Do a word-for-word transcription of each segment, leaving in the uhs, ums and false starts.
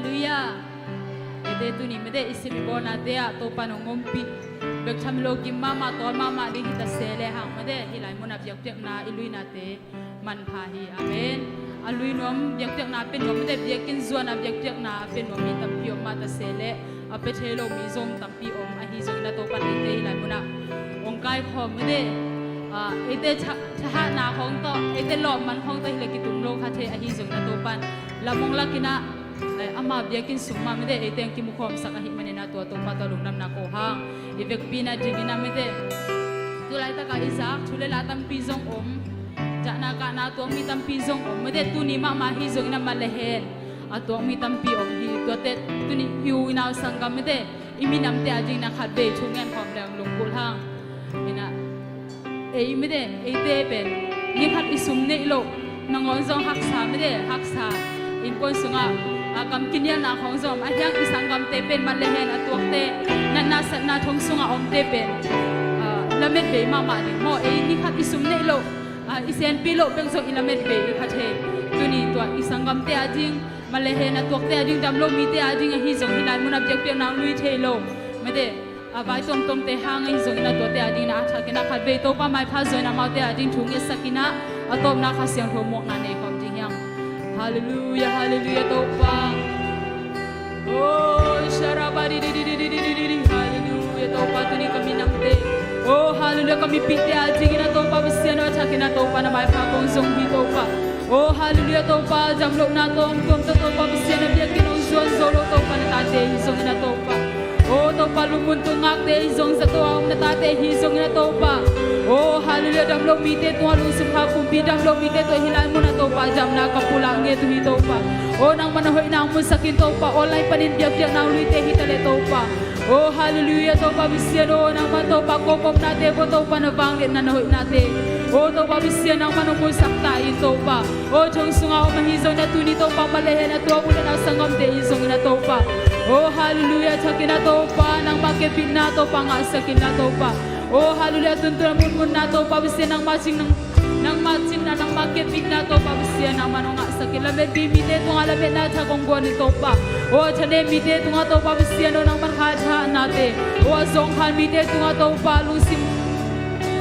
Halleluiah. Eite tuni mede i sim i bawlnate ah Topa nong ompih bek tham lo, gim mahmah, tawl mahmah ding hi ta se lehang mede hih lai munah biakpiakna i luinate manpha hi. Amen. A lui nuam biakpiakna pia nuam mede, biakinn zuan a biakpiakna a pia nuam mi tampi om mah ta se leh a pia thei lo mi zong tampi om. Ahi zongin a Topa in eite hih lai munah hong kaikhawm mede, ah, eite tha-, thahatna hong tawh, eite lawpman hong tawh hileh kitung lo kha thei. Ahi zongin a Topa in lam hong lakin ah, eh, ama biakinn sung mah mede eite hong kimukhawmsak ahih manin a tua Topa tawh lungdamna ko hang. I vekpi na dingin a mede tu laitakah i zak thu le la tampi zong om, zahna kahna tuak mi tampi zong om mede, tuni mahmah hi zongin a mah le hen a tuak mi tampi om hi. Tuate tuni i u i nau sanggam mede i minamte a dingin a khatvei thu ngen khawm leng lunggulh hang. Ina, ei mede, eite pen ni khat i sum neih loh nangawn zong haksa mede, haksa. Innkuan sungah a kam kinialna khawng zong om, a hiang i sanggamte pen mah le hen a tuakte, natna satna thong sungah omte pen, ah, lamet bei mahmah ding maw. Ei ni khat i sum neih loh, ah, i senpi loh bek zong i lamet bei i kha thei. Tuni tua i sanggamte a ding mah le hen a tuakte a ding, dam lo mite a ding ahi zong hih lai munah biakpiakna hong lui thei lo mede, a vai tuamtuamte hang ahi zongin a tuate a dingin a thakin a khatvei Topa maipha zaw in amaute a ding thu ngetsakin a, a tawpna Kha Siangtho muakna nei khawm ding hiam. Halleluiah, halleluiah Topa. Oh, sharabadidididididididi, halleluiah Topa, tuni ka minamte, oh, halleluiah, ka mipihte a dingin a Topa Pasian aw, a thakin a Topa na maipha kong zong hi Topa. Oh, halleluiah Topa, damlohna tawng tuam tawh Topa Pasian a biakinn hong zuan zo lo Topa na tate hi zongin a Topa. Oh Topa, lungmuntun ngakte hi zong, zato a om na tate hi zongin a Topa. Oh, halleluiah, dam lo mite tungah lungsim kha pumpi, dam lo mite tawh hih lai munah Topa damna ka pulak nget uh hi Topa. Oh, nangman a hoihna hong musak in Topa, online panin biakpiakna hong luite hi ta leh Topa. Oh, halleluiah Topa Pasian aw, nangman Topa kong omnate ko Topa na vangliatna na hoihnate, oh Topa Pasian, nangman hong musak ta in Topa. Oh, thong sungah om ahi zongin a tuni Topa mah le hen a tuak u le nau sanggamte hi zongin a Topa. Oh, halleluiah, thakin a Topa, nangmah kepitna Topa ngahsak in la Topa. Oh, halleluiah, tuntun a munmunna Topa Pasian, nangmah cing nang, nangmah cinna, nangmah kepitna Topa Pasian, nangman hong ngahsak in. Lametpi mite tungah lametna thak hong guan in Topa. Oh, a thanem mite tungah Topa Pasian aw, nangman kha thahatnate, oh, a zawngkhal mite tungah Topa lungsim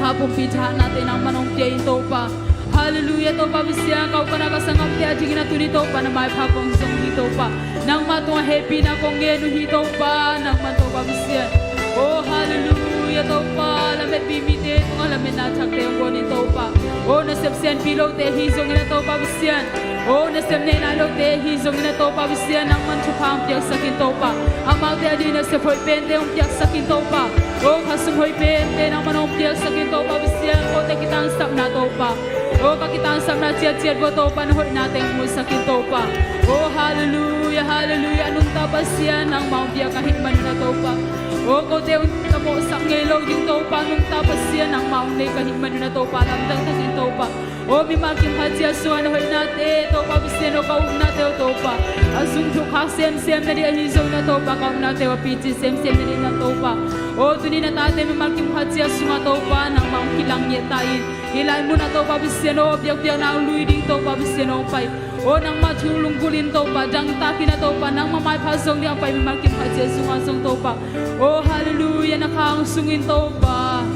kha pumpi thahatnate nangman hong pia in Topa. Halleluiah Topa Pasian, ka u ka nau ka sanggamte a dingin a tuni Topa na maipha kong zong hi Topa. Nangmah tungah hehpihna kong ngen uh hi Topa, nangman Topa Pasian. Oh, halleluiah Topa, lametpi mite tungah lametna thakte hong guan in Topa. Oh, nasep sianpi lote hi zongin a Topa Pasian, oh, nasep nei nai lote hi zongin a Topa Pasian, nangman thupha hong piaksak in Topa. Amaute a dingin nasep hoih pente hong piaksak in Topa. Oh, khasum hoih pente nangman hong piaksak in Topa Pasian, kote kitangsapna Topa. Oh, ka kitangsapna ciatciat vua Topa na hoihnate hong musak in Topa. Oh, halleluiah, halleluiah, a nungta Pasian nangmah hong biak ahih manin a Topa. Oh, kote hong tamawhsak ngei lo ding Topa, nungta Pasian nangmah hong nei ka hih manin a Topa, lamdang takin Topa. Oh, mimal kim khat ciat sungah na hoihnate Topa Pasian aw, ka upnate aw Topa, a zung thuk khak semsem na ding ahi zongin a Topa, ka upnate aw a pici semsem na ding na Topa. Oh, tuni na tate mimal kim khat ciat sungah Topa nangmah hong kilang ngiat ta in. Hih lai munah Topa Pasian aw, biakpiakna hong lui ding Topa Pasian aw hong pai. Oh, nangmah thu lunggulh in Topa, dangtakin a Topa, nangmah maipha zong ding a pai mimal kim khat ciat sungah zong Topa. Oh, halleluiah, na kha hong sung in Topa.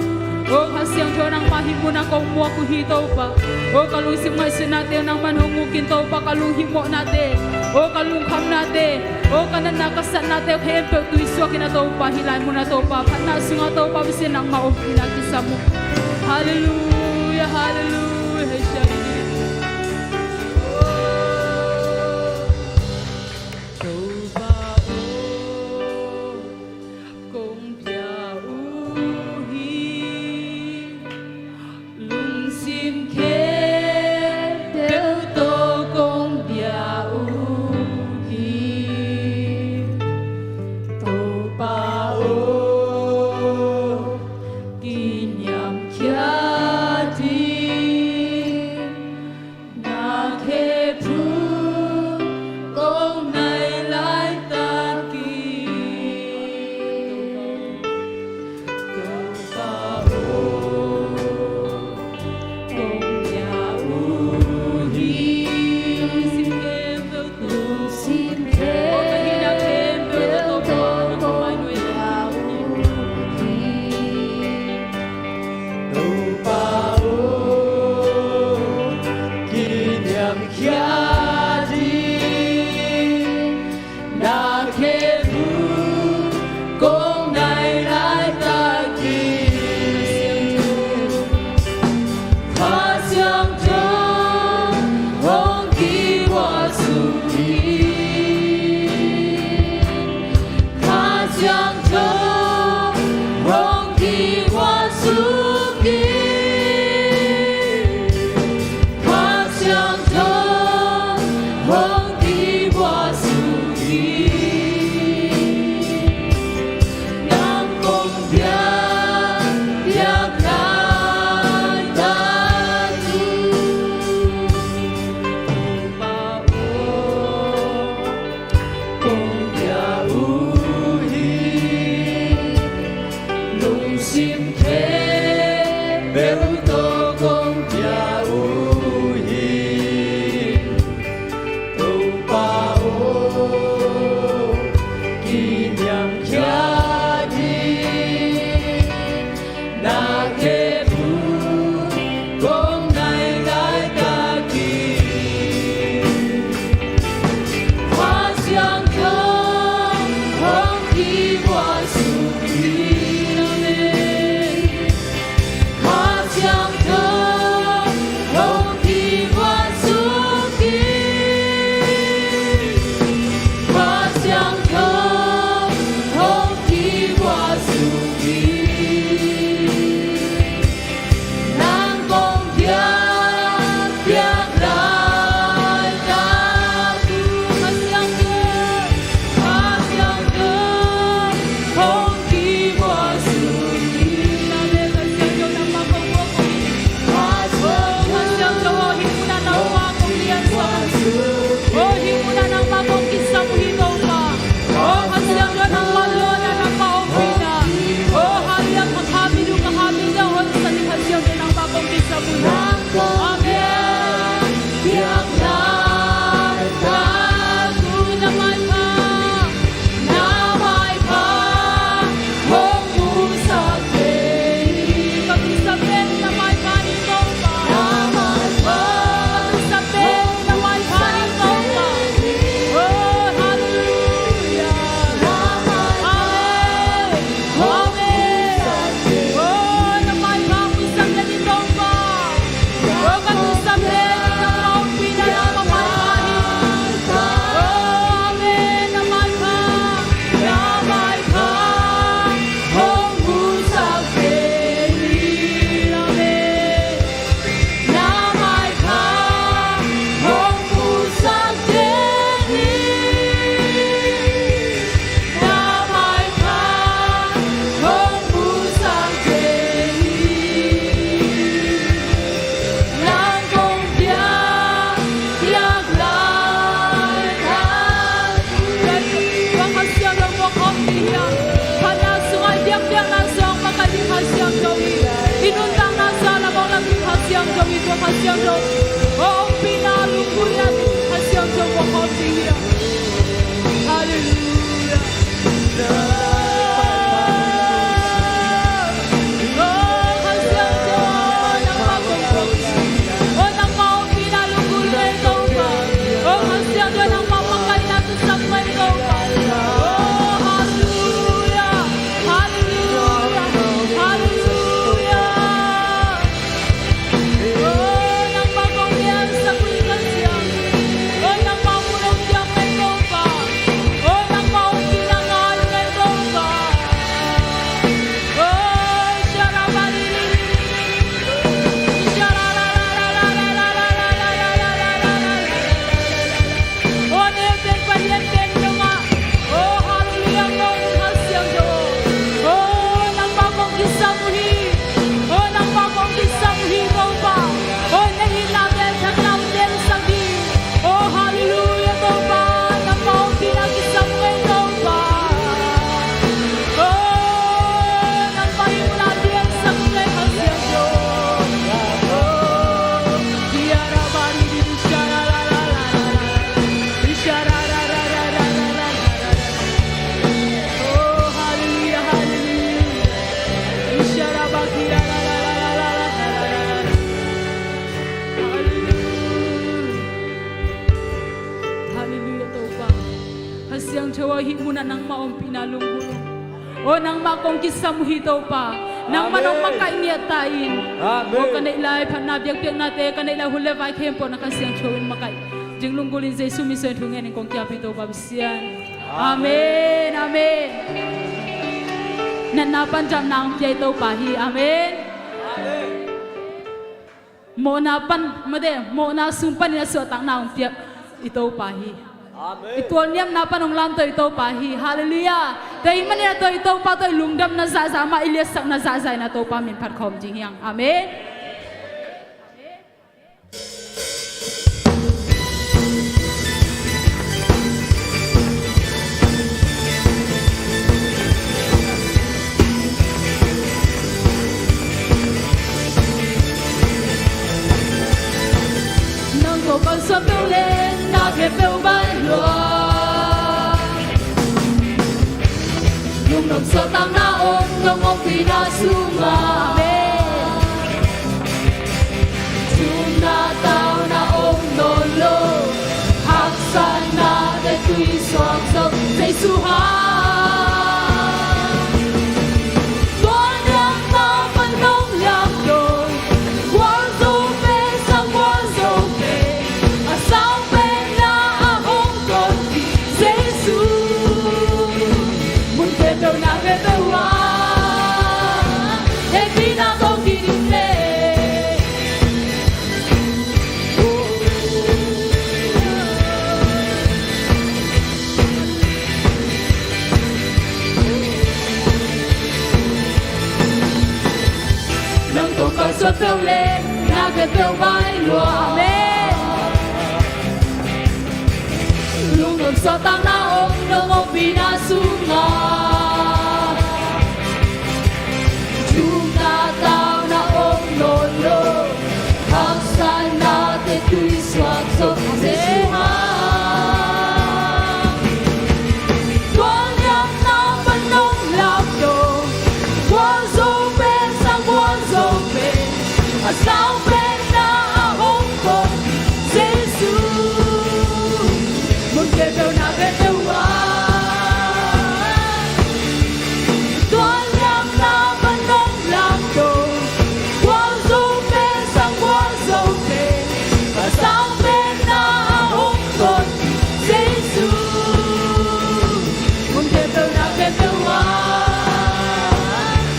Oh, Kha Siangtho nangmah hih munah kong muak uh hi Topa. Oh, ka lungsim ngaihsutnate nangman hong uk in Topa, ka lunghimawhnate, oh, ka lungkhamnate, oh, ka natna ka satnate khempeuh tuisuak in a Topa, hih lai munah Topa, phatna sungah Topa Pasian nangmah ompihna kisam uh. Halleluiah, halleluiah. Topa aw, kong pia uh hi. Lungsim khempeuh tawh kong pia uh hi. Topa aw, kiniamkhiat hi. Halleluiah, Topa. Kha Siangtho aw, hih munah nangmah ompihna lunggulh. Aw, nangmah kong kisam uh hi, Topa. Nangmah nong makaih ngiat ta in. Amen. Aw, ka neih lai phatna biakpiaknate, ka neih lai hun le vai khempeuh na Kha Siangtho in makaih ding lunggulh in Jesu min suang thu ngen in kong kiap hi, Topa Pasian. Amen. Amen. Natna pan damna hong pia i Topa hi. Amen. Amen. Mawhna pan, mate, mawhna sung panin a suahtakna hong piak i Topa hi. Amen. I tualniamna pan hong lamto i Topa hi. Halleluiah. Tua ahih manin a tua i Topa tawh i lungdamna zahzah mah, i liatsakna zahzah in a Topa min phat khawm ding hi hang. Amen. Nang ko kalsuan peuh leh na khempeuh baih lua. Suahtakna om nong ompihna sungah. Amen. Thumna tauna om nawn lo. Haksatnate tui suak zo Jesu hang. Tua niamna pan nong lamdong. Gualzo pen sang gualzo pen, a sau pen na a hong tonpih Jesu. Mun khempeuh na khempeuh ah hehpihna tawh kidim leh. Nang tawh ka suan peuh leh na khempeuh vai lua. Amen. Lungnuam suahtakna om nong ompihna sungah. Thumna tauna om nawn lo. Haksatnate tui suak zo Jesu hang. Tua niamna pan nong lamdong. Gualzo pen sang gualzo pen, a sau pen na a hong tonpih Jesu. Mun khempeuh na khempeuh ah tua niamna pan nong lamdong. Gualzo pen sang gualzo pen, a sau pen na a hong tonpih Jesu. Mun khempeuh na khempeuh ah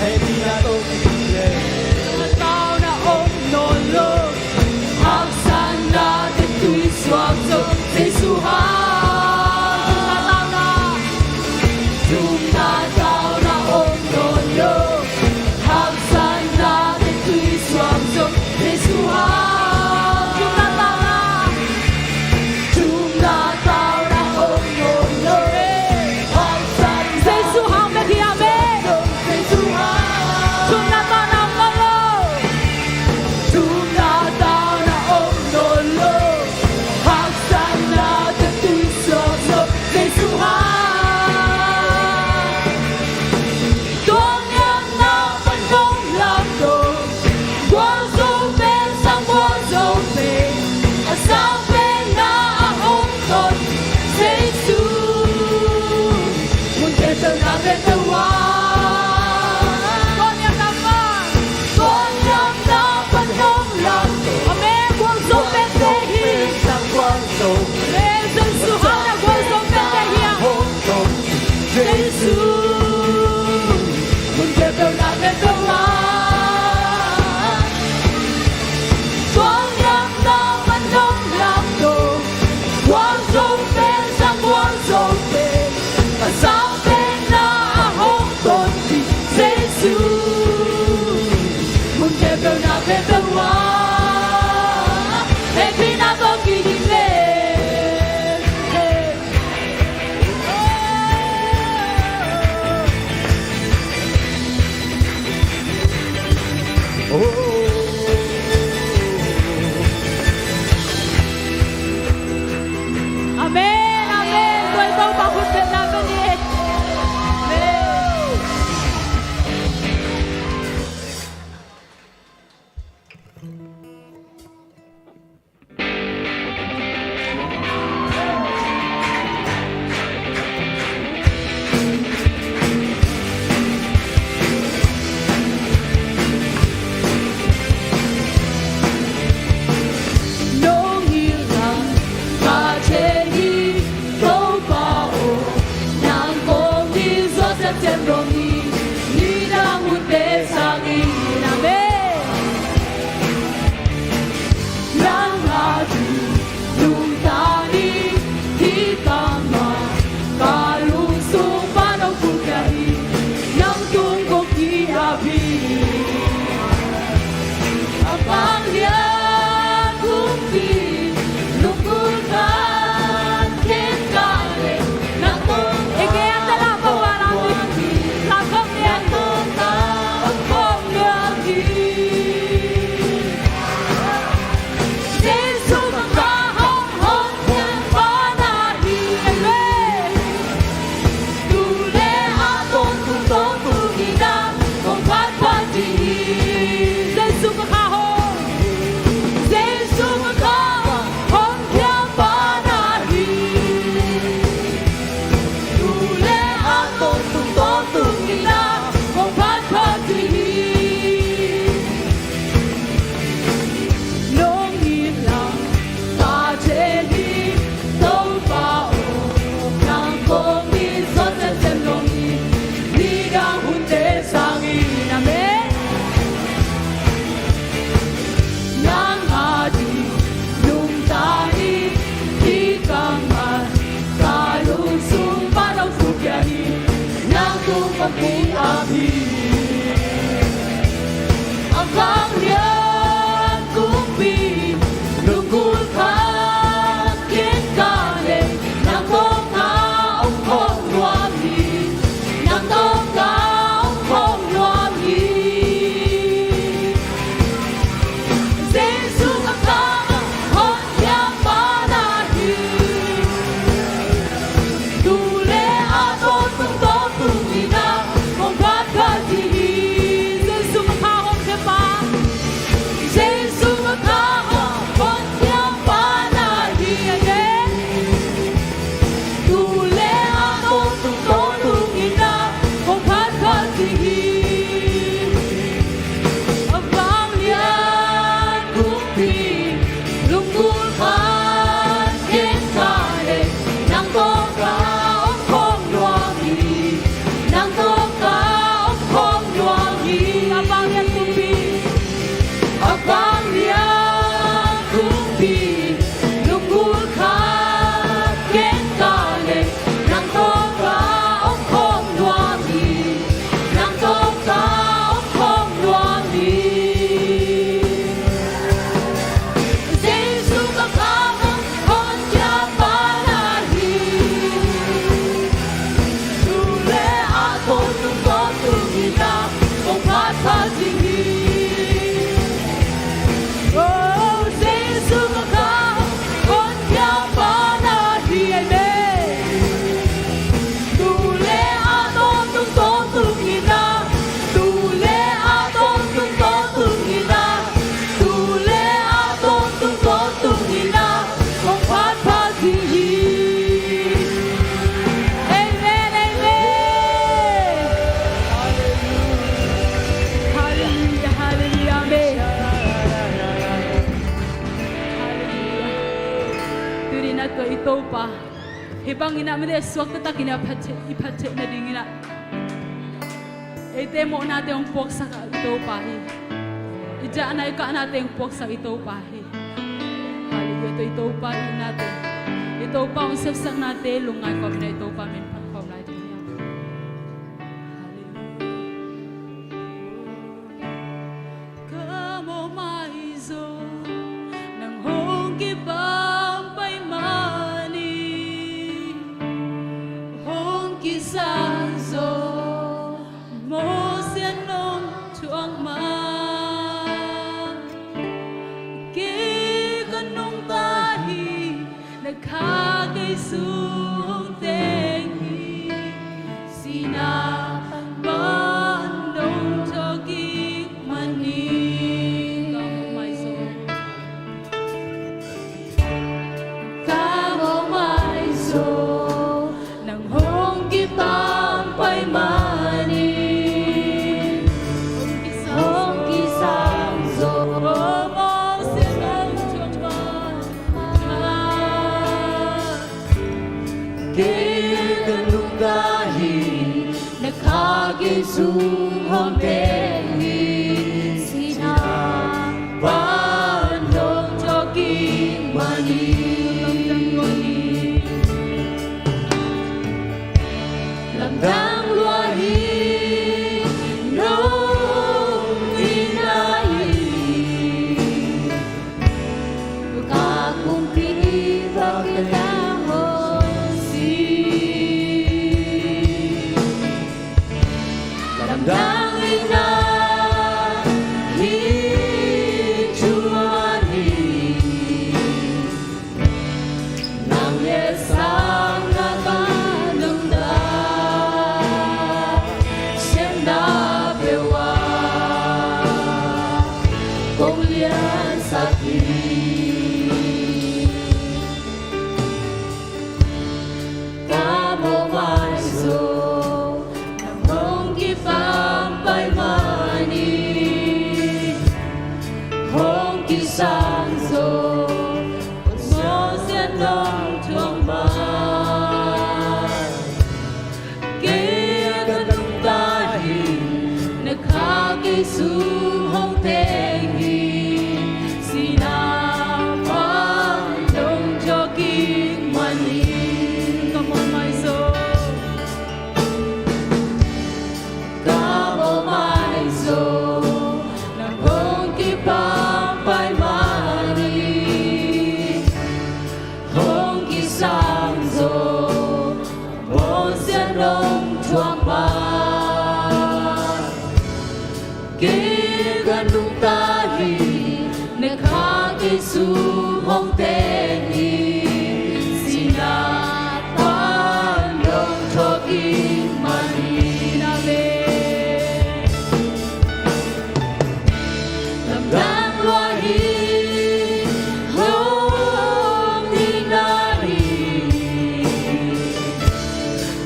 hehpihna tawh kidim leh. Tauna om nawn lo. Haksatnate tui suak zo Jesu hang. Thumna tauna om nawn lo. Haksatnate tui suak zo Jesu hang. Thumna tauna. Thumna tauna om nawn lo. Haksatna Jesu hang bek hi, amen. Jesu hang. Thumna tauna om nawn lo. Thumna tauna om nawn lo. Haksatnate tui suak zo Jesu hang. Tua niamna pan nong lamdong. Gualzo pen sang gualzo pen, a sau pen na a hong tonpih Jesu. Mun khempeuh na khempeuh ah. Tua niamna pan. Tua niamna pan nong lamdong. Amen. Gualzo pen te hi. Sang gualzo. Amen. Jesu hang na gualzo pen te hi a. Jesu, mun khempeuh na khempeuh ah. Tua niamna pan nong lamdong. Gualzo pen sang gualzo pen, a sau pen na a hong tonpih Jesu. Mun khempeuh na khempeuh ah hehpihna tawh kidim leh. Amen, amen. Tua i Topa khut beng na beng hi. Amen. Kong pi a pi, a vanglian kumpi, lunggulh khat ken ka leh, nang tawh ka om khawm nuam hi, nang tawh ka om khawm nuam hi. Jesu ka kah a, Hon Siapa na hi. Tu le a tawntung tawntung in a, kong phat phat ding hi. Jesu ka kah a, Hon Siapa. Jesu ka kah a, Hon Siapa na hi. Amen. Tu le a tawntung tawntung in a, kong phat phat ding hi. A vanglian kumpi, lunggulh khat ken ka leh, nang tawh ka om khawm nuam hi, nang tawh ka om khawm nuam hi. A vanglian kumpi, a vanglian kumpi, lunggulh khat ken ka leh, nang tawh ka om khawm nuam hi, nang tawh ka om khawm nuam hi. Jesu ka kah a, Hon Siapa na hi. Tu le a tawntung tawntung in a, kong phat phat ding hi. Oh, Jesu ka kah a, Hon Siapa na hi. Amen. Tu le a tawntung tawntung in a, tu le a tawntung tawntung in a, tu le a tawntung tawntung in a, kong phat phat ding hi. Amen, amen. Hallelujah, hallelujah, amen. Hallelujah. Tuni in a tua i Topa, hih bangin a mite suak taktakin a phat theih, i phat theih nadingin a, eite mawhnate hong puaksak a i Topa hi. I dahna i kahnate hong puaksak i Topa hi. Hallelujah. Tua i Topa itnate, i Topa hong sepsaknate lungngai kawmin a i Topa min phat kawm lai ding hi. Hallelujah. Ka mawhmai zaw nang hong kipampai manin, hong kisang zaw mawh siat nong thuak man. Kei ka nungta hi, na kha kei sung hong teng hi. Sihna pan dong thawh kik manin, ka mawhmai zaw, ka mawhmai zaw nang hong kipampai manin, hong kisang zaw mawh siat nong thuak man. Kei ka nungta hi, na kha kei sung hong teng hi. Sihna pan dong thawh kik manin, lamdang lua hi, nong itna hi. Ka kumpi bang ka hong si, lamdang itna hi, thuman hi. Nang leh sang a ka lungdam, siatna peuh ah kong liansak hi. Ka mawhmai zaw nang hong kipampai manin, hong kisang zaw mawh siat nong thuak man. Kei ka nungta hi, na kha kei sung hong teng hi. Sihna pan dong thawh kik manin, ka mawhmai zaw, Pa, kei ka nungta hi, na kha kei sung hong teng hi, sihna pan dong thawh kik man hi. Amen. Lamdang lua hi, hong ding na hi.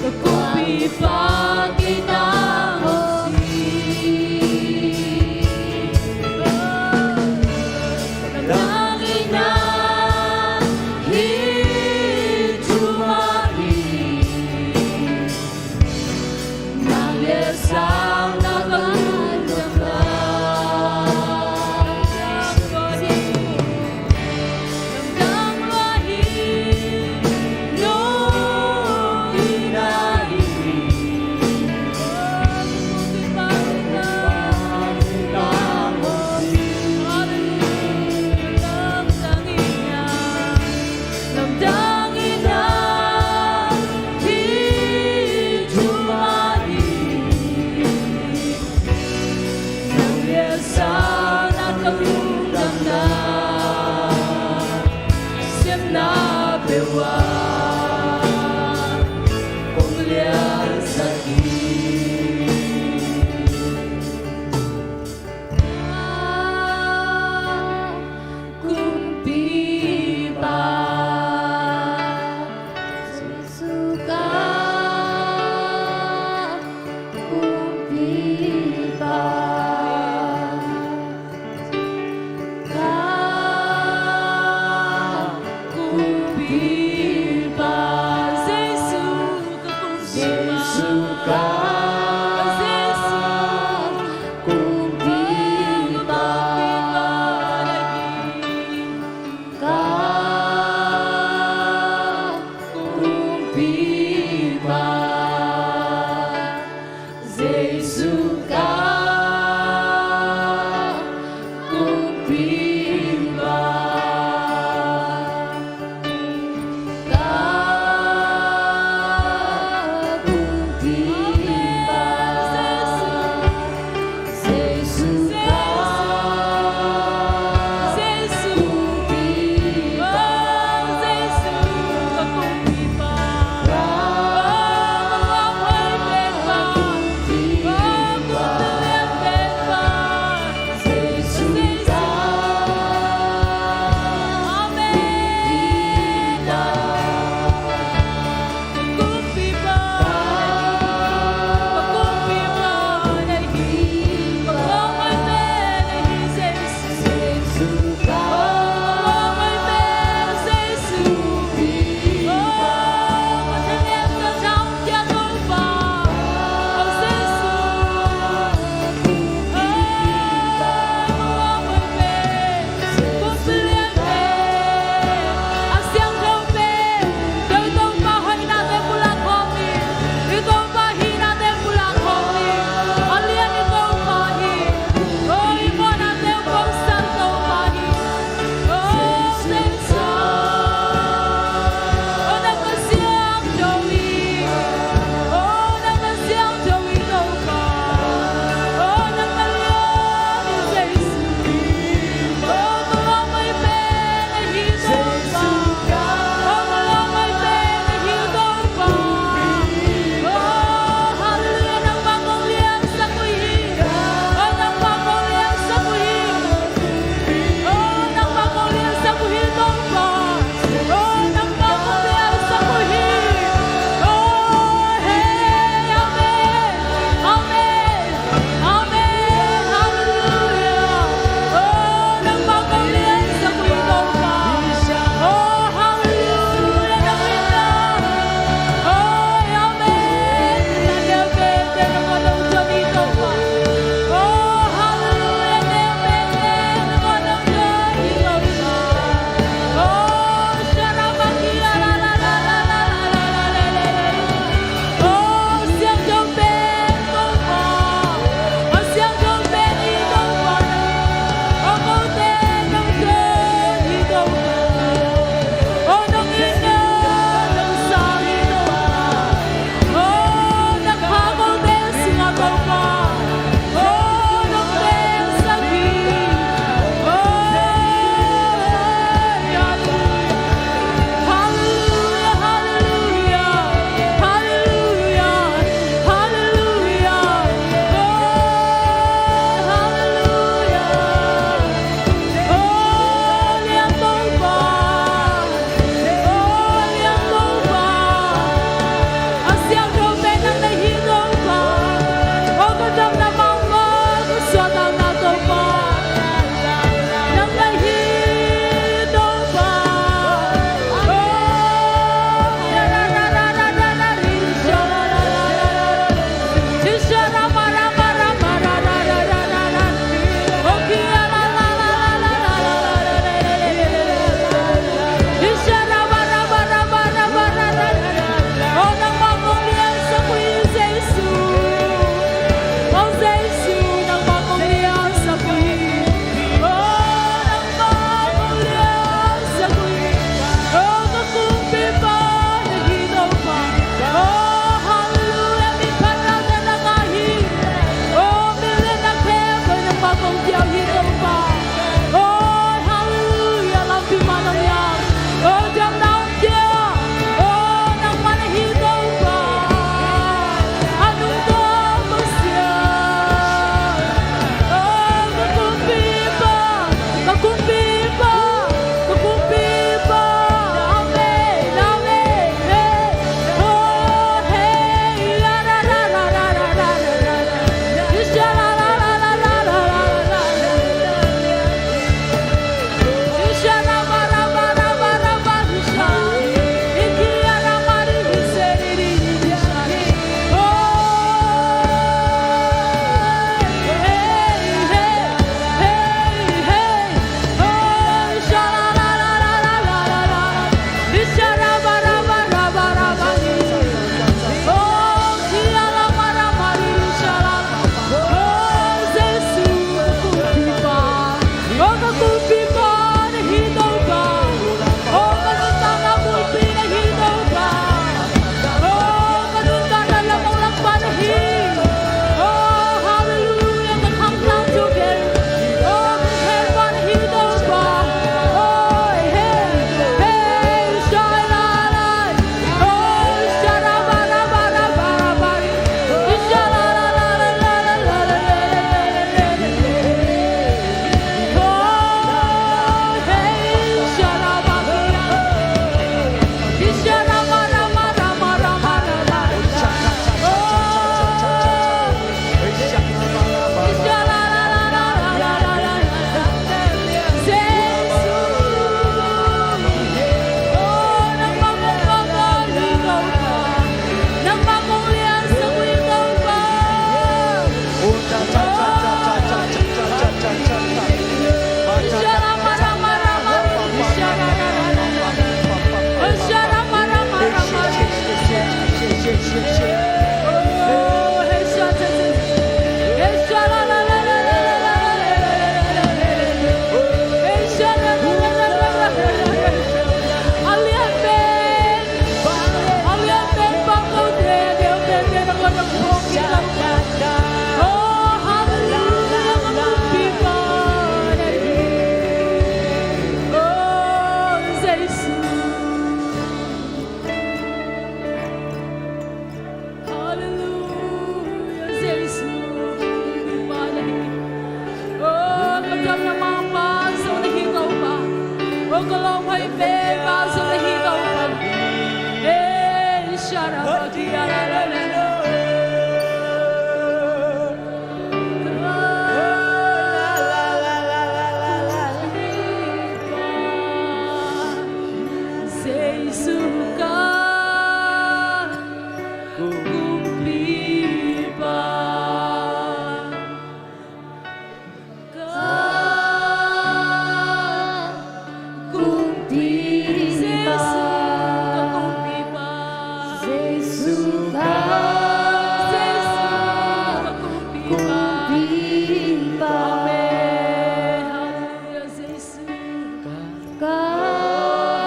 Ka kumpipa kei tang hong si. Lamdang ina hi, tu ma hi. Lamdang ina hi, tu ma hi. Oh, hallelujah, ka kumpipa na hi. Oh, Jesu. Hallelujah, Jesu. Kumpipa na hi. Oh, ka dam na mangpa zong na hi, Topa. Oh, ka lawmhoih peuhmah zong na hi, Topa. Hey, shara ba ki ya la la la la. Jesu ka kumpipa. Ka kumpipa. Jesu ka kumpipa. Jesu ka. Jesu ka kumpipa. Kumpipa. Amen. Hallelujah, Jesu. Ka. Ka.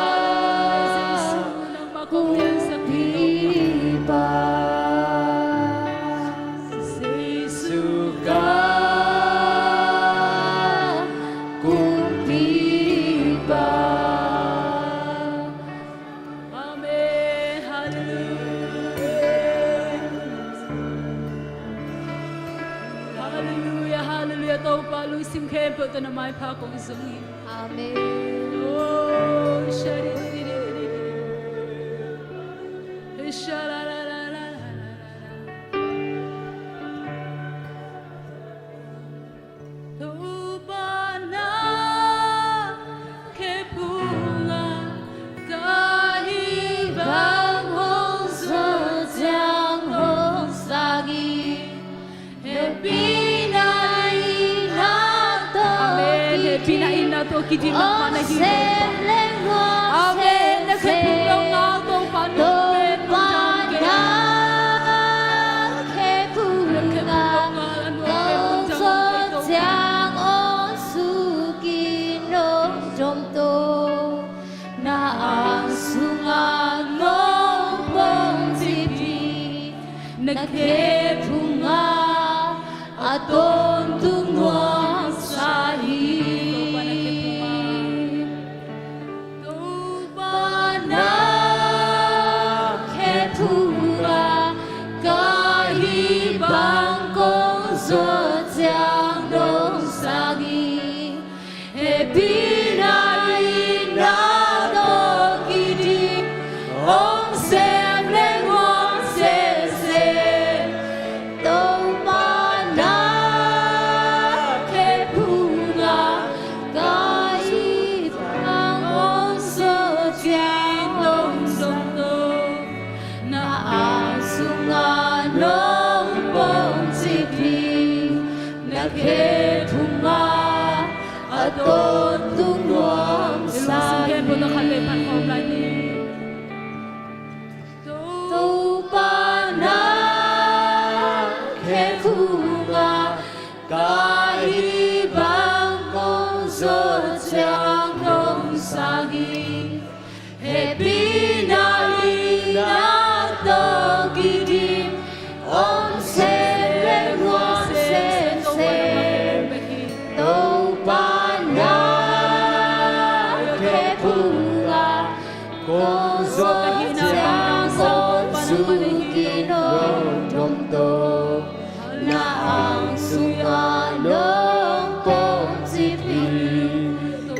Hallelujah, Jesu. Nangmah kong liansak hi, Topa. Kumpipa. Jesu ka kumpipa. Amen. Hallelujah. Hallelujah. Hallelujah. Topa, lungsim khempeuh tawh na maipha kong zong hi. Amen. Oh, shari. Shara la la la la la. Topa, na khe phungah ka hih bang hong zawh ciang hong sak hi. Hehpihna in na tawh, Amen, hehpihna in na tawh kidim, Topa na hi. Amen. Na khe phung lo ngal, Topa, nuam pen, Topa, na khe phung lo ngal, nuam pen, hong zawh ciang hong suk in hong dom to. Na ang sungah nong pongcip hi. Na khe phungah a tawntung nuamsa hi. Topa, na khe phungah ka hih bang kong zawh ciang nong sak hi. Hehpihna in na tawh kidim, hong sem leh nuam sese. Topa, na khe phungah ka hih bang hong zawh ciang nong dom to. Na ang sungah nong pongcip hi. Na khe phungah a tawntung nuamsa hi. Topa, na khe phungah ka hih bang kong zawh ciang nong sak hi. Hehpihna in na tawh kidim, hong sem leh nuam sese. Topa, na khe phungah kong zawh ciang hong suk in hong dom to. Na ang sungah nong pongcip hi.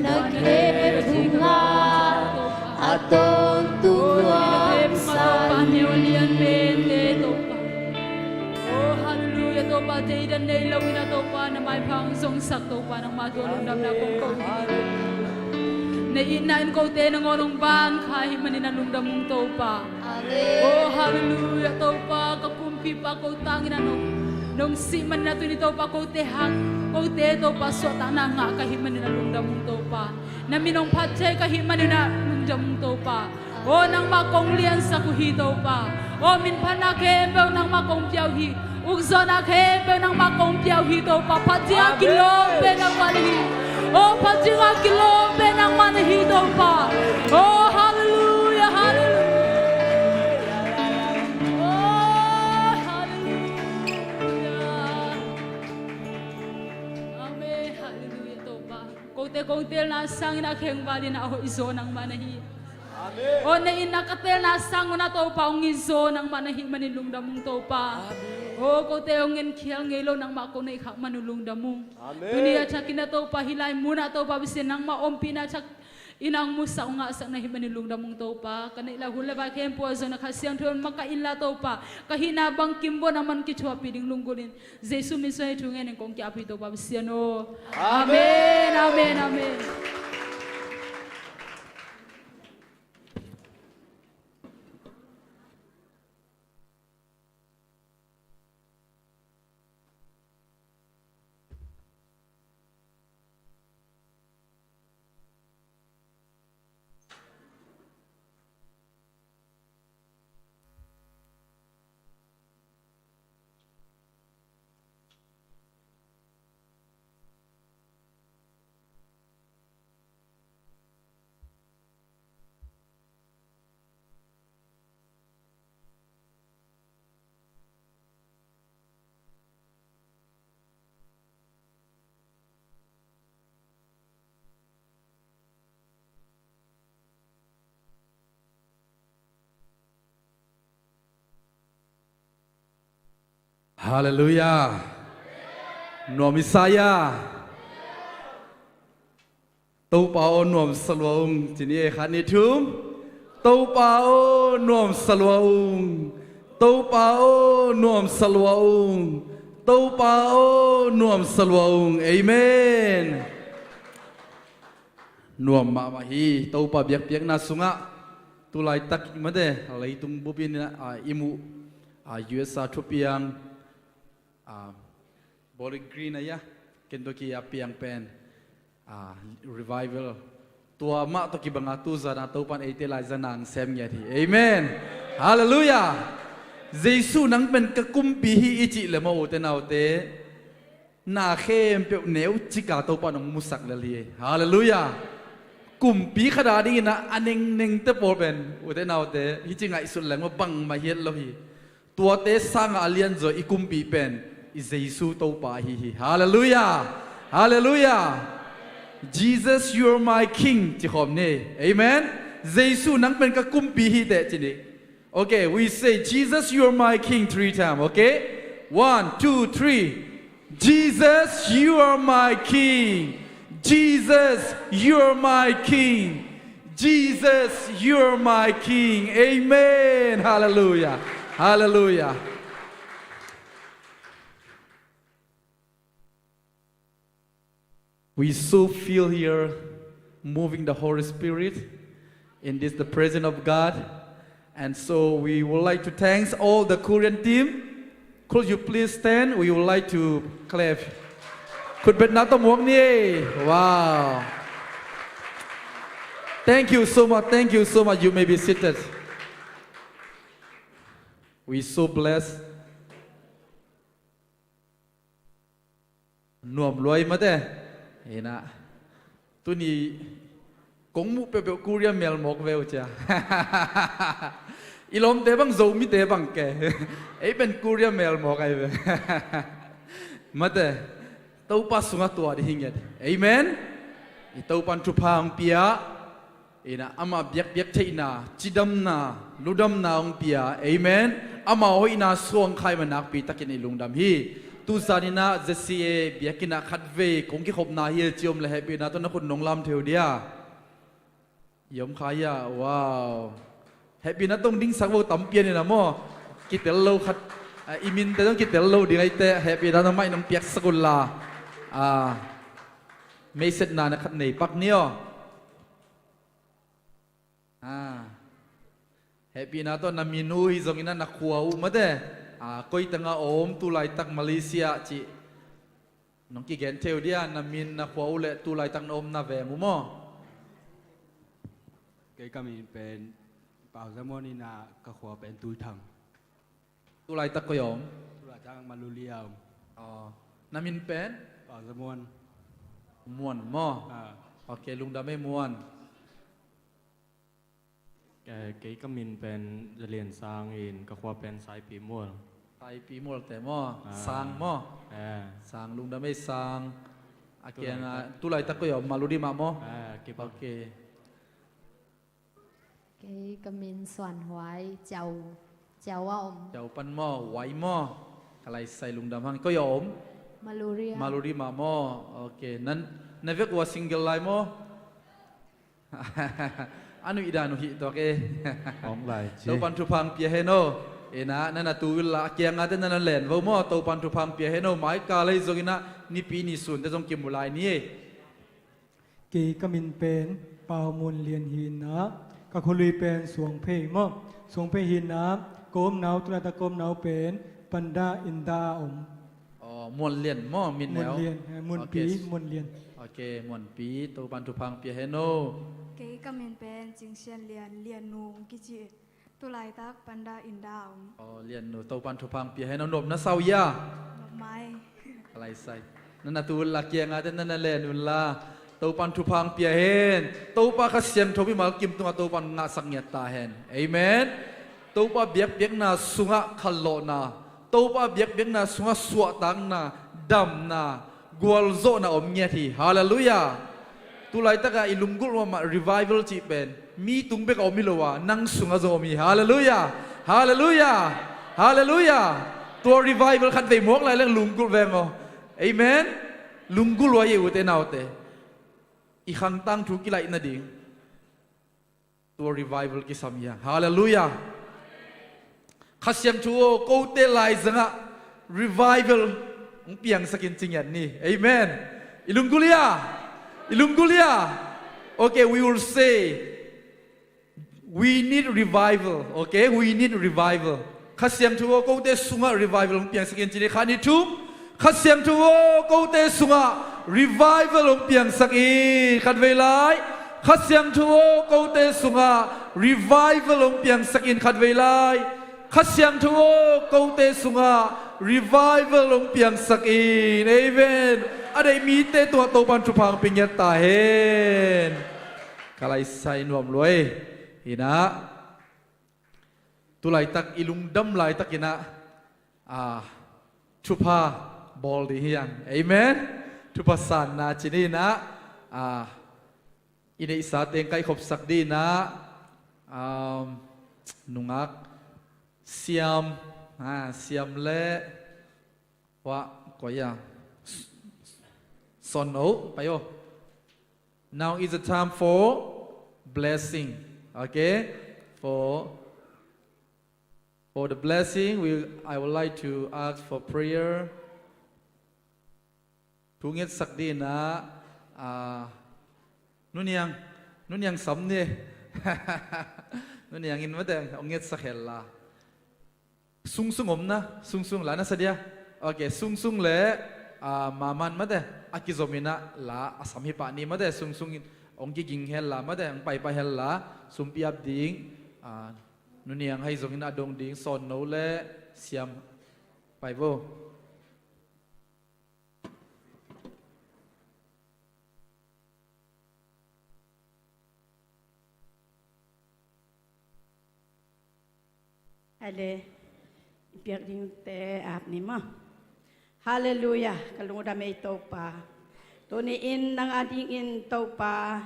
Na khe phungah a tawntung nuamsa hi. Oh, hallelujah, Topa, teidan nei lo in a Topa, na maipha hong zongsak Topa, nangmah tungah lungdamna kong ko hi. Na itna in kote nangawn hong ban kha ahih manin a lungdam ung Topa. Amen. Oh, hallelujah, Topa, ka kumpipa, ko tangin a nong, nong sih manin a tuni Topa, kote hang, kote Topa, suahtakna ngah ka hih manin a lungdam ung Topa. Na min hong phat thei ka hih manin a lungdam ung Topa. Oh, nangmah kong liansak uh hi Topa. Oh, minphatna khempeuh nangmah kong pia uh hi. Ukzawhna khempeuh nangmah kong pia uh hi Topa. Phat dingah kilawm pen nangmah na hi. Oh, phat dingah kilawm pen nangmah na hi Topa. Oh, hallelujah, hallelujah. Oh, hallelujah. Te kong telna sangin a khengvalin a hoih zaw nangmah na hi. Amen. Aw, na in a ka telna sang un a Topa hong hi zaw nangmah na hih manin lungdam ung Topa. Amen. Aw, kote hong en khial ngei lo nangmah ko neih khak man un lungdam ung. Amen. Tuni a thakin a Topa hih lai mun a Topa Pasian nangmah ompihna thak in a hong musak hong ngahsak na hih manin lungdam ung Topa. Ka neih lai hun le vai khempeuh ah zong na Kha Siangtho in makaih inla Topa, ka hihna bangkim bawh nangman kithuahpih ding lunggulhin Jesu min suang hih thu ngenin kong ki-ap hi Topa Pasian aw. Amen, amen, amen. Halleluiah. Nuam i sa ia. Topa aw nuamsa lua ung, ci ni e, khat nih thum. Topa aw nuamsa lua ung. Topa aw nuamsa lua ung. Topa aw nuamsa lua ung. Amen. Nuam mahmah hi. Topa biakpiakna sungah tulaitak i mate leitung bupin ah i muh, ah, U S A thupiang, ah, Bowling Green ah ia, Kentucky a piang pen, ah, revival. Tua mah tawh kibanga tuzana Topan eite laizang nang sem ngiat hi. Amen. Halleluiah. Jesu nang pen ka kumpi hi i cih le maw ute naute, na khempeuh neu cika Topan hong musak lel hi. Halleluiah. Kumpi khat a dingin ah a nengnengte pawl pen ute naute hih ci ngaihsut leng maw bangmah hiat lo hi. Tuate sangah a lianzaw i kumpi pen i Jesu Topa ahi hi. Halleluiah. Halleluiah. Jesus, you are my king, ci khawm ni. Amen. Jesu nang pen ka kumpi hi teh ci ni. Okay, we say, Jesus, you are my king three time, okay? One, two, three. Jesus, you are my king. Jesus, you are my king. Jesus, you are my king. Amen. Hallelujah. Hallelujah. We so feel here moving the Holy Spirit in this, the presence of God. And so we would like to thanks all the Korean team. Could you please stand? We would like to clap. Khut betna tawh muak ni. Wow. Thank you so much. Thank you so much. You may be seated. We so blessed. Nuam lua i mate. Ina. Tuni kong muh peuhpeuh Korea mel mawk ve uh cia. I lawmte bang Zomite bang ke. Ei pen Korea mel mawk ai ve. Mate. Topa sungah tua ding hi ngiat. Amen. I Topan thupha hong pia. Ina amah biakpiak theihna, cidamna, ludamna hong pia. Amen. Amah hoihna suang khai mah nakpi takin i lungdam hi. Tuzan inah Z C A biakinn ah khatvei kong kikhopna hi ci om le hehpihna tawh na khut nong lam theu dia. I om kha ia, wow. Hehpihna tawh dingsak vo tampian inah maw. Kitel lo khat, ah, i minte tawh kitel lo ding aite hehpihna tawh mai nong piaksak unla. Ah, meisetna na khat nei pak ni aw. Ah. Hehpihna tawh na min uh hi zongin ah na khua uh mate. Ah, koi tengah om tulaitak Malaysia cih. Nong kigen theu dia na min na khua uh le tulaitak na omna veng uh maw? Kei ka min pen Pau Zamon inah ka khua pen Tuithang. Tulaitak koi om? Tulaitak Malulia om. Oh. Na min pen? Pau Zamon. Muan maw? Ah. Ok, lungdam ei Muan. Ke-, kei ka min pen Zalian Sang in ka khua pen Saipi Mual. Saipi Mual te maw? Ah. Sang maw? Eh. Sang lungdam ei Sang. A kianga tulaitak koi a om, Maluri mah maw? Ah, kipah. Ok. Kei ka min Suan Huai, Ciau, Ciau a om. Ciau pan maw, Huai maw? Ka lai sai lungdam hang. Koi a om? Maluri a. Maluri mah maw? Ok. Nan, na vek ua single lai maw? A nuih dan uh hih tuak e. Hong lai ci. Topan thupha hong pia hen aw. Ina, na na tu ula, a kianga te na na len vo maw. Topan thupha hong pia hen aw. Mai ka lai zong ina, nipi ni sun te zong kimu lai ni e. Kei ka min pen Pau Muan Lian hi ina, ka khualui pen Suang Phei maw. Suang Phei hi ina, ka omna uh, tulaitak ka omna uh pen Panda Inda a om. Aw, Muan Lian maw, min neu? Muan Lian, eh, Muanpi, ok. Muan Lian. Ok, Muanpi, Topan thupha hong pia hen aw. Kei ka min pen Cing Sian Lian, Lian Nu kici. Tulaitak Panda Inda a om. Aw, Lian Nu, Topan thupha hong pia hen aw, nopna sa uh hia? Nop mai. Ka lai sai. Na na tu ula, a kianga te na na len ula. Topan thupha hong pia hen. Topa Kha Siangtho mimal kim tungah Topan ngahsak ngiat ta hen. Amen. Topa biakpiakna sungah khanlawhna, Topa biakpiakna sungah suahtakna, damna, gualzawhna om ngiat hi. Halleluiah. Tulaitakah i lunggulh mahmah revival cih pen mi tung bek a om hi lo a, nang sungah zong om hi. Halleluiah. Halleluiah. Halleluiah. Tua revival khatvei muak lai leng lunggulh veng aw. Amen. Lunggulh uh a, i ute naute, i khangtang thu kilaih nading tua revival kisam hi hang. Halleluiah. Kha Siangtho aw, kote laizangah revival hong piangsakin ci ngiat ni. Amen. I lunggulh hia? I lunggulh hia? Ok, we will say, we need revival. Ok, we need revival. Kha Siangtho aw, kote sungah revival hong piangsakin ci ni. Khat, nih, thum. Kha Siangtho aw, kote sungah revival hong piangsak in. Khatvei lai. Kha Siangtho aw, kote sungah revival hong piangsak in. Khatvei lai. Kha Siangtho aw, kote sungah revival hong piangsak in. Amen. A deih mite tungah Topan thupha hong pia ngiat ta hen. Ka lai sai nuam lua e. Hi na. Tulaitak i lungdam laitakin ah, ah, thupha bawl ding hi hang. Amen. Thupha sanna ci ni in ah, ah, i neihsa teng kaihkhopsak ding in ah, um, nungak Siam, ah, Siam le Wah, koi a. Son no, pai aw. Now is the time for blessing. Okay? For, for the blessing, we, I would like to ask for prayer. Thu ngetsak ding in ah, ah, Nu Niang, Nu Niang sam ni. Nu Niang in mate, hong ngetsak hen la. Sungsung om na, sungsung la na sa dia. Ok, sungsung le, ah, maman mate, a kizom in ah la a sam hi pah ni mate, sungsung in hong kiging hen la mate, hong paipai hen la, sumpi ap ding, ah, Nu Niang hai zong in a dong ding, Son no le Siam pai vo. Ale, i piak dingte ap ni maw. Halleluiah, ka lungdam ei Topa. Tuni in nang a dingin Topa,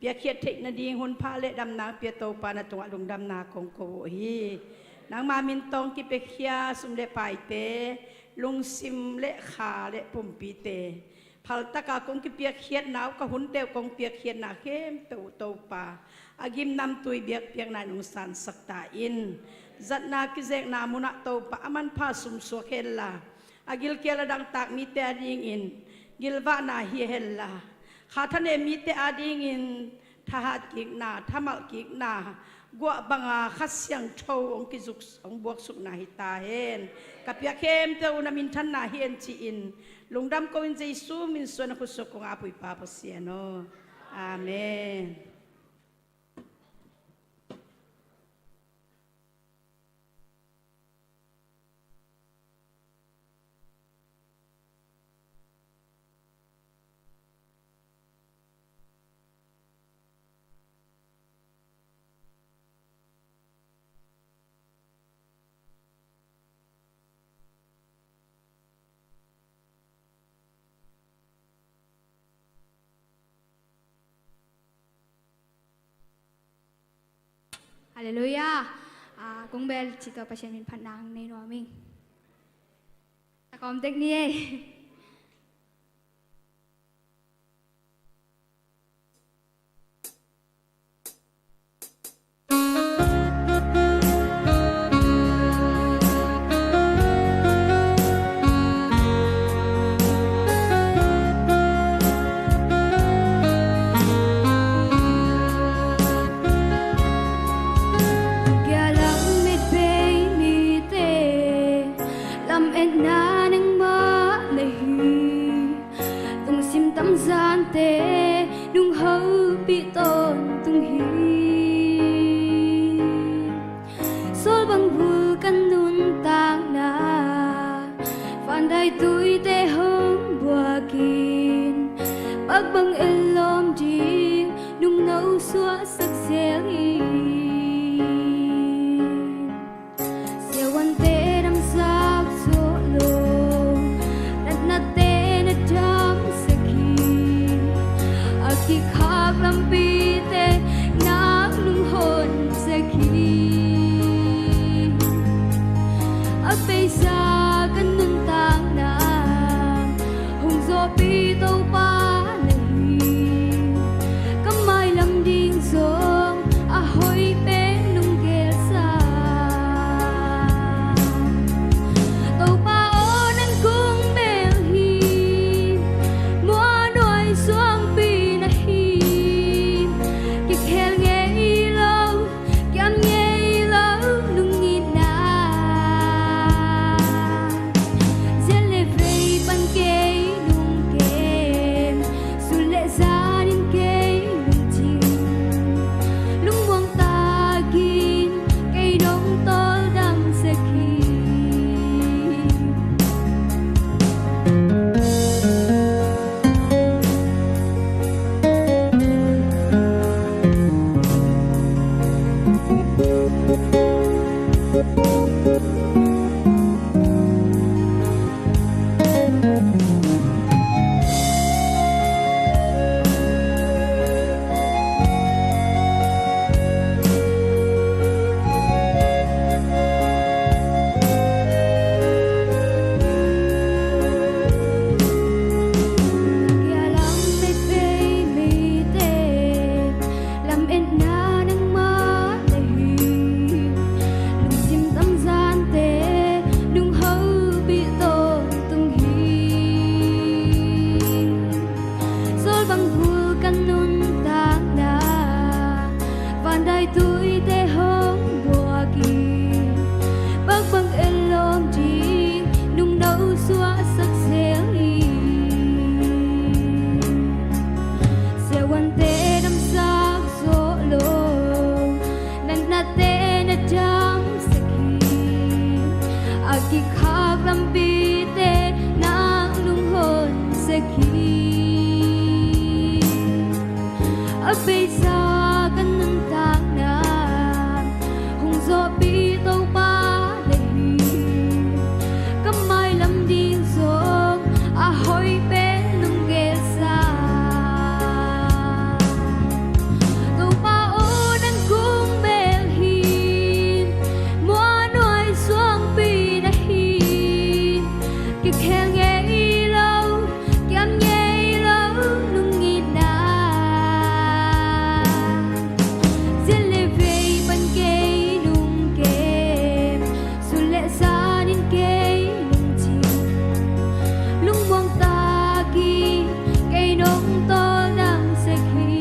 piakkhiat theih nading hun pha le damna pia Topa, na tungah lungdamna kong ko uh hi. Nangma min tawh kipiakhia sum le paite, lungsim le kha le pumpite, phaltaka kong kipiakkhiatna uh, ka hunte uh kong piakkhiatna khempeuh uh Topa, a gimnamtui biakpiakna in hong sansak ta in. Zatna kizekna munah Topa a manpha sumsuak henla, a gilkial a dangtak mite a dingin gilvahna hi henla, kha thanem mite a dingin thahat kikna, thamalh kikna, guah banga Kha Siangtho hong kizuk, hong buaksukna hi ta hen. Ka piak khempeuh uh na minthanna hi hen ci-in, lungdam ko-in Jesu min suan a khutsuak kong ap uh i Pa Pasian aw. Amen. Halleluiah. Ah, kong bel cih tawh Pasian min phatna nei nuam ing. Takawm tek ni ei. Kia lam mit bei mite, lametna nangmah na hi. Lungsim tamzante nunghopih tawntung hi. Sawlbang bul kan nuntakna, vandai tuite hong buakin, pakbang el lawm ding nungno suahsak zel hi. Siavuante damsak zawh lo, natnate na damsak hi. A kikhak lampite nang lunghonsak hi. A beisa ka nuntakna hong zawhpih Topa na hi. Ka mailam ding zong a hoih pen nong gelsa. Topa aw, nang kong bel hi. Muanhuai suangpi na hi. Kikhel ngei lo, kiam ngei lo lungngitna. Zel le vei pan kei nong kem, sun le zan in kei nong cing. Lungmuang takin kei nong tawldamsak hi. Kia lamet bei mite, lametna nangmah na hi. Lungsim tamzante nunghopih tawntung hi. Sawlbang bul kan nuntakna, vandai tuite hong buakin, pakbang el lawm ding nungno suahsak zel hi. Siavuante damsak zawh lo, natnate na damsak hi. A kikhak lampite nang lunghonsak hi. A beisa ka nuntakna hong zawhpih Topa na hi. Ka mailam ding zong a hoih pen nong gelsa. Topa aw, nang kong bel hi. Muanhuai suangpi na hi. Kikhel ngei lo, kiam ngei lo lungngitna. Zel le vei pan kei nong kem, sun le zan in kei nong cing. Lungmuang takin kei nong tawldamsak hi.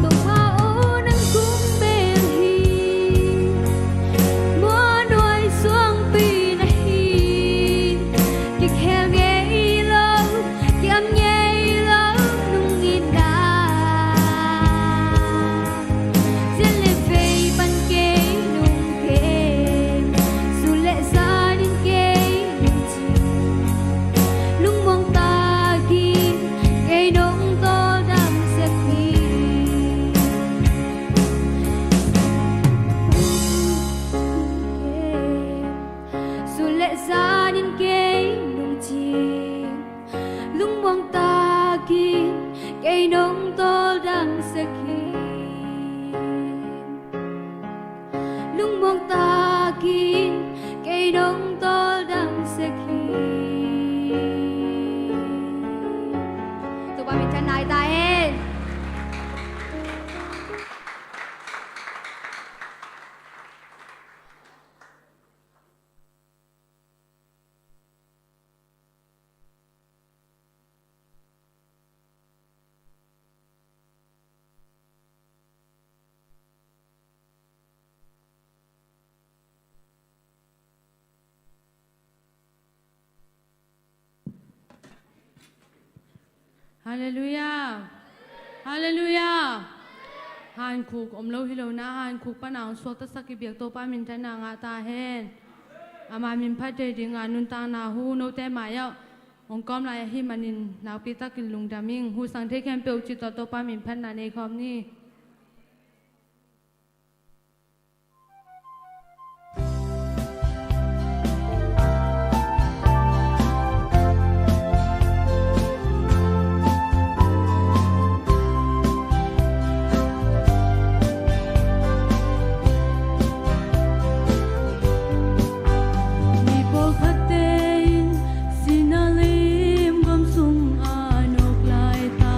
Topa aw, nang kong bel hi. Muanhuai suangpi na hi. Kikhel ngei lo, kiam ngei lo lungngitna. Zel le vei pan kei nong kem, sun le zan in kei nong cing. Lungmuang takin kei nong tawldamsak hi. Sun le zan in kei nong cing. Lungmuang takin kei nong tawldamsak hi. Halleluiah. Halleluiah. Hankhuk om lo hi lo na, hankhuk pana hong suaktasak i biak Topa minthanna ngah ta hen. Ama min phat thei dinga nuntakna hu note mai-ah hong kawm lai ahih manin nakpi takin lungdam ing. Hu sang thei khempeuh cih tawh Topa min phatna nei khawm ni. Mi pawlkhatte in sihna lim gam sungah nawk lai ta.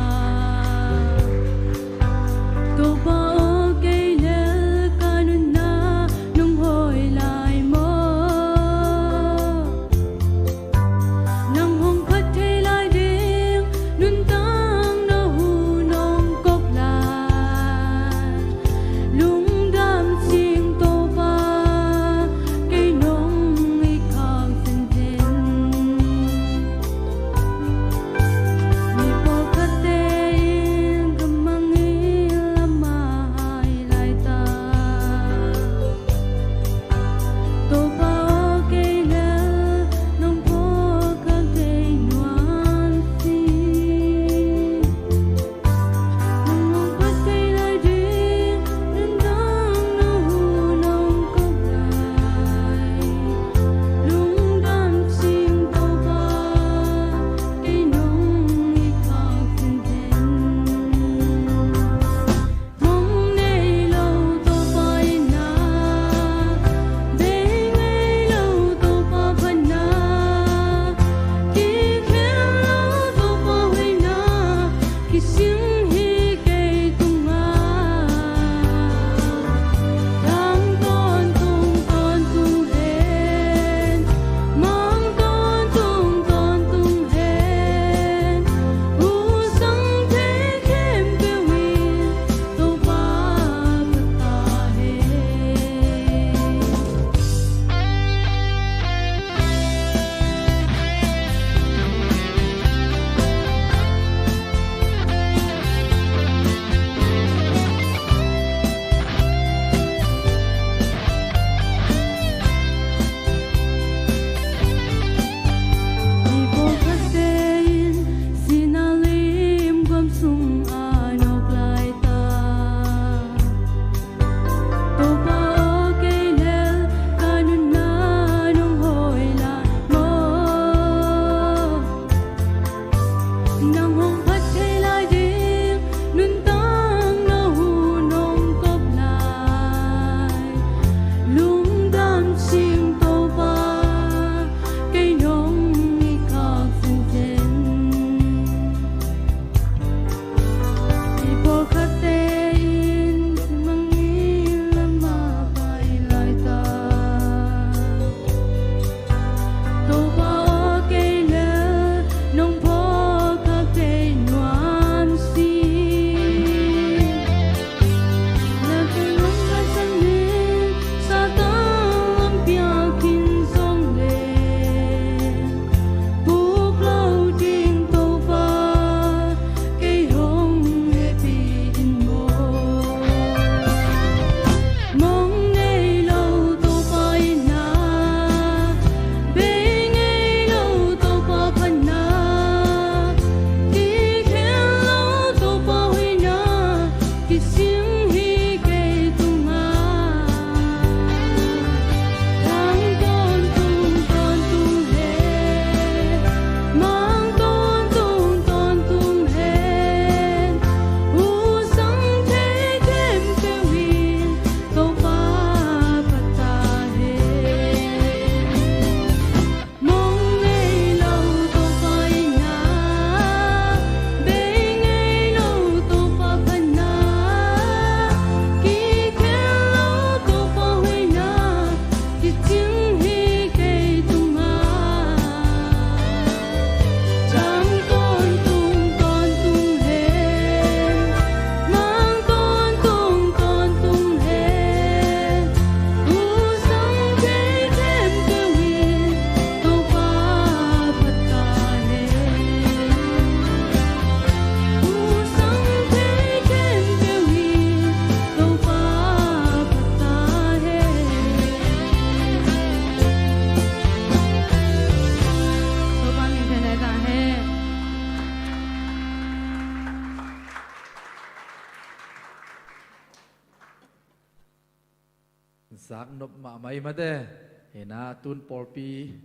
Lak nop mahmah i mate. Hi na, tun pawlpi,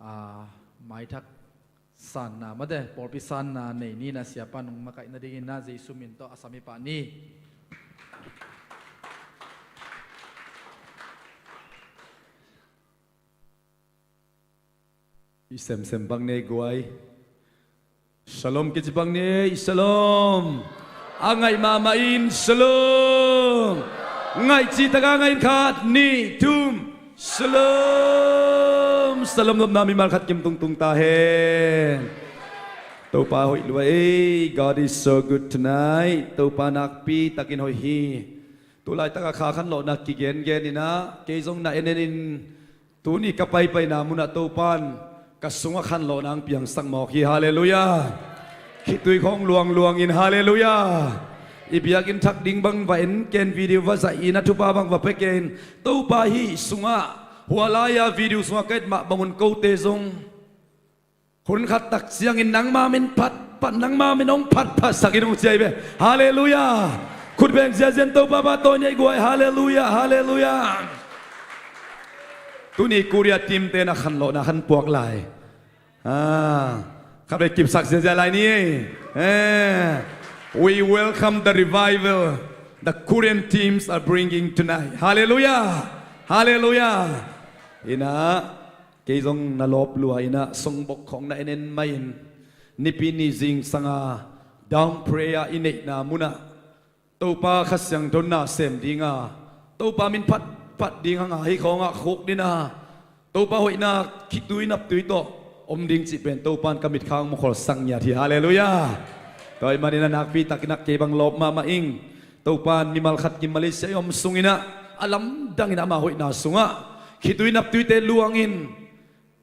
a, maithak sanna mate, pawlpi sanna nei ni na, siapa nong makaih nadingin na, Jesu min tawh a sam i pah ni. I semsem bang nei guai. Shalom kici bang nei, shalom. A ngaih mahmah in shalom. Ngaih cihtak a ngaih in, khat, nih, thum. Shalom. Shalom nopna mimal khat kim tungtung ta hen. Topa hoih lua ei. God is so good tonight. Topa nakpi takin hoih hi. Tulaitak a kha khanlawhna kigengen in ah, kei zong na en en in, tuni ka paipaina munah Topa'n ka sungah khanlawhna hong piangsak mawk hi. Halleluiah. Khitui khawng luangluang in, halleluiah. I biakinn thak ding bang va en ken, video va zaih in ah, thupha bang va pia ken. Topa hih sungah, hua lai-a video sungah ka et mah bangun kote zong hun khat tak ciangin nangma min phatphat, nangma min hong phatphatsak in hong ci hi ve. Halleluiah. Khut beng ziazia in Topa pahtawi ni ei guai. Halleluiah, halleluiah. Tuni Korea team te na khanlawhna khan puak lai. Ah, khat vei kipsak ziazia lai ni ei. Eh, we welcome the revival the Korean teams are bringing tonight. Halleluiah. Halleluiah. Hi na, kei zong na lawp lua in ah, songbok khawng na en en mah in, Nipi ni zingsang a dawn prayer i neihna munah Topa Kha Siangtho na sem ding a, Topa min phatphat ding hang a, hih khawngah khukdin a, Topa hoihna khitui naptui tawh om ding cih pen Topa'n ka mitkhang mu kholsak ngiat hi. Halleluiah. Tua ahih manin a nakpi takin ah kei bang lawp mahmah ing. Topa'n mimal khat kim Malaysia i om sungin ah a lamdangin ama hoihna sungah khitui naptuite luangin,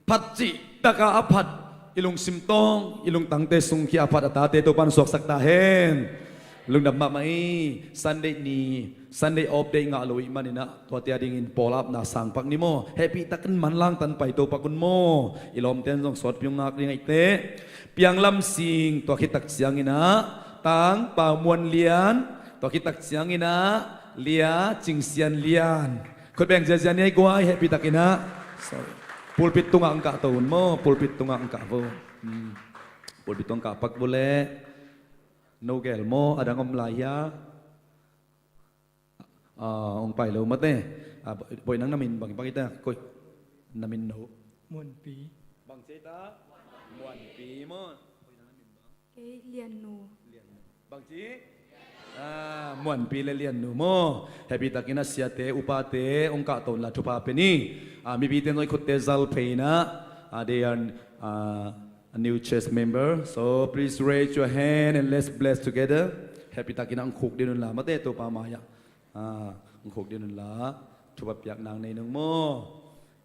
phat cihtak a a phat, i lungsim tawng, i lungtangte sung khia a phat a tate Topa'n suaksak ta hen. Lungdam mahmah ei. Sunday ni, Sunday off day ngah lo i hih manin ah, tuate a dingin pawlapna sangpak ni maw. Hehpih takin manlang tan pai to pak un maw. I lawmte'n zong sawtpi hong ngak ding ahih teh, Piang Lam Sing, tua khit tak ciangin ah Tang Pau Muan Lian, tua khit tak ciangin ah Lia Cing Sian Lian. Khut beng ziazia ni ei guai, hehpih takin ah. Sorry. Pulpit tungah hong kahto un maw, pulpit tungah hong kah vo. Hmm. Pulpit tungah hong kah pak vo leh. No gel maw, a dang om lai hia? Ah, hong pai lo mate. Ah, boih, boih, nang na min bang, bang hi ta, koi. Na min no. Muanpi. Bang ci ta? Muanpi maw. Kei Liannu. Liannu. Bang ci? Ah, Muanpi le Liannu maw. Hehpih takin ah siate, upate hong kahto un la, thupha pia ni. Ah, mipite'n zong i khutte zal phei in ah. Ah, they are, ah, a new church member. So please raise your hand and let's bless together. Hehpih takin ah hong khukdin un la mate, Topa mai-ah. Ah, hong khukdin un la. Thupha piakna nei nung maw.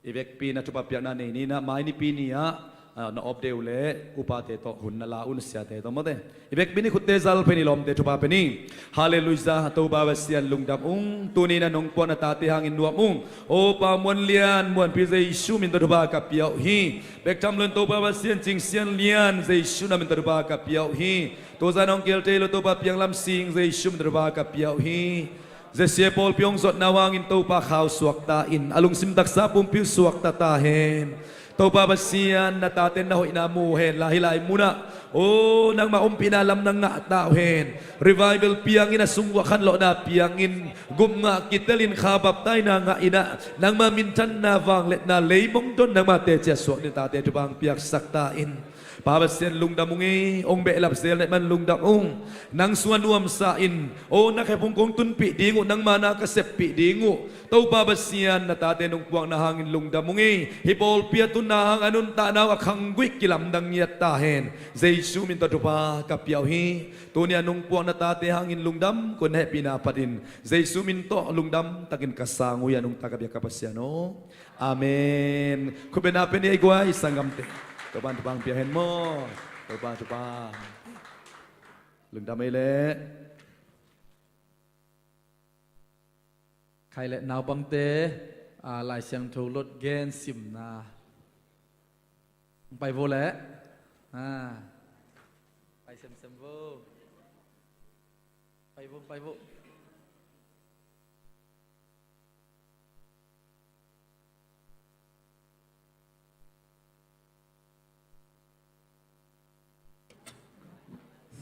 I vekpi in ah thupha piakna nei ni in ah, mai Nipi ni-ah, ah, na off day uh leh upate tawh hun na la un, siate tawh mate. I vekpi in i khutte zal phei in, i lawmte thupha pia ni. Halleluiah, Topa Pasian lungdam ung. Tuni in ah nong puak na tate hangin nuam ung. Aw Pa Muan Lian, Muanpi, Jesu min tawh thupha ka pia uh hi. Bek tham lo in Topa Pasian, Cing Sian Lian, Jesu na min tawh thupha ka pia uh hi. Tuzan hong kielte lo Topa Piang Lam Sing, Jesu min tawh thupha ka pia uh hi. Zia sia pawlpi hong zuatna uh hangin Topa khau suakta in, a lungsim taksa pumpi uh suakta ta hen. Topa Pasian, na tate'n na hoihna mu hen la, hih lai munah, aw, nangma ompihna lamdang ngah ta uh hen. Revival piangin, a sung uah khanlawhna piangin, gupna ngah kitelin, kha baptaina ngah in ah, nangma minthanna, vangliatna, leimong don nangma teci-ah suak dingin tate thupha hong piaksak ta in. Pa Pasian lungdam ung ei, hong behlap zel na hih man lungdam ung. Nang sungah nuamsa in, aw, na khephung kong tunpih ding uh, nangma na ka seppih ding uh. Topa Pasian, na tate nong puakna hangin lungdam ung ei. Hih pawlpi ah tun na hang a nuntakna uh a khanggui kilamdang ngiat ta hen. Jesu min tawh thupha ka pia uh hi. Tuni-a nong puak na tate hangin lungdam ko, na hehpihna phatin. Jesu min tawh lungdam takin ka sang uh hi, a nungta ka biak ka Pasian aw. Amen. Khut beng na pia ni ei guai, sanggamte. Topa'n thupha hong pia hen maw. Topa, Topa. Lungdam ei leh. Khai le naupangte, ah, Lai Siangtho lot gen simna. Hong pai vo leh. Ah. Pai semsem vo. Pai vo, pai vo.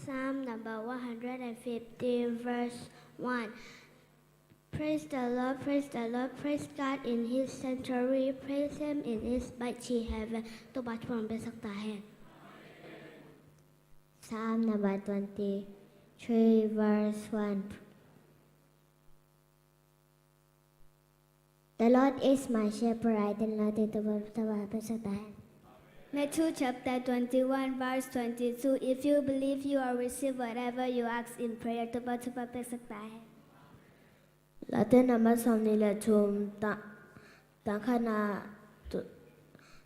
Psalm number one hundred and fifteen, verse one. Praise the Lord, praise the Lord, praise God in his sanctuary, praise him in his mighty heaven. Topa thupha piaksak ta hen. Psalm number twenty-three, verse one. The Lord is my shepherd, I shall not want. Topa thupha piaksak ta hen. Matthew chapter twenty-one, verse twenty-two. If you believe, you will receive whatever you ask in prayer. Topa thupha piaksak ta hen. Late number sawmnih le thum, tang, tang khatna, Tu,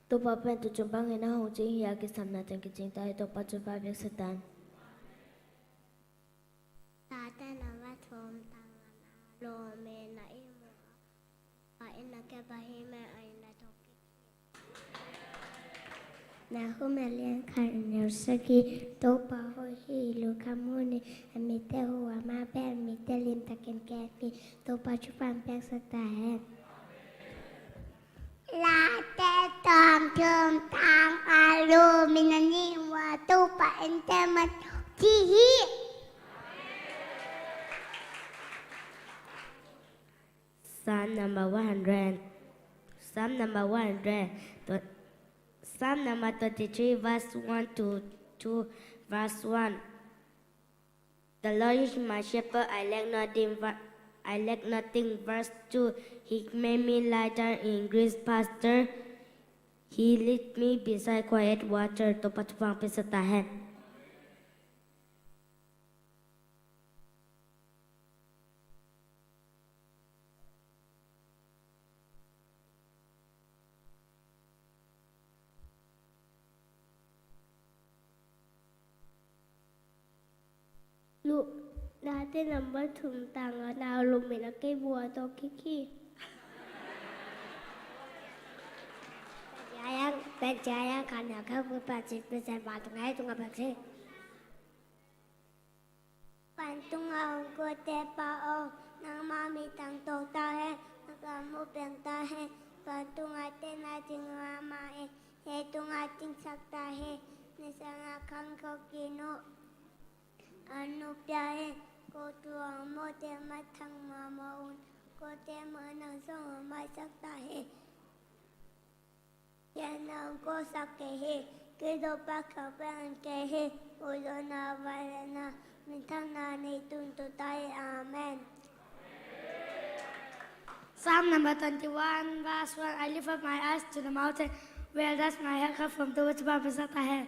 Topa pen tuchun bangin a hong cing hi a, kisapna teng kicing ta hi. Topa thupha piaksak ta hen. Late number thum, tang khatna, Lungdamna i muh a, a in a kep a hi mah a in a thok kik hi. Nahum a lian khat a neu sagih. Topa hoih hi, lungkham hun hi, a mite huh, amah bel mite limtakin kem hi. Topa thupha piaksak ta hen. Late sawmthum, tang khat, Lungdamna i muh a, Topa in kem a thok kik hi. Psalm number one hundred. Psalm number one hundred. Tw-, Psalm number twenty-three, verse one to two, verse one. The Lord is my shepherd, I lack nothing. Ver-, I lack nothing. Verse two. He made me lie down in green pasture. He lead me beside quiet water. Topa thupha piaksak ta hen. Lu-, Late number thum, tang khatna, Lungdamna i muh a, thok kik hi. Pen cia yang, pen cia yang, kan ya kau ku pa cik, pen cia pa tung ai tung a pa cik. Vantunga om kote Pa aw, nangma min thangto ta hen, na kammu piang ta hen. Vantunga tenna ding nangma in, leitunga dingsak ta hen. Na siamna kham khawm kei un. An nu pia hen, ko tuang mawte mathang mahmah un, kote mah nang sawng a maisak ta hen. Yan nang ko sak kei hi, kei Topa khak piang kei hi, uzo na vai le na, minthanna nei tun tu ta hi. Amen. Psalm number twenty-one, verse one. I lift up my eyes to the mountain. Where does my help come from? Topa thupha piaksak ta hen.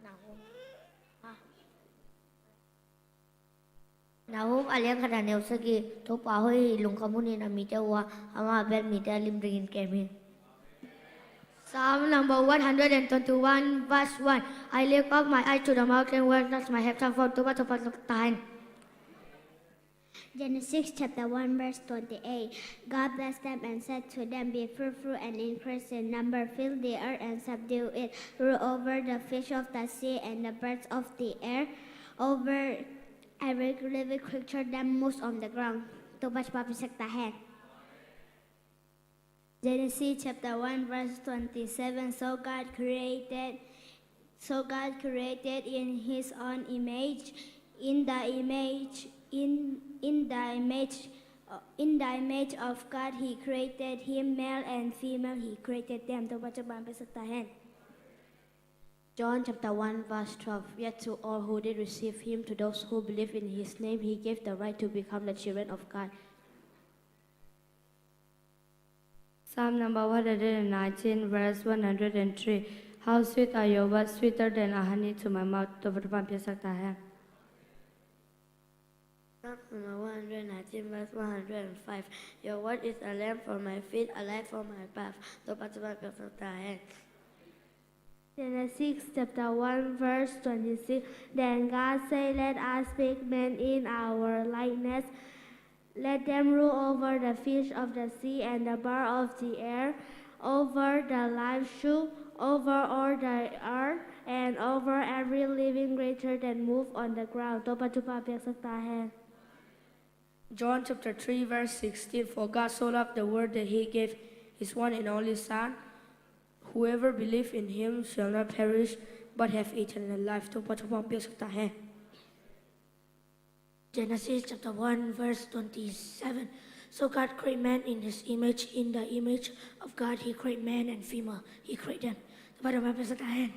Nahum. Nahum a lian khat a neu sagih. Topa hoih hi, lungkham hun hi, a mite huh a, amah bel mite a limtakin kem hi. Psalm number one hundred and twenty-one, verse one. I lift up my eyes to the mountain, where does my help come from? Topa thupha piaksak ta hen. Genesis chapter one, verse twenty-eight. God blessed them and said to them, "Be fruitful and increase in number, fill the earth and subdue it, rule over the fish of the sea and the birds of the air, over every living creature that moves on the ground." Topa thupha piaksak ta hen. Genesis chapter one, verse twenty-seven. So God created, so God created in his own image, in the image, in, in the image, uh, in the image of God, he created him, male and female, he created them. Topa thupha piaksak ta hen. John chapter one, verse twelve. Yet to all who did receive him, to those who believe in his name, he gave the right to become the children of God. Psalm number one hundred and nineteen, verse one hundred and three. How sweet are your words, sweeter than a honey to my mouth. Topa thupha piaksak ta hen. Psalm number one hundred nineteen, verse one hundred and five. Your word is a lamp for my feet, a light for my path. Topa thupha piaksak ta hen. Genesis chapter one, verse twenty-six. Then God said, "Let us make man in our likeness. Let them rule over the fish of the sea and the bird of the air, over the livestock, over all the earth, and over every living creature that move on the ground." Topa thupha piaksak ta hen. John chapter three, verse sixteen. For God so loved the world that he gave his one and only Son. Whoever believes in him shall not perish, but have eternal life. Topa thupha piaksak ta hen. Genesis chapter one, verse twenty-seven. So God created man in his image, in the image of God he created man and female he created them. Topa thupha piaksak ta hen.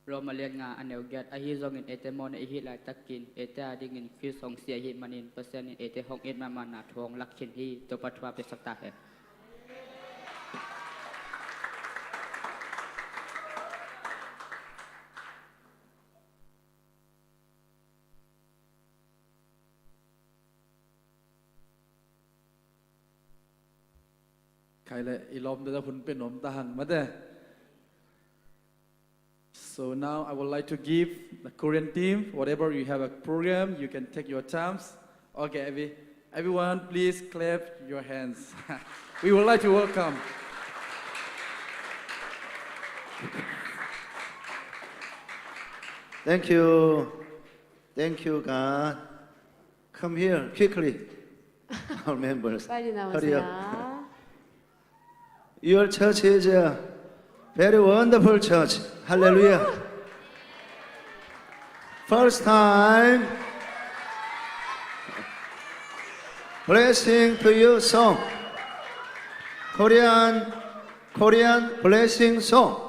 Roma lian nga a neu giat. Ahi zongin eite mawhna i hih laitakin eite adingin Khrist hong si ahih manin Pasian in eite hong it mahmahna thu hong lak khin hi. Topa thupha piaksak ta hen. Khai le i lawmte hun pe nuam ta hang mate. So now I would like to give the Korean team, whatever you have a program, you can take your times. Okay, every, everyone, please clap your hands. We would like to welcome. Thank you. Thank you, God. Come here quickly. Our members. 빨리 Hurry up. 나오세요. Your church is a very wonderful church. Hallelujah. First time. Blessing to you song. Korean, Korean blessing song.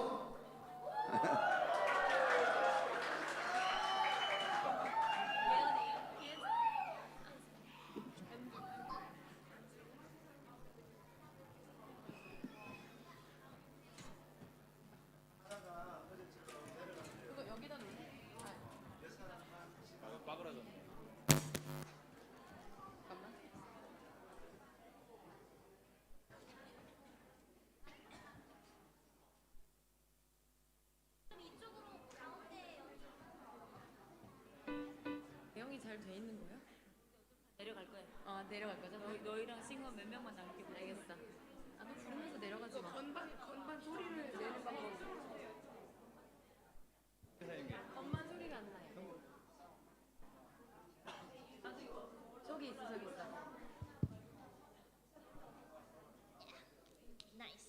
내용이 잘 돼 있는 거야? 내려갈 거야. 아, 내려갈 거죠? 너, 너희랑 싱어 몇 명만 남기고. 알겠어. 아, 너 부르면서 내려가지 마. 건반, 건반 소리를 내는 방법이. 건반 소리가 안 나요. 저기 있어, 저기 있어. 나이스.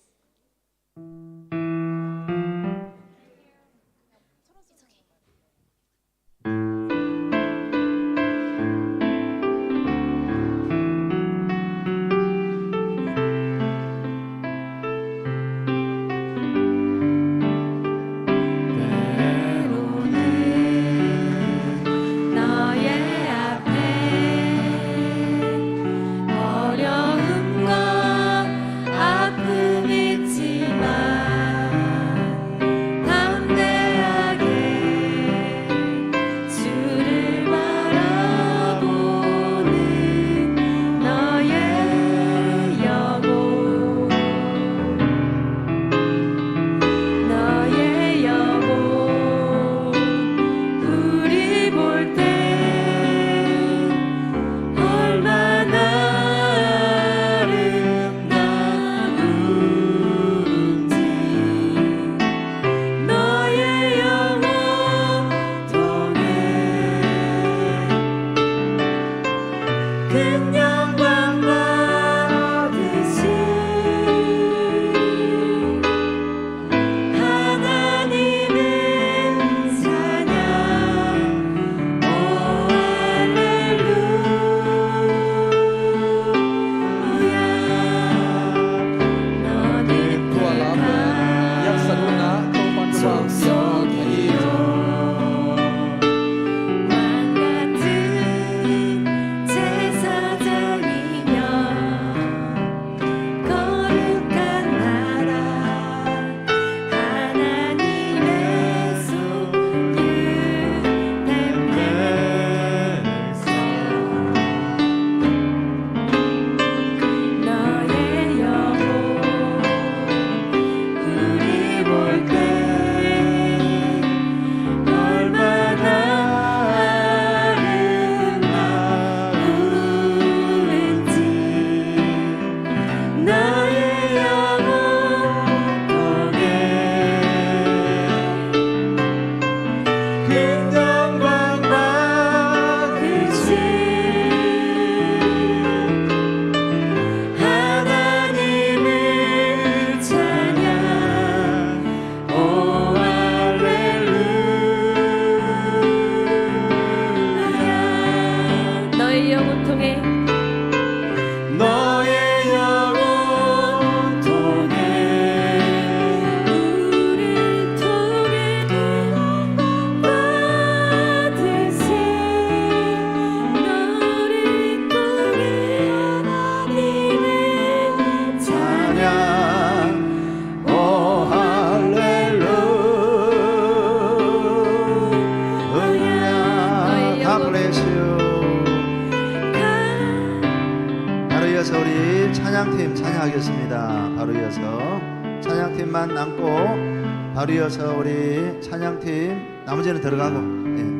바로 이어서 찬양팀만 남고, 바로 이어서 우리 찬양팀 나머지는 들어가고. 예.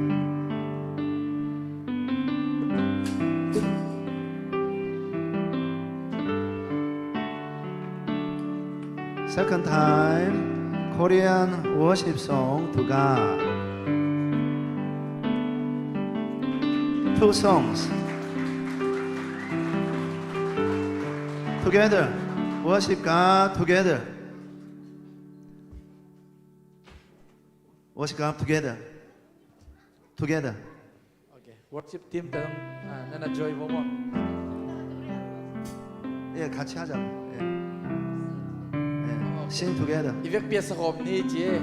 Second time, Korean worship song to God. Two songs. Together. Worship God together. Worship God together. Together. Okay. Worship team, tolong, ah, nana join vo maw. 예, 같이 하자. 예. 예. Sing together. I vekpi-a sakhawm ni ci.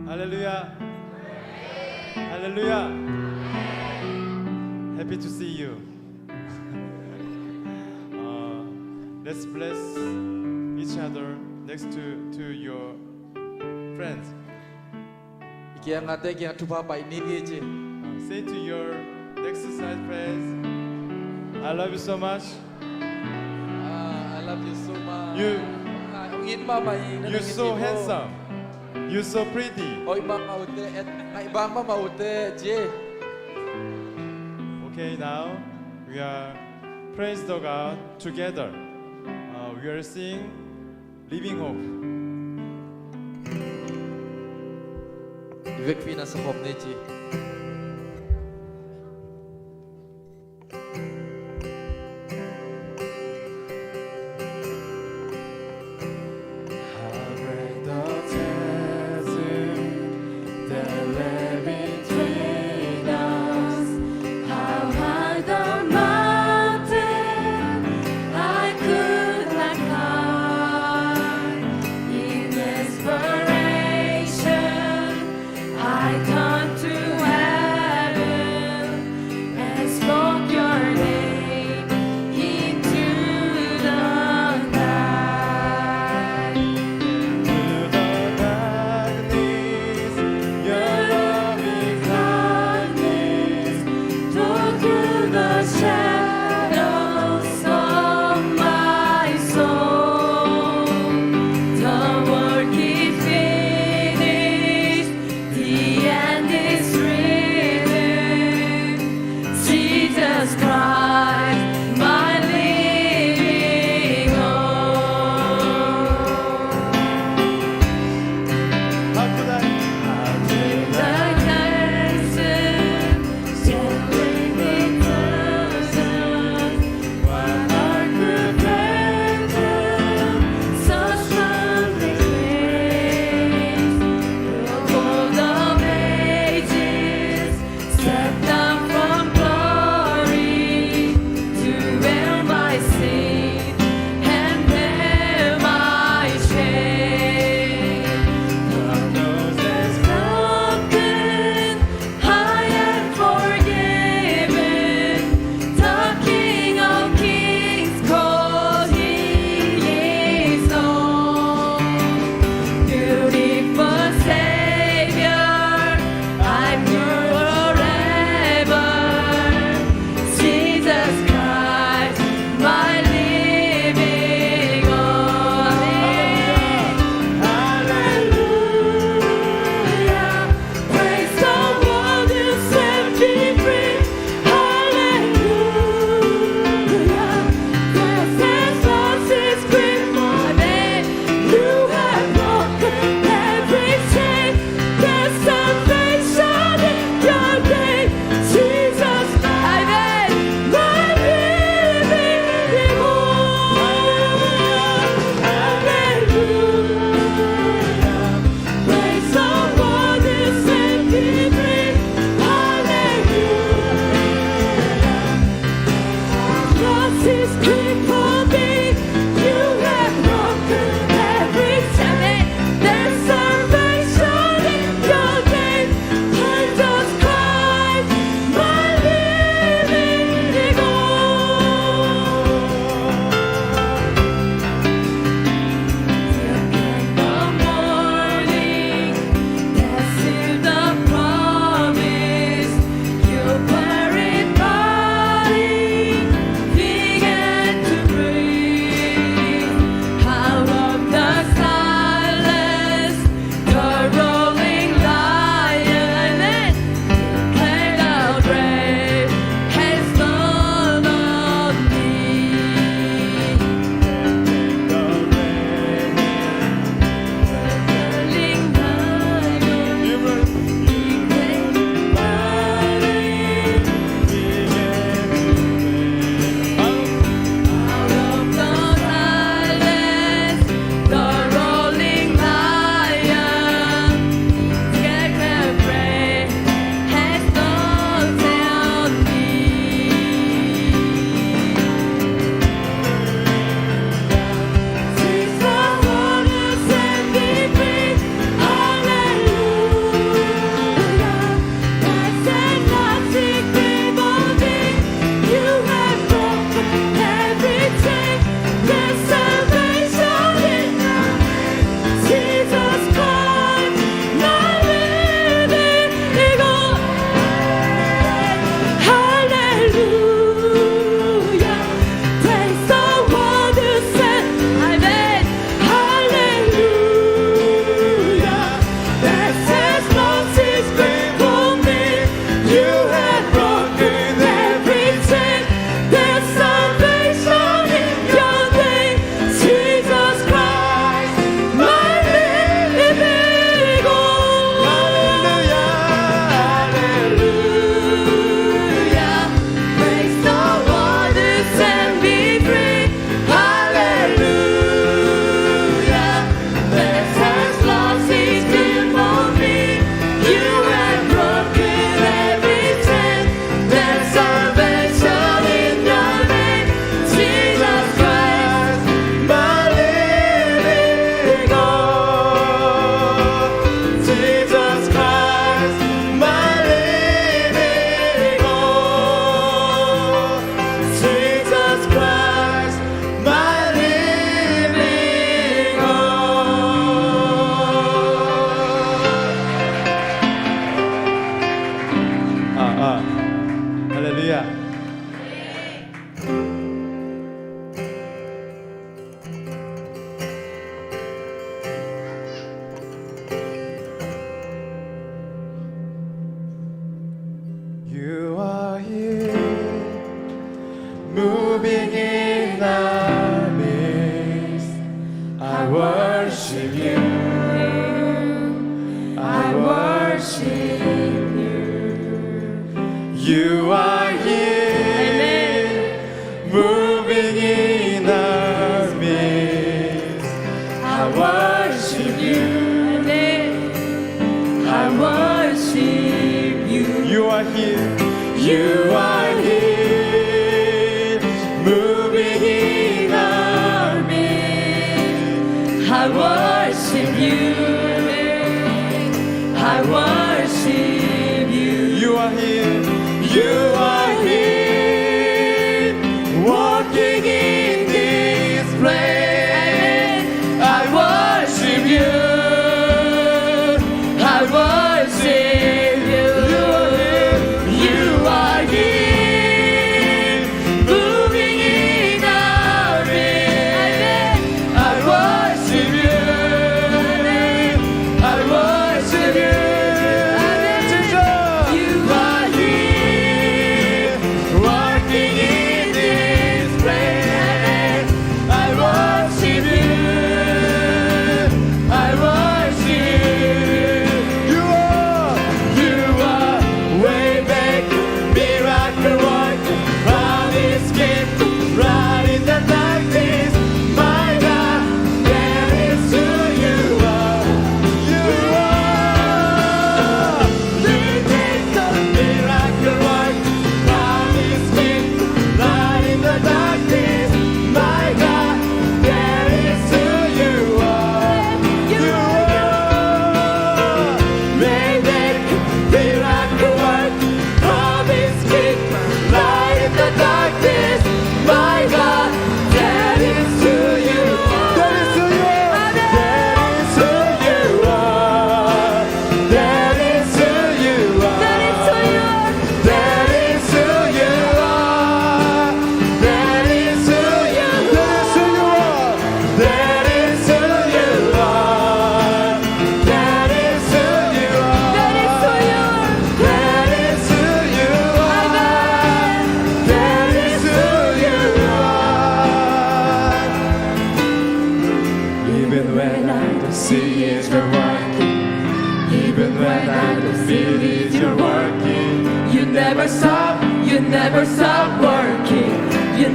Hallelujah. Hallelujah. Happy to see you. Uh, let's bless each other next to, to your friends. I kiangah te kiangah thupha pai ni ci. Uh, say to your next side friends, "I love you so much." Ah, I love you so much. You, ah, hong it mahmah hi, na hong it so hi, oh, handsome. You so pretty. Hoih mahmah uh teh, et, hoih bang mahmah uh teh ci. Okay, now we are praise the God together. Uh, we are singing Living Hope. I vekpi-a sakhawm ni ci. How great the chasm that lay between us, how high the mountain I could not climb. In desperation, I turn to heaven. This great for me, you have broken every chain. There's salvation in your name. Jesus Christ, my living God. Till the morning, that's in the promise. Your buried body began to breathe. Out of the silence, the roaring lion declared, "The grave has gone on me." Hallelujah. Praise the one who said, Amen. Hallelujah. That says, "Lord, is great for me. You have broken every chain. There's salvation in your name, Jesus Christ, my living God." Hallelujah, hallelujah. Praise the one who set me free. Hallelujah. That has lost his grip on me. You have broken every chain. There's salvation in your name, Jesus Christ, my living God. Jesus Christ, my living God. Jesus Christ, my living God. Ah, ah. Hallelujah. You are here, moving in our midst. I worship you. I worship you. You are here, moving in our midst. I worship you. I worship you. You are here. You are here, moving in our midst. I worship you. I worship you. You are here. You are here, walking in this place. I worship you. I worship you. You are here, moving in our midst. I worship you. I worship you.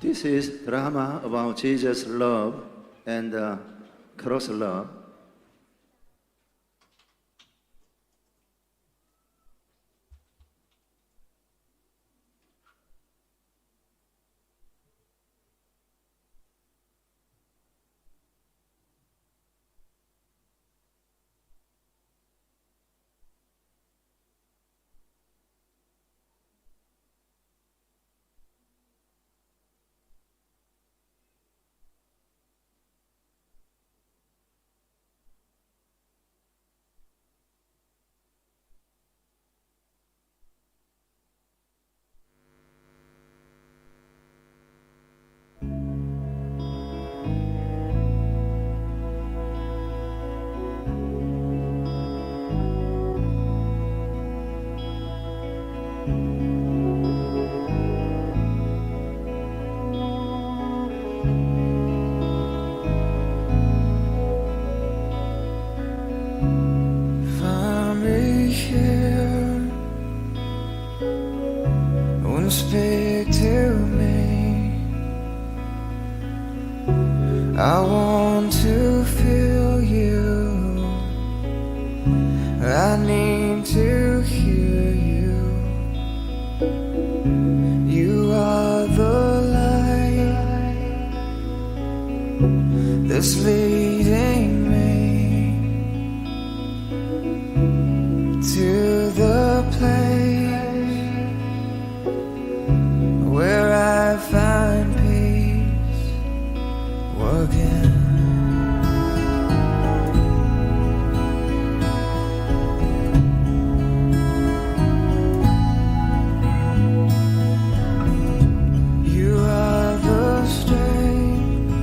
This is drama about Jesus' love and the cross love. Find me here and speak to me. I want to feel you. I need to hear you. You are the light that's leading me to the place where I find peace again. You are the strength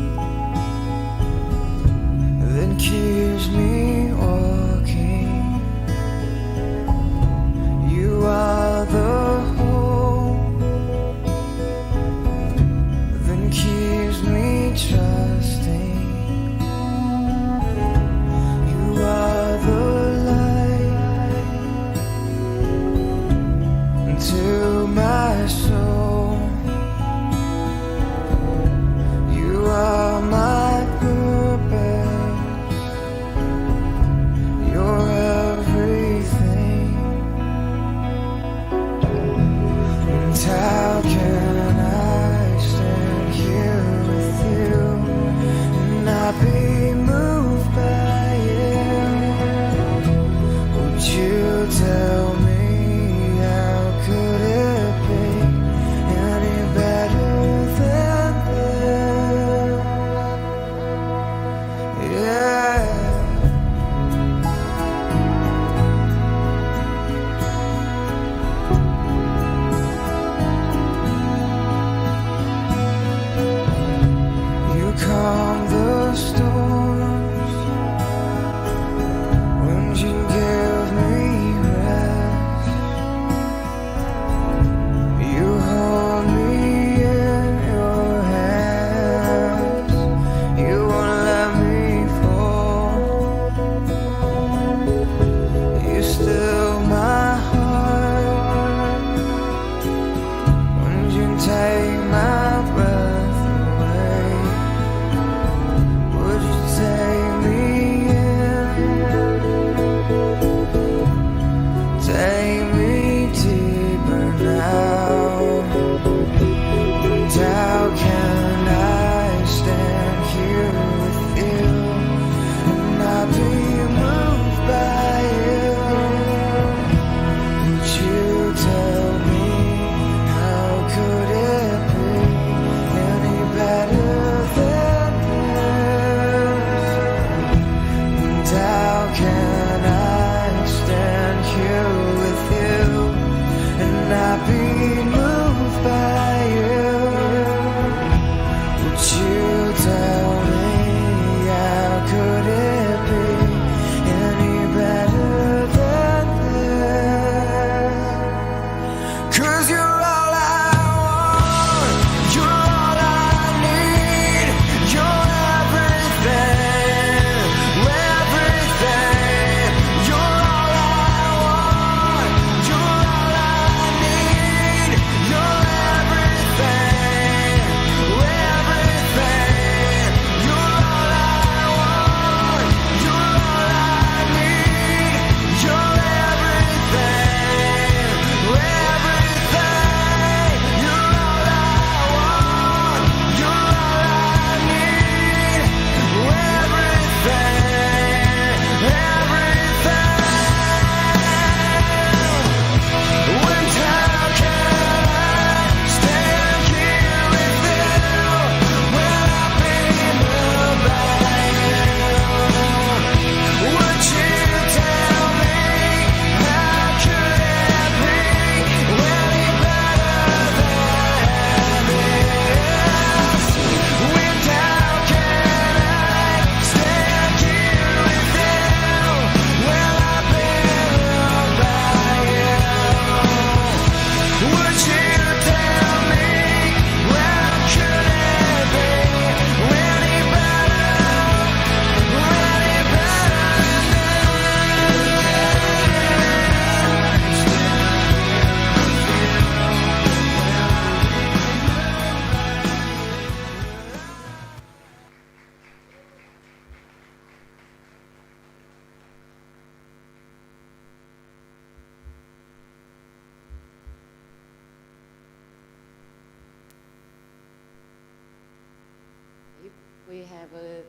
We have uh,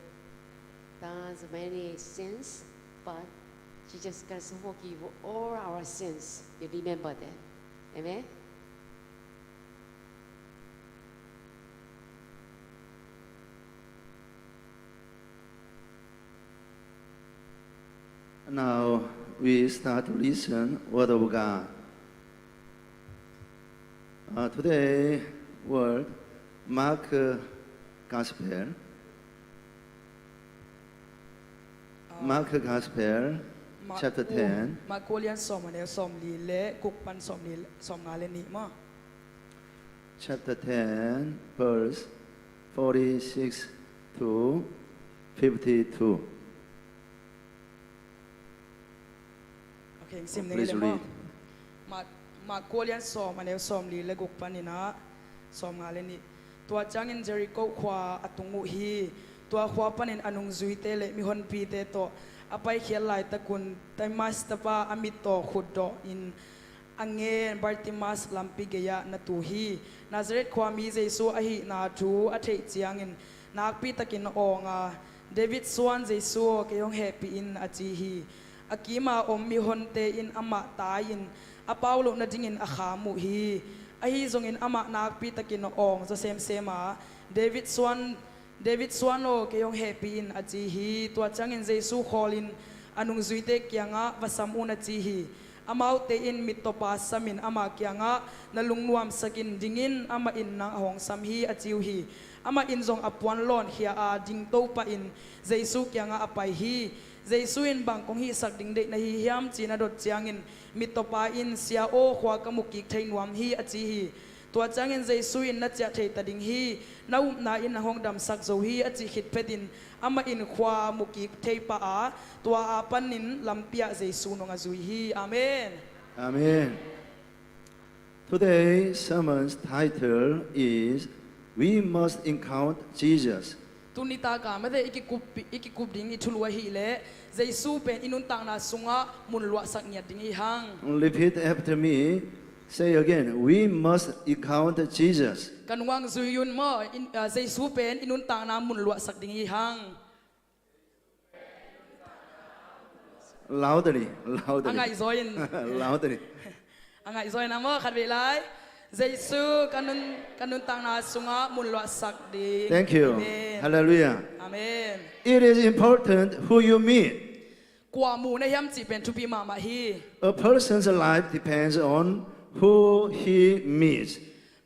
done many sins, but Jesus Christ forgive all our sins. You remember that. Amen. Now we start to listen Word of God. Uh, today word, Mark uh, Gospel. Mark Gospel, Mark chapter ku- ten. Mark ku lian sawm a neu sawm li le guk pan sawm li sawm nga le nih maw. Chapter ten, verse forty-six to fifty-two. Okay, sim Please ning le maw. Read. Mark, Mark ku lian sawm a neu sawm li le guk panin ah sawm nga le nih. Tua ciangin Jericho khua a tung uh hi. Tua khua panin a nungzuite le mihonpite tawh a paikhiat laitakun Timas tapa a mittaw khutdawh in a ngen Bartimas lampi gei-ah na tu hi. Nazareth khuami Jesu ahihna thu a theih ciangin nakpi takin a awng a, David suan Jesu aw, kei hong hehpih in, a ci hi. A kima om mihonte in amah tai-in a pau loh nadingin a kham uh hi. Ahi zongin amah nakpi takin a awng zaw semsem a, David suan David suan aw, kei hong hehpih in, a ci hi. Tua ciangin Jesu khawlin a nungzuite kiangah va sam un, a ci hi. Amaute in mittawpa samin ama kiangah na lungnuamsakin dingin, amah in nang a hong sam hi, a ci uh hi. Amah in zong a puan lawnkhia a dingto pahin Jesu kiangah a pai hi. Jesu in bang kong hihsak ding deih na hi hiam ci-in a dot ciangin mittawpa in, Sia aw, khua ka mu kik thei nuam hi, a ci hi. Tua ciangin Jesu in, na ciah thei ta ding hi, na upna in nang hong damsak zo hi, a cih khit phetin amah in khua mu kik thei pah a, tua a panin lampi ah Jesu nung a zui hi. Amen. Amen. Today's sermon's title is We Must Encounter Jesus. Tuni taka mate i kikup, i kikup ding i thulu ahih leh Jesu pen i nuntakna sungah mun luahsak ngiat ding i hang. Repeat after me. Say again, we must encounter Jesus. Ka nungah zui un maw, in, ah, Jesu pen i nuntakna mun luahsak ding i hang. Loudly, loudly. A ngaihzaw in. Loudly. A ngaihzaw in a maw, khat vei lai. Jesu ka nun, ka nuntakna sungah mun luahsak ding. Thank you. Amen. Hallelujah. Amen. It is important who you meet. Kua muh na hiam cih pen thupi mahmah hi. A person's life depends on who he meets.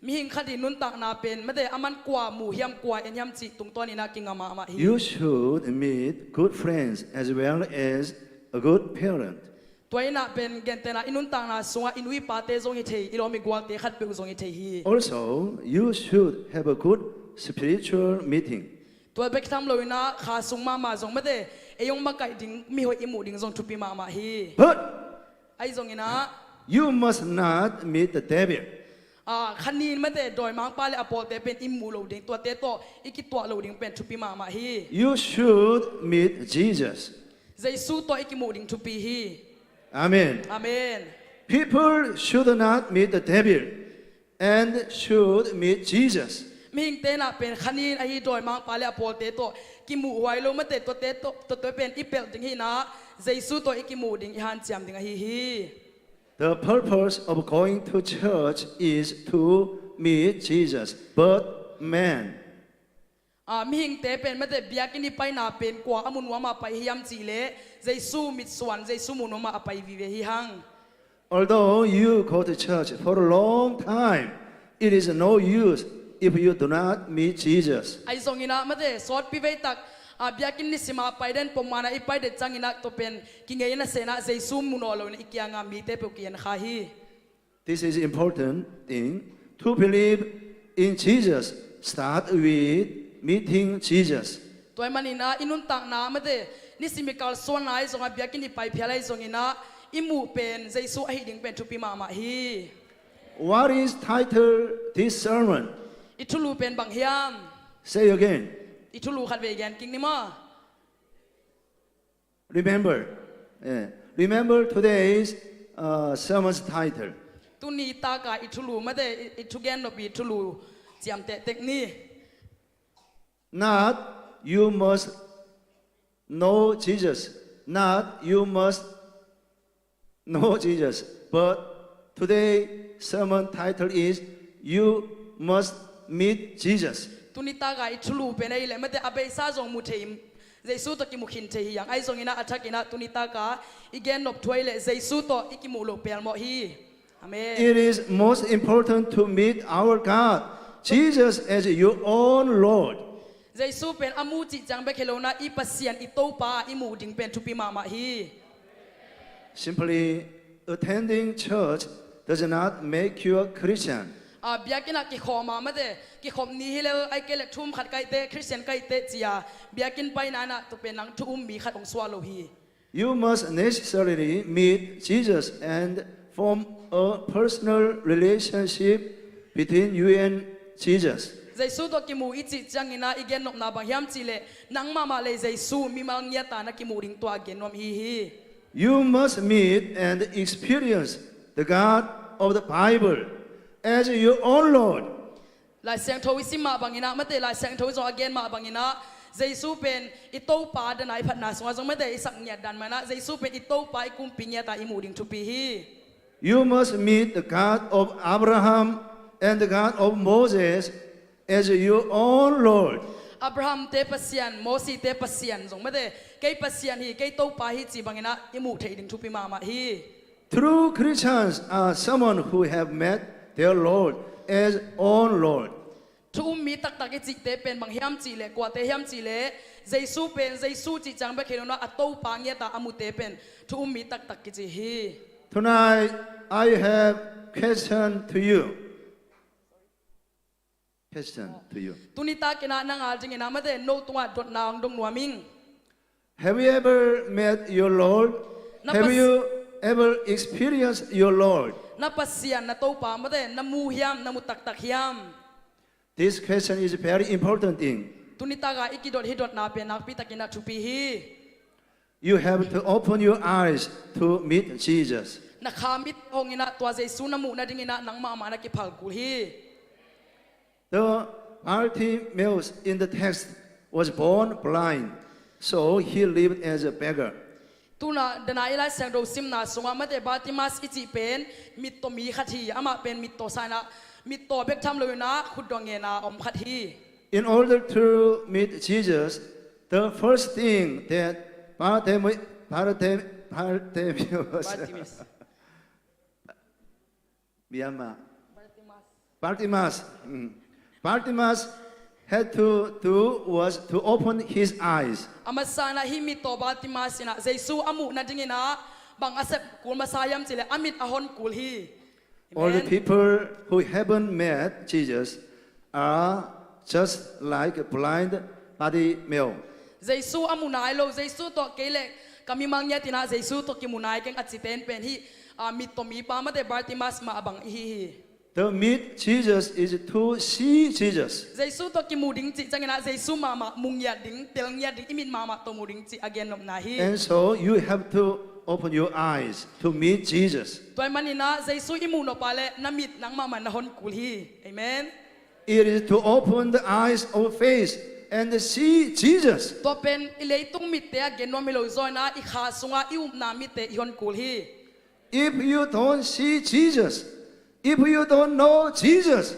Mihing khat i nuntakna pen mate a man kua muh hiam, kua en hiam cih tungtawn in a kinga mahmah hi. You should meet good friends as well as a good parent. Tua in ah pen gentehna i nuntakna sungah i nu i pate zong hi thei, i lawm i gualte khatpeuh zong hi thei hi. Also, you should have a good spiritual meeting. Tua bek tham lo in ah kha sung mahmah zong mate ei hong makaih ding mihoih i muh ding zong thupi mahmah hi. But Ahi zongin ah, you must not meet the devil. ah, khanin mate dawimangpa le a pawlte pen i muh lo ding, tuate tawh i kituah lo ding pen thupi mahmah hi. You should meet Jesus. Jesu tawh i kimuh ding thupi hi. Amen. Amen. People should not meet the devil and should meet Jesus. Mihingte in ah pen khanin ahi dawimangpa le a pawlte tawh kimuh huai lo mate tuate tawh, tuate pen i pelh ding hi in ah Jesu tawh i kimuh ding i hanciam ding ahi hi. The purpose of going to church is to meet Jesus, but man. Ah, mihingte pen mate biakinn i paina pen kua a mu nuam a pai hiam cih leh Jesu mitsuan, Jesu mu nuam a pai vive hi hang. Although you go to church for a long time, it is no use if you do not meet Jesus. Ahi zongin ah mate sawtpi vei tak, ah, biakinn nisim a pai den pom man a i pai den ciangin ah tua pen kingei na sehna Jesu mu nawn lo in ah i kianga mite peuh ki-en kha hi. This is important thing. To believe in Jesus start with meeting Jesus. Tua ahih manin ah i nuntakna mate nisim i kalsuanna ahi zong a biakinn i pai phial ahi zongin ah i muh pen Jesu ahi ding pen thupi mahmah hi. What is title this sermon? I thulu pen bang hiam? Say again. I thulu khat vei gen kik ni maw. Remember. Eh, remember today's uh, sermon's title. Tuni taka i thulu mate i, i thugen nop i thulu ciam tektek ni. Not "You must know Jesus," not "You must know Jesus." But today sermon title is "You must meet Jesus." Tuni taka i thulu pen ahih leh mate a beisa zong mu thei, Jesu tawh kimu khin thei hi hang. Ahi zongin ah a thakin ah tuni taka i gen nop thu ahih leh Jesu tawh i kimuh loh pelmawh hi. Amen. It is most important to meet our God, Jesus, as your own Lord. Jesu pen a mu cih ciang bek hi lo-in ah i Pasian, i Topa i muh ding pen thupi mahmah hi. Simply attending church does not make you a Christian. A, biakinn ah kikhawm a mate, kikhop ni hi lel, ahih kei leh thu um khat ka hi teh, Christian ka hi teh ci-a biakinn paina in ah tua pen nang thu um mi khat hong suak lo hi. You must necessarily meet Jesus and form a personal relationship between you and Jesus. Jesu tawh kimu i cih ciangin ah i gennopna bang hiam cih leh nang mahmah le Jesu mimal ngiat a na kimuh ding tua a gen nuam ahi hi. You must meet and experience the God of the Bible as your own Lord. Lai Siangtho i sim mah bangin ah mate, Lai Siangtho i zong a gen mah bangin ah Jesu pen i Topa, dan a i phatna sungah zong mate i sak ngiat dan mah in ah Jesu pen i Topa, i Kumpi ngiat a i muh ding thupi hi. You must meet the God of Abraham and the God of Moses as your own Lord. Abraham te Pasian, Mosi te Pasian zong mate kei Pasian hi, kei Topa hi ci bangin ah i muh theih ding thupi mahmah hi. True Christians are someone who have met their Lord as own Lord. Thu um mi taktak i cihte pen bang hiam cih leh, kuate hiam cih leh, Jesu pen Jesu cih ciang bek hi lo-in ah a Topa ngiat a a mute pen thu um mi taktak kici hi. Tonight, I have question to you. Question to you. Tuni takin ah nang a dingin ah mate no tungah dotna hong dong nuam ing. Have you ever met your Lord? Na Have Pas- you ever experienced your Lord? Na Pasian, na Topa mate na mu hiam, na mu taktak hiam? This question is very important thing. Tuni taka i kidot hih dotna pen nakpi takin ah thupi hi. You have to open your eyes to meet Jesus. Na kha mit hong in ah tua Jesu na muh nadingin ah nang mahmah na kiphal kul hi. The Bartimaeus in the text was born blind, so he lived as a beggar. Tu-in ah dena i Lai Siangtho simna sungah mate Bartimaeus i cih pen mittaw mi khat hi. Amah pen mittaw sa-in ah mittaw bek tham lo-in ah khutdawh ngen a om khat hi. In order to meet Jesus, the first thing that Bartime- Bartime- Bartimaeus Bartimaeus. Myanmar. Bartimaeus. Bartimaeus, mm. Bartimaeus had to do was to open his eyes. A masa-in ah hih mittaw Bartimaeus in ah Jesu a muh nadingin ah bang a sep kul masa hiam cih leh a mit a hon kul hi. All the Amen. People who haven't met Jesus are just like blind Bartimaeus. Jesu a mu nai lo, Jesu tawh kei leh ka mimal ngiat in ah Jesu tawh kimu nai keng a cite in pen hih, ah, mittaw mipa mate Bartimaeus mah bang i hi hi. To meet Jesus is to see Jesus. Jesu tawh kimu ding cih ciangin ah Jesu mahmah mu ngiat ding, tel ngiat ding, i mit mahmah tawh mu ding cih a gennopna hi. And so you have to open your eyes to meet Jesus. Tua ahih manin ah Jesu i muh nop leh na mit nang mahmah na hon kul hi. Amen. It is to open the eyes of faith and see Jesus. Tua pen i leitung mitte a gen nuam hi lo zaw-in ah i kha sungah i upna mitte i hon kul hi. If you don't see Jesus, if you don't know Jesus,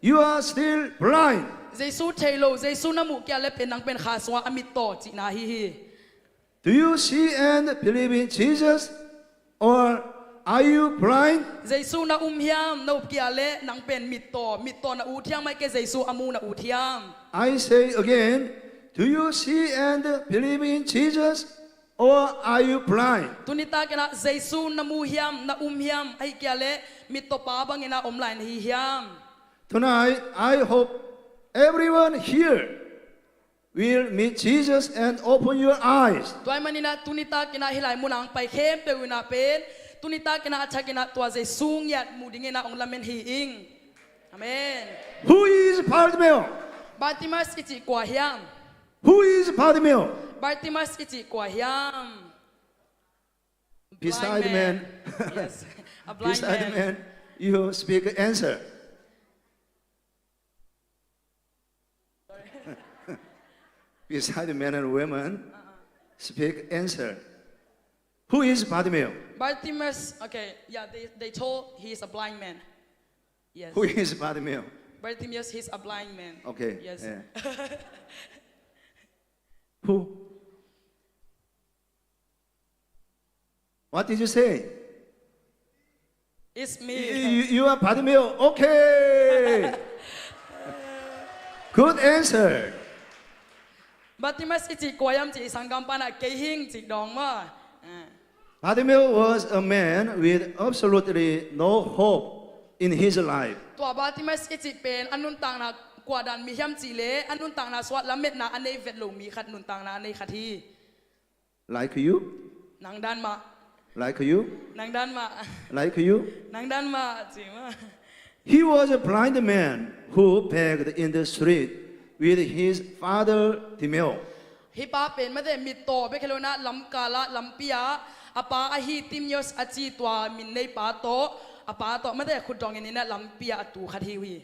you are still blind. Jesu thei lo, Jesu na muh kei leh pen nang pen kha sungah a mittaw cihna ahi hi. Do you see and believe in Jesus, or are you blind? Jesu na um hiam, na up kei leh nang pen mittaw, mittaw na ut hiam, ahih kei leh Jesu a mu na ut hiam? I say again, do you see and believe in Jesus, or are you blind? Tuni takin ah Jesu na mu hiam, na um hiam, ahih kei leh mittawpa bangin ah om lai na hi hiam? Tonight, I hope everyone here will meet Jesus and open your eyes. Tua ahih manin ah tuni takin ah hih lai munah hong pai khempeuh in ah pen, tuni takin ah a thakin ah tua Jesu ngiat mu dingin ah hong lamen hi ing. Amen. Who is Bartimaeus? Bartimaeus i cih kua hiam? Who is Bartimaeus? Bartimaeus i cih kua hiam? Beside Blind man. Man. Yes. A blind Beside man. Man, you speak answer. beside the men and women, speak, answer. Who is Bartimaeus? Bartimaeus, okay, yeah, they, they told he is a blind man. Yes. Who is Bartimaeus? Bartimaeus, he's a blind man. Okay, yes. Yeah. Who? What did you say? It's me. You, you are Bartimaeus. Okay. Good answer. Bartimaeus i cih kua hiam cih i sanggam pan ah kei hing cih dawng maw. Ah. Bartimaeus was a man with absolutely no hope in his life. Tua Bartimaeus i cih pen a nuntakna kua dan mi hiam cih leh a nuntakna suah lametna a nei vet lo mi khat, nuntakna a nei khat hi. Like you? Nang dan mah. Like you? Nang dan mah. Like you? Nang dan mah, ci mah. He was a blind man who begged in the street with his father Timaeus. Hih pa pen mate mittaw bek hi lo in ah lamkal ah lampi ah a pa ahi Timaeus a ci tua min nei pa tawh, a pa tawh mate khut dongin in ah lampi ah a tu khat hi uh hi.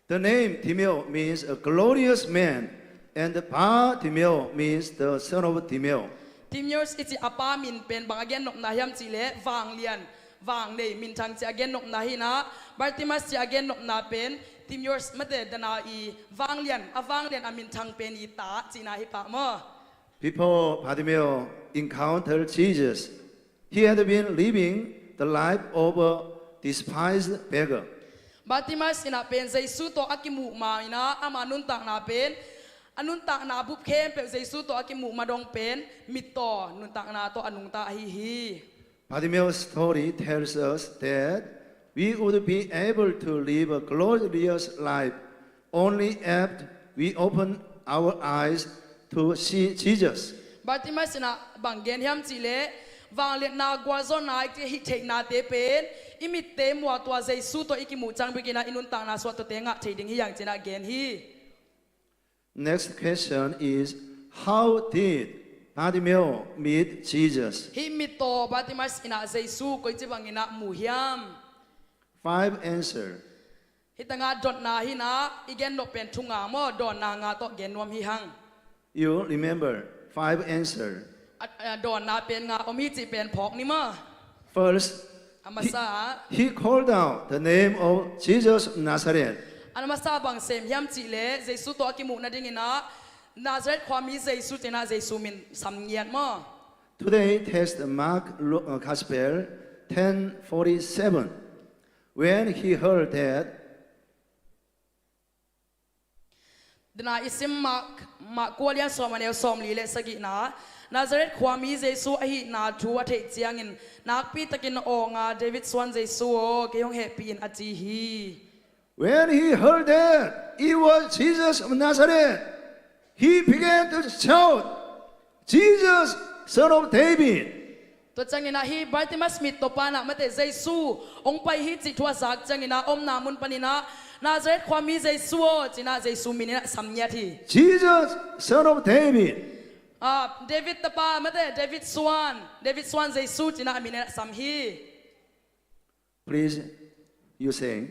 The name Timaeus means a glorious man, and the Bartimaeus means the son of Timaeus. Timaeus i cih a pa min pen bang a gennopna hiam cih leh vanglian, vangnei, minthang cih a gennopna hi in ah, Bartimaeus cih a gennopna pen Timaeus mate dana i vanglian, a vanglian a minthang pen i ta cihna hi pah maw. Before Bartimaeus encountered Jesus, he had been living the life of a despised beggar. Bartimaeus in ah pen Jesu tawh a kimuh ma in ah ama nuntakna pen, a nuntakna bup khempeuh Jesu tawh a kimuh ma dong pen mittaw nuntakna tawh a nungta ahi hi. Bartimaeus' story tells us that we would be able to live a glorious life only after we open our eyes to see Jesus. Bartimaeus in ah bang gen hiam cih leh vangliatna gualzawhna i hih theihnate pen i mitte muah tua Jesu tawh i kimuh ciang bek in ah i nuntakna suah tuate ngah thei ding hi hang ci in ah gen hi. Next question is, how did Bartimaeus meet Jesus? Hih mittaw Bartimaeus in ah Jesu koici bangin ah mu hiam? Five answer. Hih tangah dotna hi in ah i gennop pen thu nga maw, dawnna nga tawh gen nuam hi hang. You remember five answer. A, a, dawnna pen nga om hi cih pen phawk ni maw. First, a masa ah, he, he called out the name of Jesus of Nazareth. A masa bang sem hiam cih leh Jesu tawh a kimuh nading in ah Nazareth khuami Jesu ci in ah Jesu min sam ngiat maw. Today text Mark Lu-, uh, Gospel ten forty-seven. When he heard that, Dana i sim Mark, Mark kua lian sawm a neu sawmli le sagihna, Nazareth khuami Jesu ahihna thu a theih ciangin nakpi takin a awng a, David suan Jesu aw, kei hong hehpih in, a ci hi. When he heard that it was Jesus of Nazareth, he began to shout, "Jesus, son of David." Tua ciangin ah hih Bartimaeus mittaw pa in ah mate Jesu hong pai hi cih thu a zak ciangin ah omna mun panin ah Nazareth khuami Jesu aw ci in ah Jesu min in ah sam ngiat hi. "Jesus, son of David." Ah, David tapa mate David suan, David suan Jesu ci in ah a min in ah sam hi. Please, you say,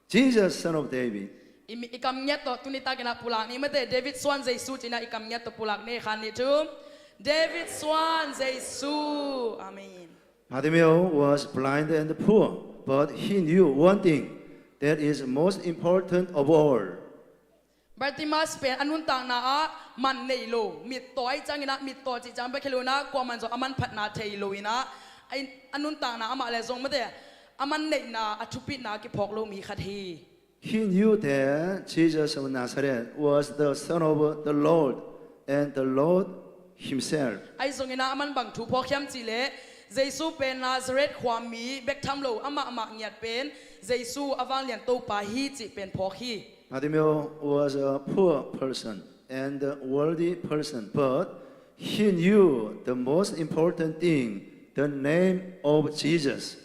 "Jesus, son of David." I mi-, i kam ngiat tawh tuni takin ah pulak ni mate, David suan Jesu ci in ah i kam ngiat tawh pulak ni, khat nih thum. David suan Jesu. Amen. Bartimaeus was blind and poor, but he knew one thing that is most important of all. Bartimaeus pen a nuntakna ah man nei lo, mittaw ahih ciangin ah, mittaw cih ciang bek hi lo in ah, kuaman zong a manphatna thei lo in ah, a, a nuntakna amah le zong mate, a man neihna, a thupitna a kiphawk lo mi khat hi. He knew that Jesus of Nazareth was the Son of the Lord and the Lord himself. Ahi zongin ah a man bang thu phawk hiam cih leh, Jesu pen Nazareth khuami bek tham lo, amah mah ngiat pen Jesu a vanglian Topa hi cih pen phawk hi. Bartimaeus was a poor person and a worldly person, but he knew the most important thing, the name of Jesus.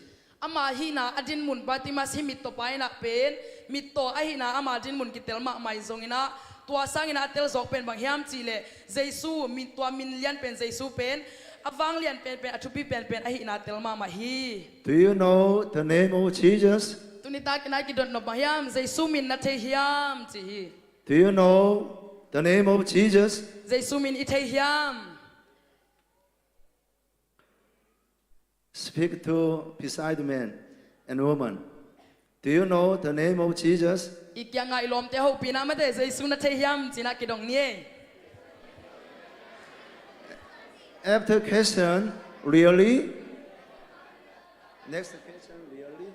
Ama hihna a dinmun, Bartimaeus hih mittaw pa in ah pen, mittaw ahihna ama dinmun kitel mahmah hi zongin ah, tua sangin ah a tel zawk pen bang hiam cih leh, Jesu, min, tua min lian pen Jesu pen, a vanglian penpen, a thupi penpen ahihna tel mahmah hi. Do you know the name of Jesus? Tuni takin ah i kidotnop bang hiam, Jesu min na thei hiam cih hi. Do you know the name of Jesus. Jesu min i thei hiam? Speak to beside men and woman. Do you know the name of Jesus? I kiangah i lawmte hopih in ah, mate, Jesu na thei hiam ci-in ah kidong ni ei. After question, really? Next question, really?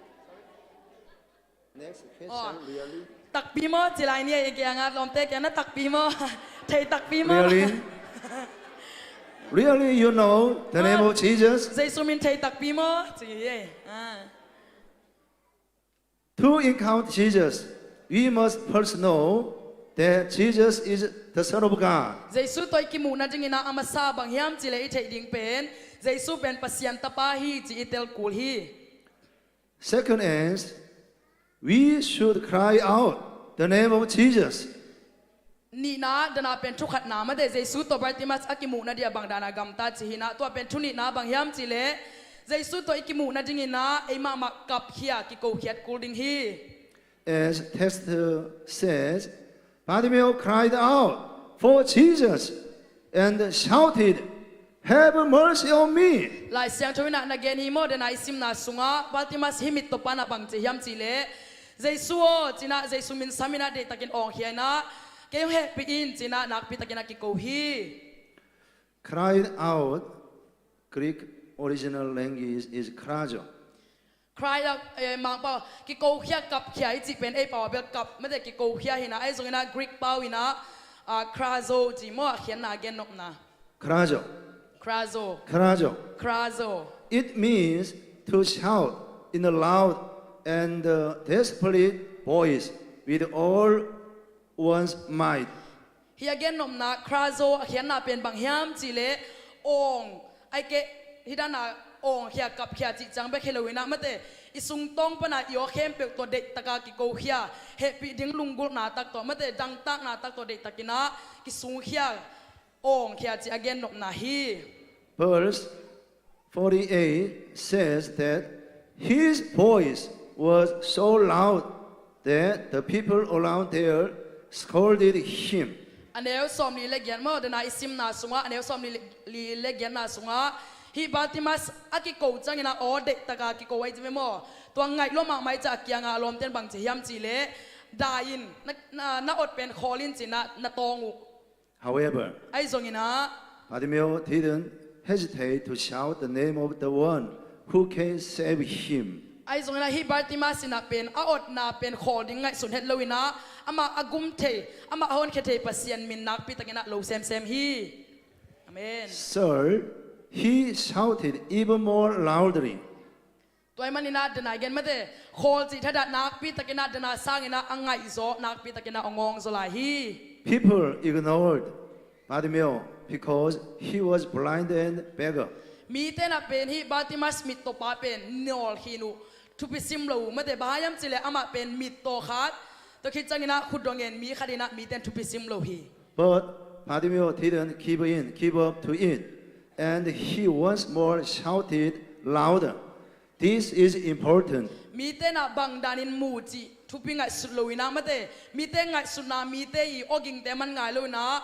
Next question, really? Takpi maw ci lai ni ei, i kiangah lawmte kiangah, na takpi maw? Thei takpi maw? Really? Really, you know the name of Jesus? Jesu min thei takpi maw ci ei. Ah. To encounter Jesus, we must first know that Jesus is the Son of God. Jesu tawh i kimuh nadingin ah a masa bang hiam cih leh i theih ding pen Jesu pen Pasian Tapa hi cih i tel kul hi. Second is, we should cry out the name of Jesus. Nihna, dana pen thukhatna, mate, Jesu tawh Bartimas a kimuh nading ah bang dana gamta cih hi in ah, tua pen thu nihna bang hiam cih leh Jesu tawh i kimuh nadingin ah ei mahmah kapkhia, kikokhiat kul ding hi. As text says, Bartimaeus cried out for Jesus and shouted, "Have mercy on me." Lai Siangtho in ah na gen hi maw, dana i simna sungah Bartimas hih mittaw pa in ah bang ci hiam cih leh, "Jesu aw," ci-in ah Jesu min sam in ah deihtakin awngkhia in ah, "Kei hong hehpih in," ci-in ah nakpi takin ah kiko hi. Cried out, Greek original language is krazo. Cry out, eh, Mangpau, kikokhia, kapkhia i cih pen ei pau ah bel kap, mate, kikokhia hi in ah, ahi zongin ah Greek pau in ah, ah, krazo ci maw, a khiatna, a gennopna. Krazo. Krazo. Krazo. Krazo. It means to shout in a loud and, uh, desperate voice with all one's might. Hih a gennopna, krazo, a khiatna pen bang hiam cih leh, awng, ahih kei leh hih dana awngkhia, kapkhia cih ciang bek hi lo in ah, mate, i sungtawng pana i aw khempeuh tawh deihtaka kikokhia, hehpih ding lunggulhna tak tawh, mate, dangtakna tak tawh deihtakin ah kisungkhia, awngkhia cih a gennopna hi. Verse forty-eight says that his voice was so loud that the people around there scolded him. A neu sawmli le giat maw, dana i simna sungah, a neu sawmli le, li le giatna sungah, hih Bartimas a kiko ciangin ah aw deihtaka kiko ahi ci ve maw. Tua ngaih lua mahmah i ciah a kiangah a lawmte'n bang ci hiam cih leh, "Dai in, na, na, na awt pen khawl in," ci-in ah na tawng uh. However, ahi zongin ah, Bartimaeus didn't hesitate to shout the name of the one who can save him. Ahi zongin ah hih Bartimas in ah pen a awtna pen khawl ding ngaihsun het lo in ah, amah a gum thei, amah a honkhia thei Pasian min nakpi takin ah lo semsem hi. Amen. So he shouted even more loudly. Tua ahih manin ah dana i gen, mate, khawl cih thadah nakpi takin ah dana sangin ah a ngaihzaw nakpi takin ah a ngawngzaw lai hi. People ignored Bartimaeus because he was blind and beggar. Mite'n ah pen hih Bartimas mittaw pa pen nawl khin uh, thupi sim lo uh, mate, bang hang hiam cih leh amah pen mittaw khat, tua khit ciangin ah khut dong en mi khat in ah mite'n thupi sim lo hi. But Bartimaeus didn't give in, give up to it, and he once more shouted louder. This is important. Mite'n ah bang danin mu cih thupi ngaihsut lo in ah, mate, mite ngaihsutna, mite i awgingte man ngai lo in ah,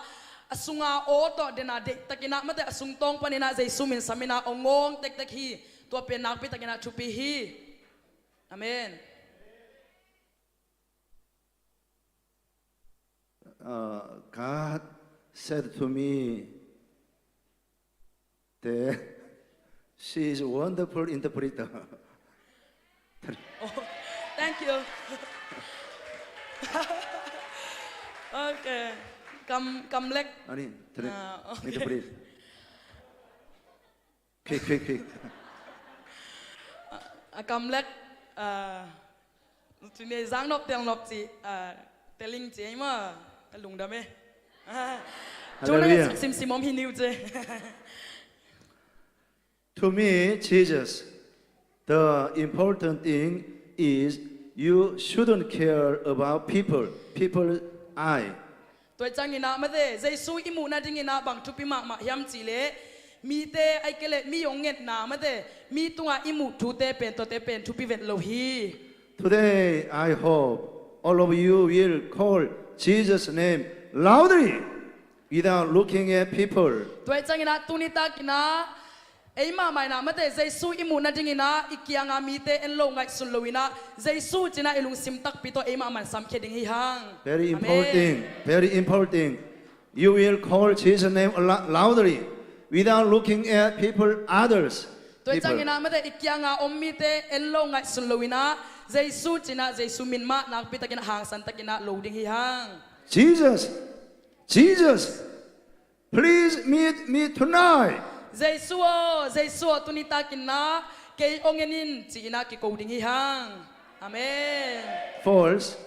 a sunga aw tawh dena deihtakin ah, mate, a sungtawng panin ah Jesu min samin ah a ngawng tektek hi. Tua pen nakpi takin ah thupi hi. Amen. Uh, God said to me that she is a wonderful interpreter. Oh, thank you. Okay. Kam, kam lek. Ani, tadi, ah, okay. Interpret. Quick, quick, quick. A, a kam lek, a, tuni zang nop tel nop ci, a, teling ci ei ma, ka lungdam e. A, hallelujah. Sim, sim om hi niu ci. To me, Jesus, the important thing is you shouldn't care about people, people eye. Tua ciangin ah, mate, Jesu i muhna dingin ah bang thupi mahmah hiam cih leh, mite, ahih kei leh mi hong ngetna, mate, mi tungah i muh thute pen, tuate pen thupi vet lo hi. Today, I hope all of you will call Jesus' name loudly without looking at people. Tua ciangin ah tuni takin ah eimah mah in ah mate Jesu i muh nadingin ah i kianga mite en lo ngaihsun loin ah Jesu ci-in ah i lungsim takpi tawh eimah mah in samkhia ding hi hang. Very important. Very important. You will call Jesus' name loudly without looking at people, others. Tua ciangin ah mate i kianga om mite en lo ngaihsun loin ah Jesu ci-in ah Jesu min mah nakpi takin ah hangsan takin ah lo ding hi hang. Jesus, Jesus, please meet me tonight. Jesu aw, Jesu aw, tuni takin ah kei hong en in ci-in ah kiko ding hi hang. Amen. First,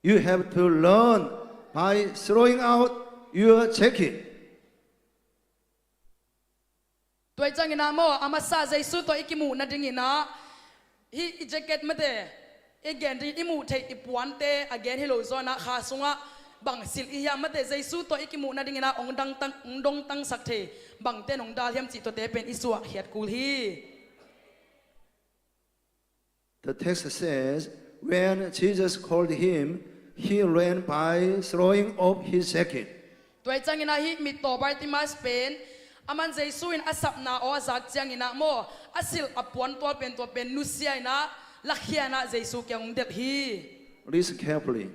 you have to learn by throwing out your jacket. Tua ciangin ah maw, a masa Jesu tawh i kimuh nadingin ah hih i jacket mate i gen ding i muh theih i puante a gen hi lo zaw in ah kha sungah bang silh i hiam mate Jesu tawh i kimuh nadingin ah hong dongtang, hong dongtangsak thei bangte in hong dal hiam cih tuate pen i suah khiat kul hi. The text says, when Jesus called him, he ran by throwing off his jacket. Tua ciangin ah hih mittaw Bartimas pen aman Jesu in a sapna aw a zak ciangin ah maw, a silh a puantual pen tua pen nusia in ah lakhia in ah Jesu kiang hong delh hi. Listen carefully.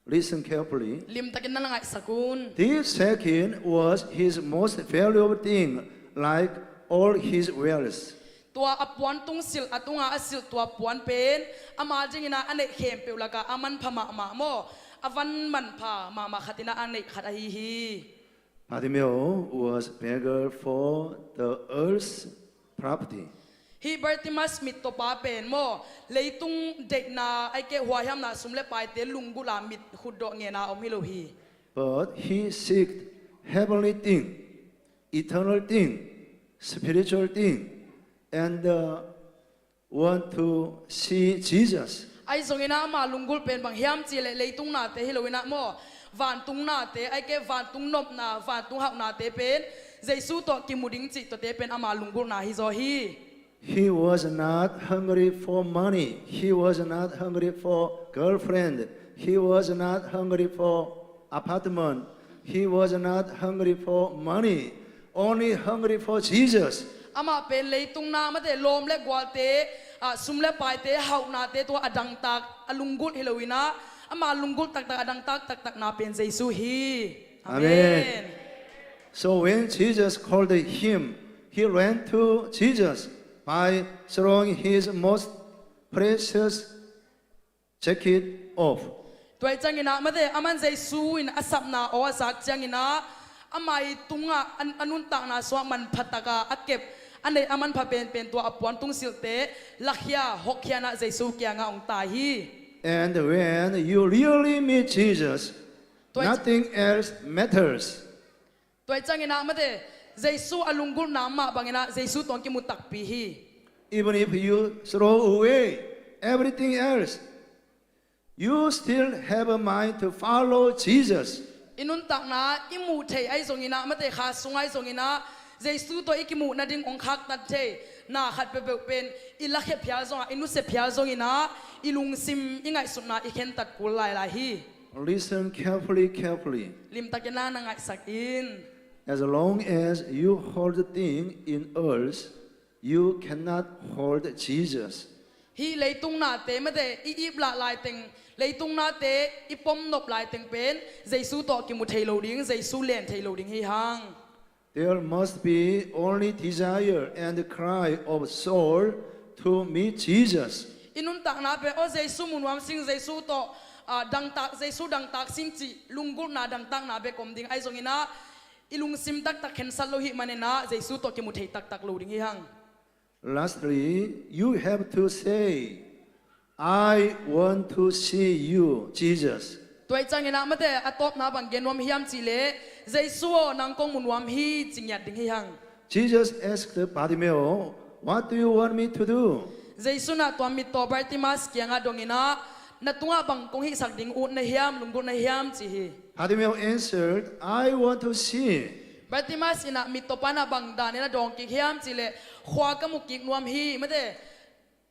Listen carefully. Limtakin na ngaihsak un. This second was his most valuable thing, like all his wealth. Tua a puantung silh a tunga a silh tua puan pen ama dingin ah a neih khempeuh lakah a manpha mahmah maw, a van manpha mahmah khat in ah a neih khat ahi hi. Bartimaeus was beggar for the earth's property. Hih Bartimas mittawpa pen maw, leitung deihna ahih keh huaihamna sum le paite lunggulh a mit khutdawh ngena om hi lo hi. But he seeked heavenly thing, eternal thing, spiritual thing, and uh, want to see Jesus. Ahi zongin ah ama lunggulh pen bang hiam cih leh leitung nate hi loin ah maw, vantung nate ahih keh vantung nopna, vantung hauhnate pen Jesu tawh kimu ding cih tuate pen ama lunggulhna hi zaw hi. He was not hungry for money. He was not hungry for girlfriend. He was not hungry for apartment. He was not hungry for money. Only hungry for Jesus. Amah pen leitung na mate lawm le gualte, ah, sum le paite, hauhnate tua a dangtak a lunggulh hi loin ah ama lunggulh taktak a dangtak taktak na pen Jesu hi. Amen. Amen. So when Jesus called him, he ran to Jesus by throwing his most precious jacket off. Tua ciangin ah mate aman Jesu in a sapna aw a zak ciangin ah ama i tungah a, a nuntakna sungah manpha taka a kep a neih a manpha penpen tua a puantung silhte lakhia hawkkhia in ah Jesu kiangah hong tai hi. And when you really meet Jesus, nothing else matters. Tua ciangin ah mate Jesu a lunggulhna mah bangin ah Jesu tawh kimu takpi hi. Even if you throw away everything else, you still have a mind to follow Jesus. I nuntakna i muh theih ahi zongin ah mate kha sung ahi zongin ah Jesu tawh i kimuh nading hong khaktan thei na khat peuhpeuh pen i lakhia phial zongah i nusia phial zongin ah i lungsim i ngaihsutna i khentat kul lailai hi. Listen carefully, carefully. Limtakin na ngaihsak in. As long as you hold the thing in earth, you cannot hold Jesus. Hih leitung nate mate i iplah laiteng, leitung nate i pomnop laiteng pen Jesu tawh kimu thei lo ding, Jesu len thei lo ding hi hang. There must be only desire and cry of soul to meet Jesus. I nuntakna pen aw Jesu mu nuam sing, Jesu tawh, ah, dangtak, Jesu dangtak sing cih lunggulhna dangtakna bek om ding ahi zongin ah i lungsim taktak khensat lo hih manin ah Jesu tawh kimu thei taktak lo ding hi hang. Lastly, you have to say, "I want to see you, Jesus." Tua ciangin ah mate a tawpna bang gen nuam hiam cih leh Jesu aw nang kong mu nuam hi ci ngiat ding hi hang. Jesus asked Bartimaeus, "What do you want me to do?" Jesu in ah tua mittaw Bartimas kiangah dongin ah na tungah bang kong hihsak ding ut na hiam, lunggulh na hiam ci hi. Bartimaeus answered, "I want to see." Bartimas in ah mittawpa in ah bang danin a dawng kik hiam cih leh khua ka mu kik nuam hi, mate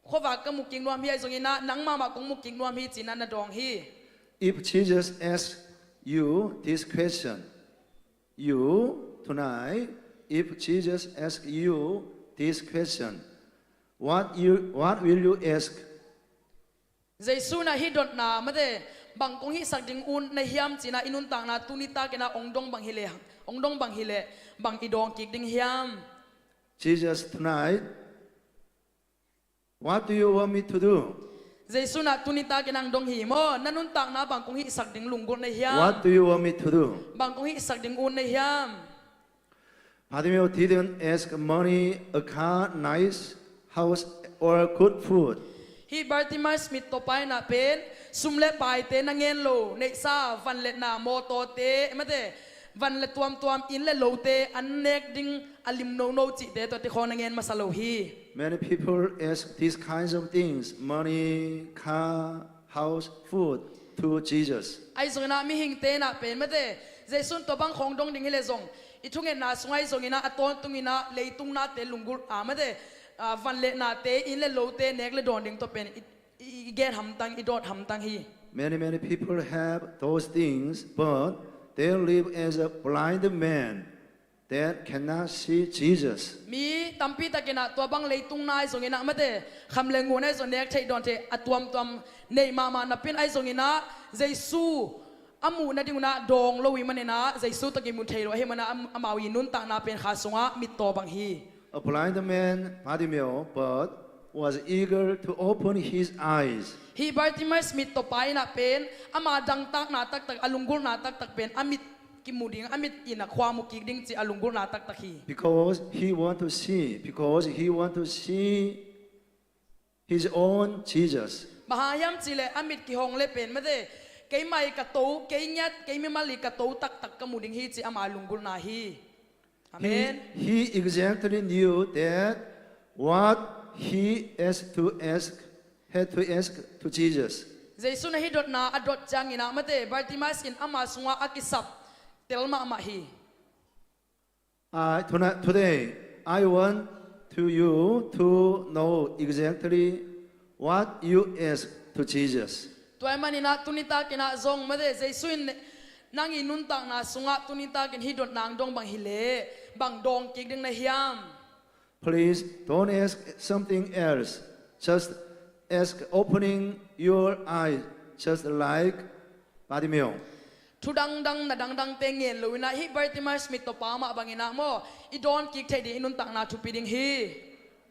khuavak ka mu kik nuam hi, ahi zongin ah nang mahmah kong mu kik nuam hi ci-in ah na dawng hi. If Jesus asks you this question. You, tonight, if Jesus asks you this question, what you, what will you ask? Jesu in ah hih dotna mate, bang kong hihsak ding uh na hiam ci-in ah i nuntakna tuni takin ah hong dong bang hi leh, hong dong bang hi leh, bang i dawng kik ding hiam? Jesus, tonight, what do you want me to do? Jesu in ah tuni takin ah hong dong hi maw, na nuntakna bang kong hihsak ding lunggulh na hiam? What do you want me to do? Bang kong hihsak ding uh na hiam? Bartimaeus didn't ask money, a car, nice house, or good food. Hih Bartimaeus mittawpa in ah pen sum le paite na ngen lo, neihsa, van le na, mawtawte mate, van le tuamtuam, inn le lote an nek ding a lim nono cihte tuate khawng na ngen masa lo hi. Many people ask these kinds of things, money, car, house, food, to Jesus. Ahi zongin ah mihingte in ah pen mate, Jesu in tua bang khawng dong ding hi leh zong, i thungetna sungah ahi zongin ah a tawntungin ah leitung nate lunggulh, ah, mate, ah, van le nate, inn le lote nek le dawn ding tawh pen i, i, i gen hamtang, i dawt hamtang hi. Many, many people have those things, but they live as a blind man that cannot see Jesus. Mi tampi takin ah tua bang leitung na ahi zongin ah mate, kham le ngun ahi zong, nek theih dawn theih a tuamtuam nei mahmah napi-in ahi zongin ah Jesu a muh nading un ah dawng lo ahih manin ah, Jesu tawh kimu thei lo ahih manin ah, am-, amau i nuntakna pen kha sungah mittaw bang hi. A blind man, Bartimaeus, but was eager to open his eyes. Hih Bartimaeus mittawpa in ah pen ama dangtakna taktak, a lunggulhna taktak pen a mit kimu ding, a mit in ah khua mu kik ding cih a lunggulhna taktak hi. Because he want to see, because he want to see his own Jesus. Bang hang hiam cih leh a mit kihong leh pen mate, keimah i ka to, kei ngiat, kei mimal i ka to taktak ka mu ding hi cih ama lunggulhna hi. Amen. He, he exactly knew that what he has to ask, had to ask to Jesus. Jesu in ah hih dotna a dot ciangin ah mate, Bartimaeus in ama sungah a kisap tel mahmah hi. I, tonight, today, I want to you to know exactly what you ask to Jesus. Tua ahih manin ah tuni takin ah zong mate, Jesu in nang i nuntakna sungah tuni takin hih dotna hong dong bang hi leh, bang dawng kik ding na hiam? Please don't ask something else. Just ask opening your eyes, just like Bartimaeus. Thu dangdang, na dangdangte ngen lo-in ah, hih Bartimaeus mittawpa mah bangin ah maw, i dawn kik theih ding i nuntakna thupi ding hi.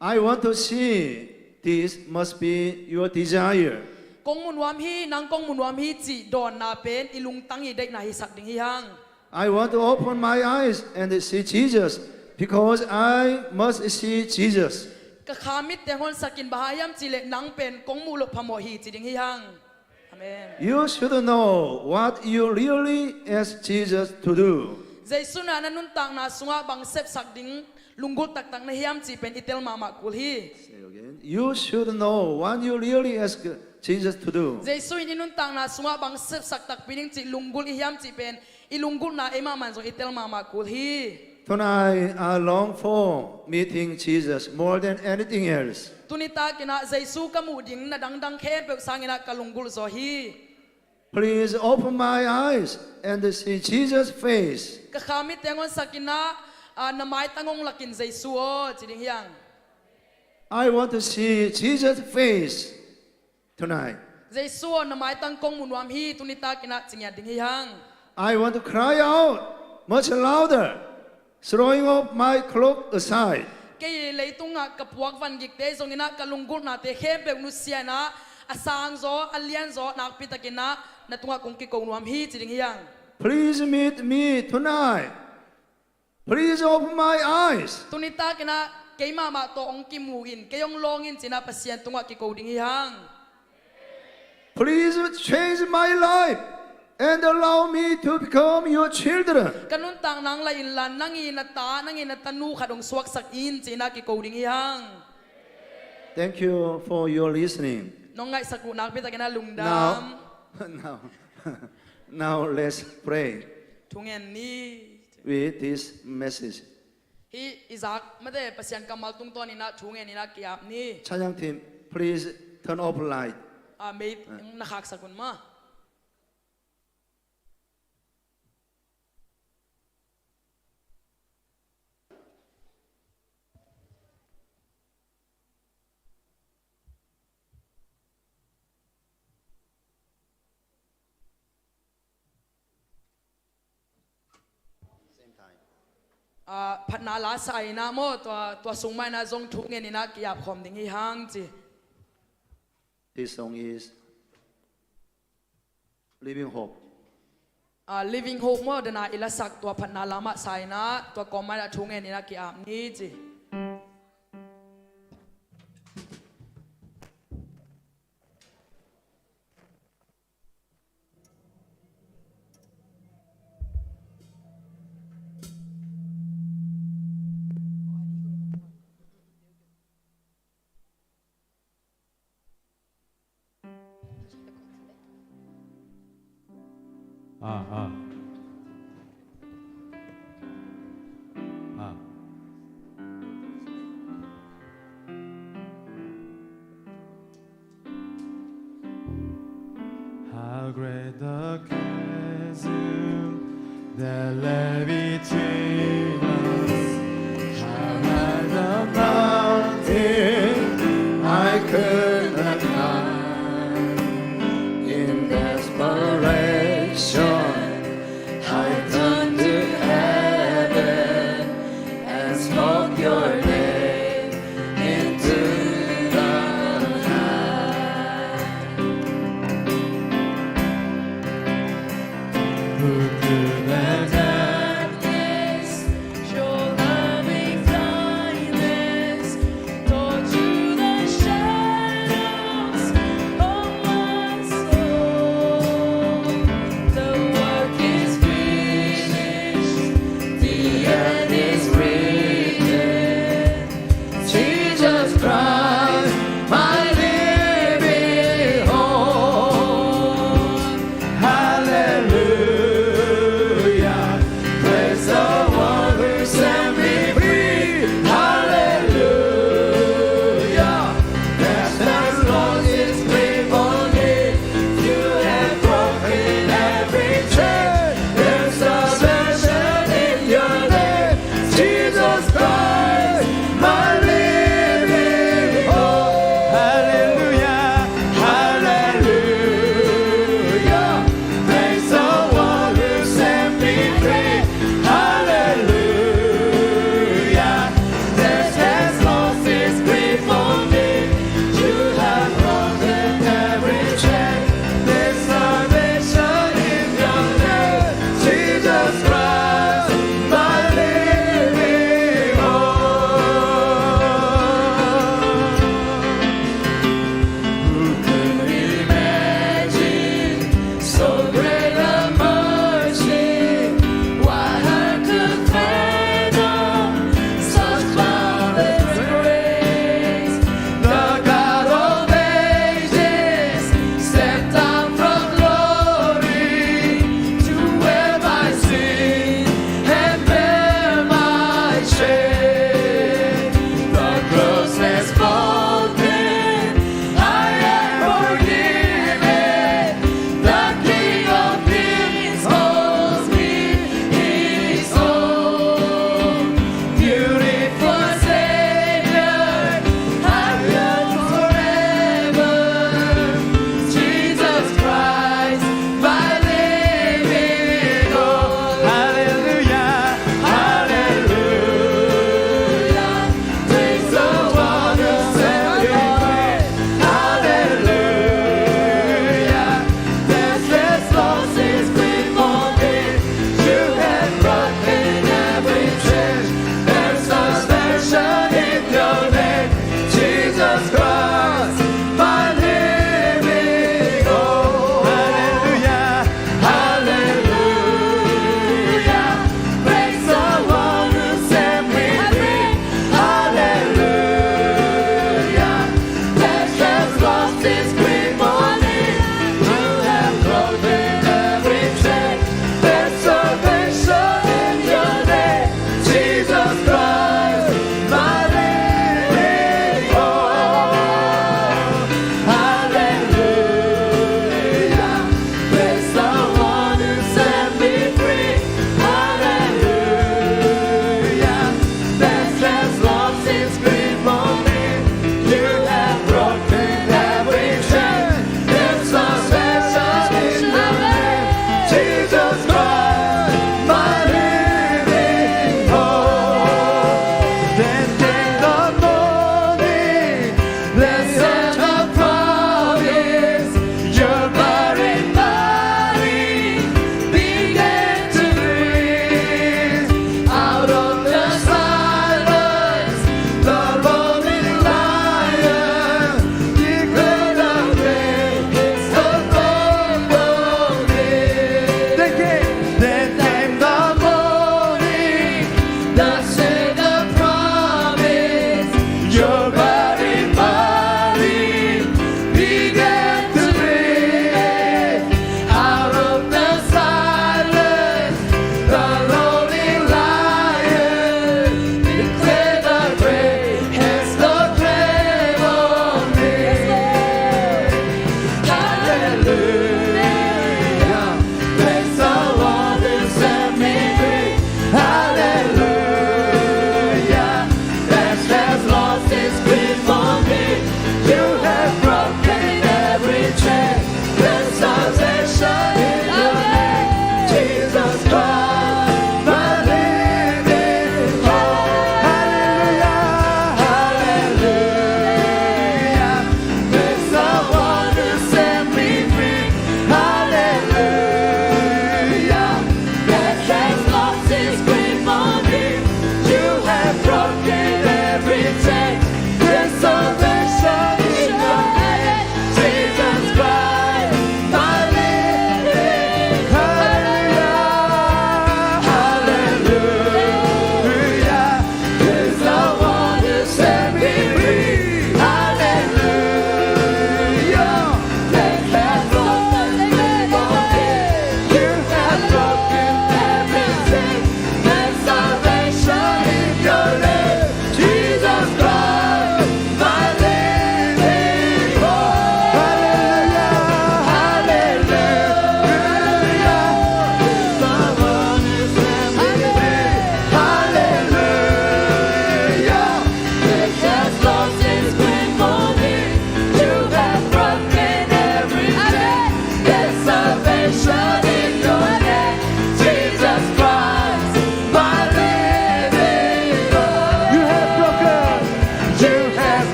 I want to see. This must be your desire. Kong mu nuam hi, nang kong mu nuam hi cih dawnna pen i lungtang i deihna hisak ding hi hang. I want to open my eyes and see Jesus, because I must see Jesus. Ka kha mit teng honsak in, bang hang hiam cih leh nang pen kong muh loh phamawh hi ci ding hi hang. Amen. You should know what you really ask Jesus to do. Jesu in ah na nuntakna sungah bang sepsak ding lunggulh taktak na hiam cih pen i tel mahmah kul hi. Say again. You should know what you really ask Jesus to do. Jesu in i nuntakna sungah bang sepsak takpi ding cih lunggulh i hiam cih pen i lunggulhna ei mahmah in zong i tel mahmah kul hi. Tonight, I long for meeting Jesus more than anything else. Tuni takin ah Jesu ka muh ding na dangdang khempeuh sangin ah ka lunggulh zaw hi. Please open my eyes and see Jesus' face. Ka kha mit teng honsak in ah, ah, na maitang hong lak in, Jesu aw, ci ding hi hang. I want to see Jesus' face tonight. Jesu aw, na maitang kong mu nuam hi, tuni takin ah ci ngiat ding hi hang. I want to cry out much louder, throwing off my cloak aside. Kei leitungah ka puak vangikte zongin ah ka lunggulhnate khempeuh nusia in ah, a sangzaw, a lianzaw nakpi takin ah na tungah kong kiko nuam hi ci ding hi hang. Please meet me tonight. Please open my eyes. Tuni takin ah kei mahmah tawh hong kimu in, kei hong lawng in ci-in ah Pasian tungah kiko ding hi hang. Please change my life and allow me to become your children. Ka nuntakna hong la inla, nang i na ta, nang i na tanu khat hong suaksak in ci-in ah kiko ding hi hang. Thank you for your listening. Nong ngaihsak uh nakpi takin ah lungdam. Now, now, now let's pray. Thungen ni. With this message. Hih i zak mate Pasian kammal tungtawnin ah thungen in ah ki-ap ni. Chayang team, please turn off light. Ah, mei na khaksak un maw. Ah, phatna la sa in ah maw, tua, tua sung mah in ah zong thu ngen in ah ki-ap khawm ding hi hang ci. This song is Living Hope. Ah, Living Hope maw, dan a i lasak tua phatna la mah sa in ah, tua kawm mah in ah thu ngen in ah ki-ap ni ci. Ah, ah. Ah. How great the chasm that lay between us. How high the mountain I could not climb. In desperation,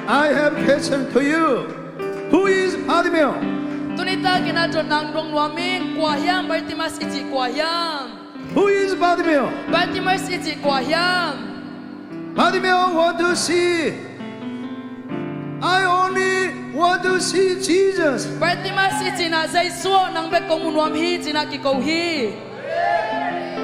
I have question to you. Who is Bartimaeus? Tuni takin ah dot nang dong nuam ing, kua hiam Bartimaeus i cih kua hiam? Who is Bartimaeus? Bartimaeus i cih kua hiam? Bartimaeus want to see. I only want to see Jesus. Bartimaeus i cihna Jesu aw nang bek kong mu nuam hi cihna kiko hi.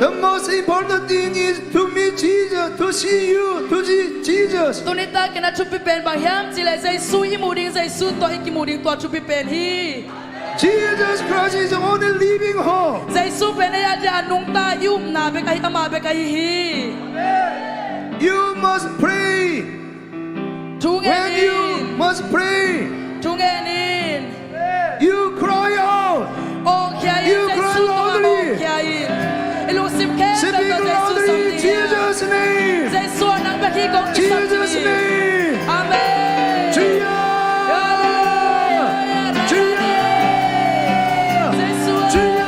The most important thing is to meet Jesus, to see you, to see Jesus. Tuni takin ah thupi pen bang hiam cih leh Jesu i muh ding, Jesu tawh i kimuh ding tua thupi pen hi. Jesus Christ is the only living hope. Jesu pen ei a dia a nungta i upna bek ahi, amah bek ahi hi. You must pray. Thu ngen in. When you must pray, thu ngen in. You cry out. Awngkhia in, Jesu tungah awngkhia in. I lungsim khempeuh tawh Jesu sam ding hi. Speak loudly, Jesus' name. Jesu aw nang bek hi kong kisam ding hi. Jesus' name. Amen. Cheer. Hallelujah. Cheer. Jesu aw. Cheer.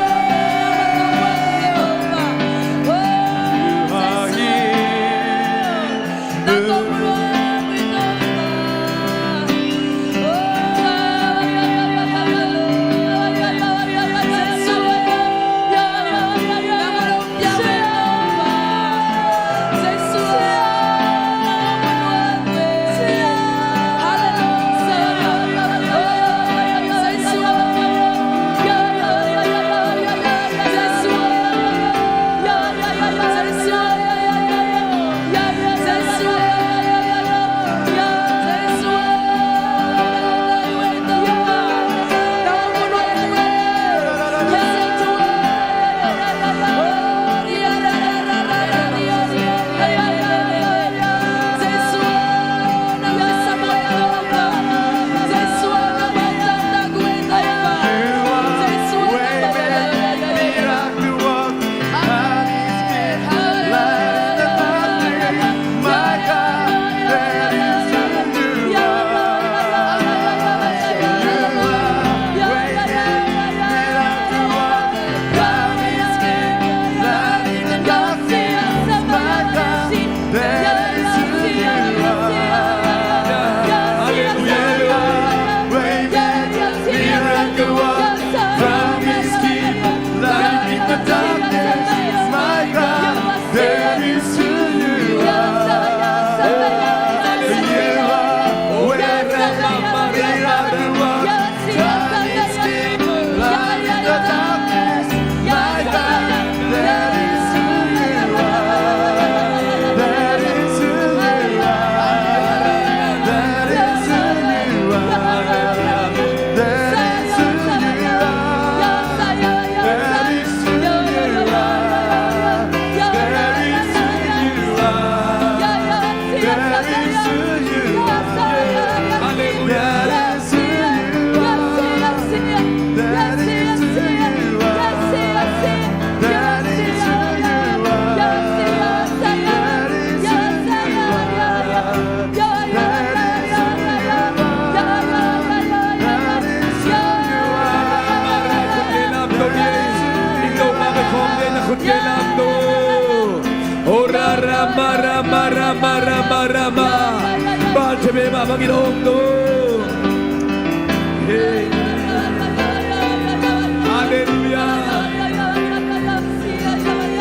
Halleluya.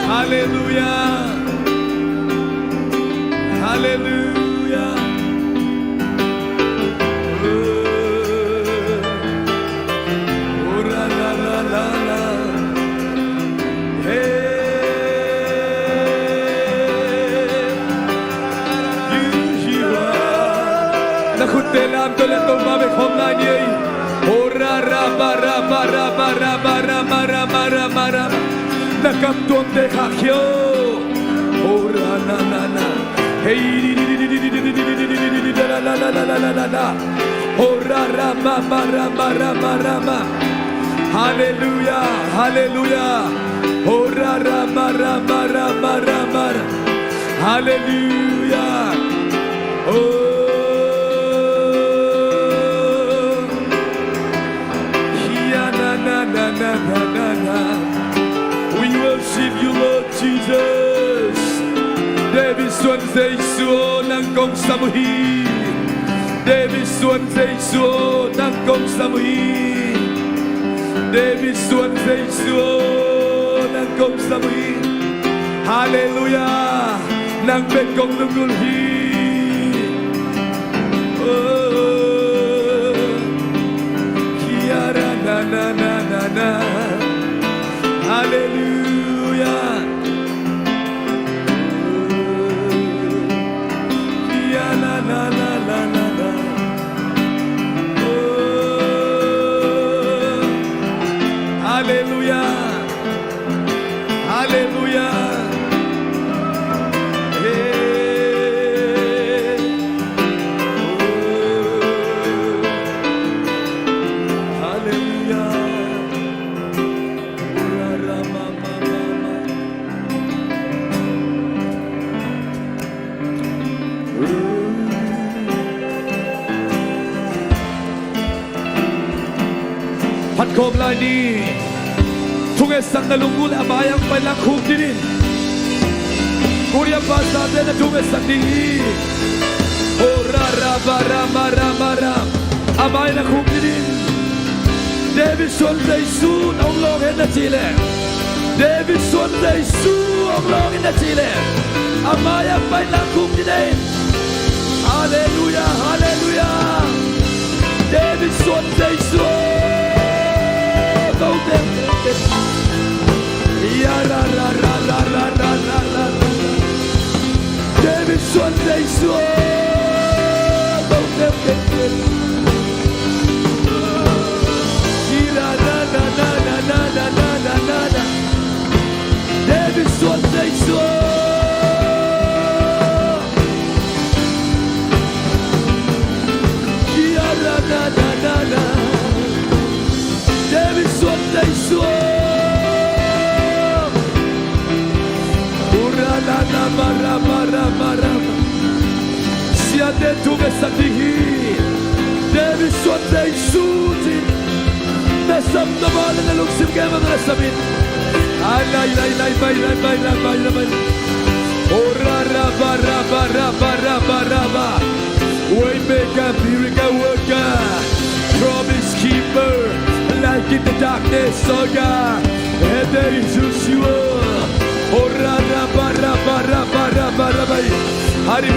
Halleluya. Halleluya. Oh, oh, la, la, la, la, la. Hey. You, you are. Na khutte lamto le Topa bek khawm lai ni ei. Oh, ra, ra, ba, ra, ba, ra, ba, ra, ba, ra, ma, ra, ma, ra, ma, ra. Na kam tuamte khahkhia aw. Oh, ra, na, na, na. Hey, di, di, di, la, la, la. Oh, ra, ra, ma, ma, ra, ma, ra, ma, ra, ma. Halleluya, halleluya. Oh, ra, ra, ma, ra, ma, ra, ma, ra, ma, ra. Halleluya. Oh. Hia, na, na, na, na, na, na, na. We worship you, Lord Jesus. David suan Jesu aw, nang kong sam uh hi. David suan Jesu aw, nang kong sam uh hi. David suan Jesu aw, nang kong sam uh hi. Halleluiah. Nang bek kong lunggulh hi. Oh, kia ra na na na na na. Halleluiah. Halleluiah. Halleluiah. Halleluiah. Phat khawm lai ni. Thungetsak na lunggulh a, a mai-ah pai lang khukdin in. Korea pastor te na thungetsak ding hi. Oh, ra ra ba ra ma ra ma ra. A mai-ah khukdin in. David suan Jesu hong lawng hen na cih leh, David suan Jesu hong lawng hen na cih leh, a mai-ah pai lang khukdin in. Halleluiah, halleluiah. David suan Jesu aw, ko teng teng. Ia ra ra ra ra. David suan Jesu aw, ko teng teng teng. Ia ra ra ra ra. David suan Jesu aw. Kia ra na na na na. David suan Jesu aw. Ura na na ma ra ma ra ma ra. Siate thungetsak ding hi. David suan Jesu ci. Na sam na ba le na lungsim gei mah na sam in. Ai lai lai lai, bai lai bai lai bai lai bai. Oh ra ra ba ra ba ra ba ra ba ra ba. Waymaker, miracle worker, promise keeper, light in the darkness, oh God. Ete Yesus you are. Oh ra ra ba ra ba ra ba ra ba ra ba. Hari.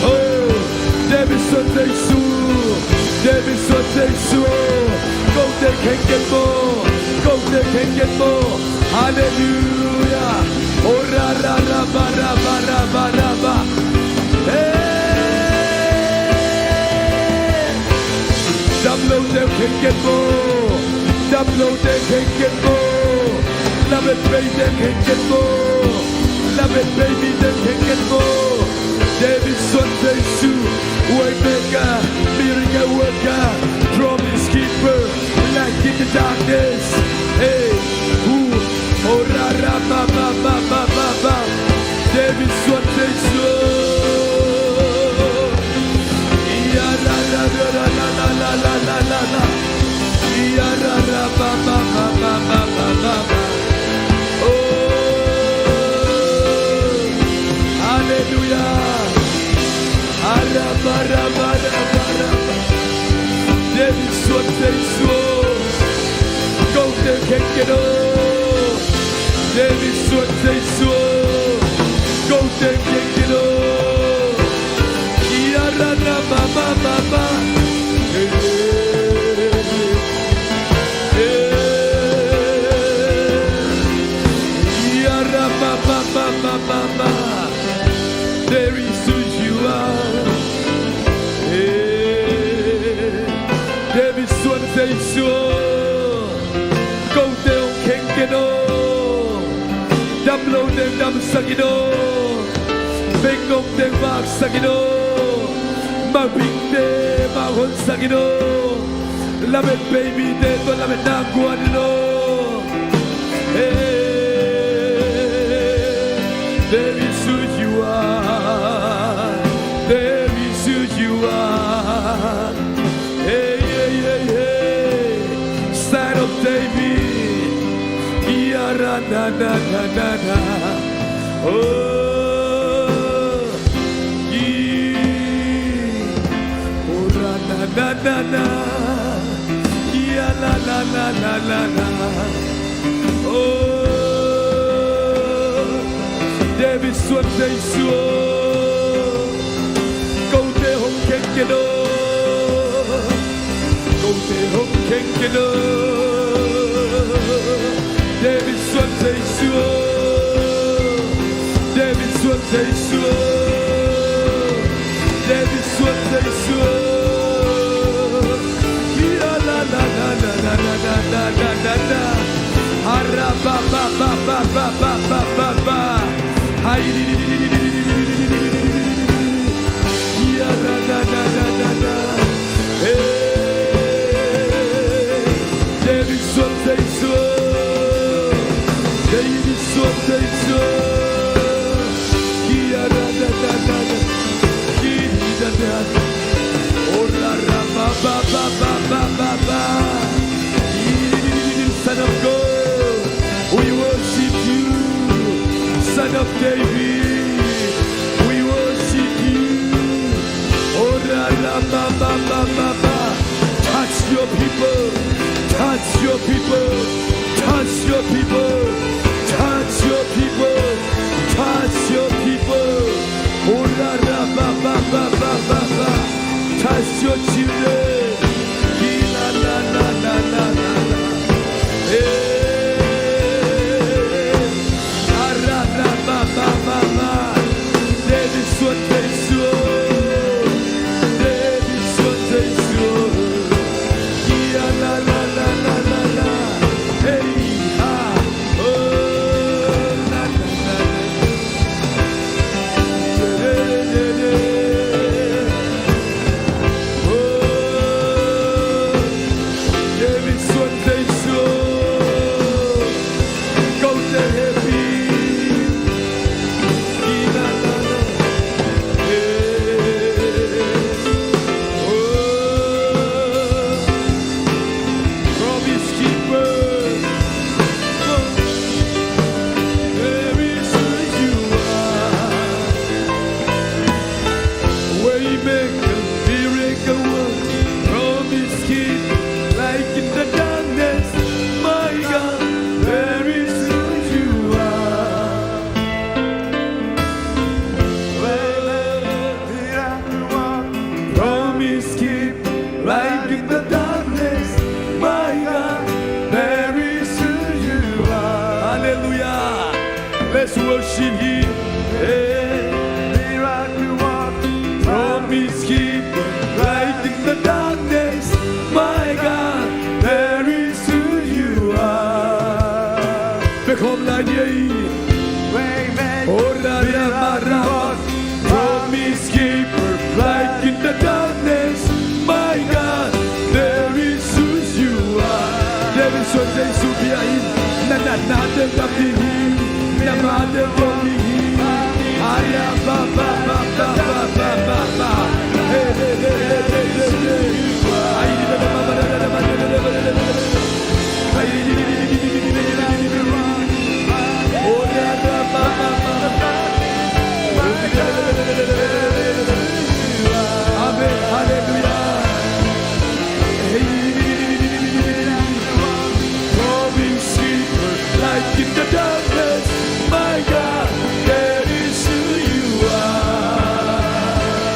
Oh, David suan Jesu, David suan Jesu. Ko teng khengken maw, ko teng khengken maw. Halleluiah. Oh ra ra ra ba ra ba ra ba ra ba. Hey. Dam lo teng khengken maw, dam lo teng khengken maw. Lamet bei teng khengken maw, lamet bei mi teng khengken maw. David suan Jesu, waymaker, miracle worker, promise keeper, light in the darkness. Hey, who? Oh ra ra ma ma ma ma ma ma. David suan Jesu. Ia ra ra ra ra ra ra ra ra. Ia ra ra ma ma ma ma ma ma ma. Oh, halleluiah. Ara ba ra ba ra ba ra ba. David suan Jesu aw, ko teng khengken aw. David suan Jesu aw, ko teng khengken aw. Ia ra na ma ma ma ma. Eh, eh, eh. Ia ra ma ma ma ma ma ma. There is who you are. Eh, David suan Jesu aw, ko teng hong khengken aw. Dam lo teng damsak in aw. Bengngong teng vaksak in aw. Mapingte mah honsak in aw. Lamet bei mite tua lametna guan in aw. Hey, there is who you are. There is who you are. Hey, hey, hey, hey. Son of David. Ia ra na na na na na. Oh, yeah. Oh, ra, na, na, na, na. Yeah, la, la, la, la, la, la. Oh, David suan Jesu. Kote hong keng kei lo. Kote hong keng kei lo. David suan Jesu. David suan Jesu. David suan Jesu. Ia la la la la. Ara ba ba ba. Hai. Ia la la la la la. Hey. David suan Jesu. David suan Jesu. Kia ra da da da da. Ki da da. Ora ra ba ba ba ba ba ba ba. Son of God, we worship you. Son of David, we worship you. Ora ra ba ba ba ba ba. Touch your people. Touch your people. Touch your people. Touch your people. Touch your people. Ora ra ba ba ba ba ba ba. Touch your children. Ki la la la la la la la. Hey. Ara ra ba ba ba ba. David suan Jesu. David suan Jesu. Ia la la la la la la. Hey, ah, oh, la la la la. Yeah, yeah, yeah, yeah. Oh, David suan Jesu. Kote happy. Ina na na. Hey. Oh. Promise keeper. There is who you are. Waymaker, miracle worker, promise keeper, light in the darkness, my God, there is who you are. Waymaker, miracle worker, promise keeper, light in the darkness, my God, there is who you are. Hallelujah. Let's worship him. Hey. Miracle worker, promise keeper, light in the darkness. My God, there is who you are. Waymaker, miracle worker, promise keeper, light in the darkness. My God, there is who you are. There is who you are. Na na na, there is who you are. Na na na, there is who you are. Aya ba ba ba ba ba ba ba. Hey, hey, hey. Ay, di na ba ba ba ba ba ba. Amen. Hallelujah. Promise keeper, light in the darkness. My God, that is who you are.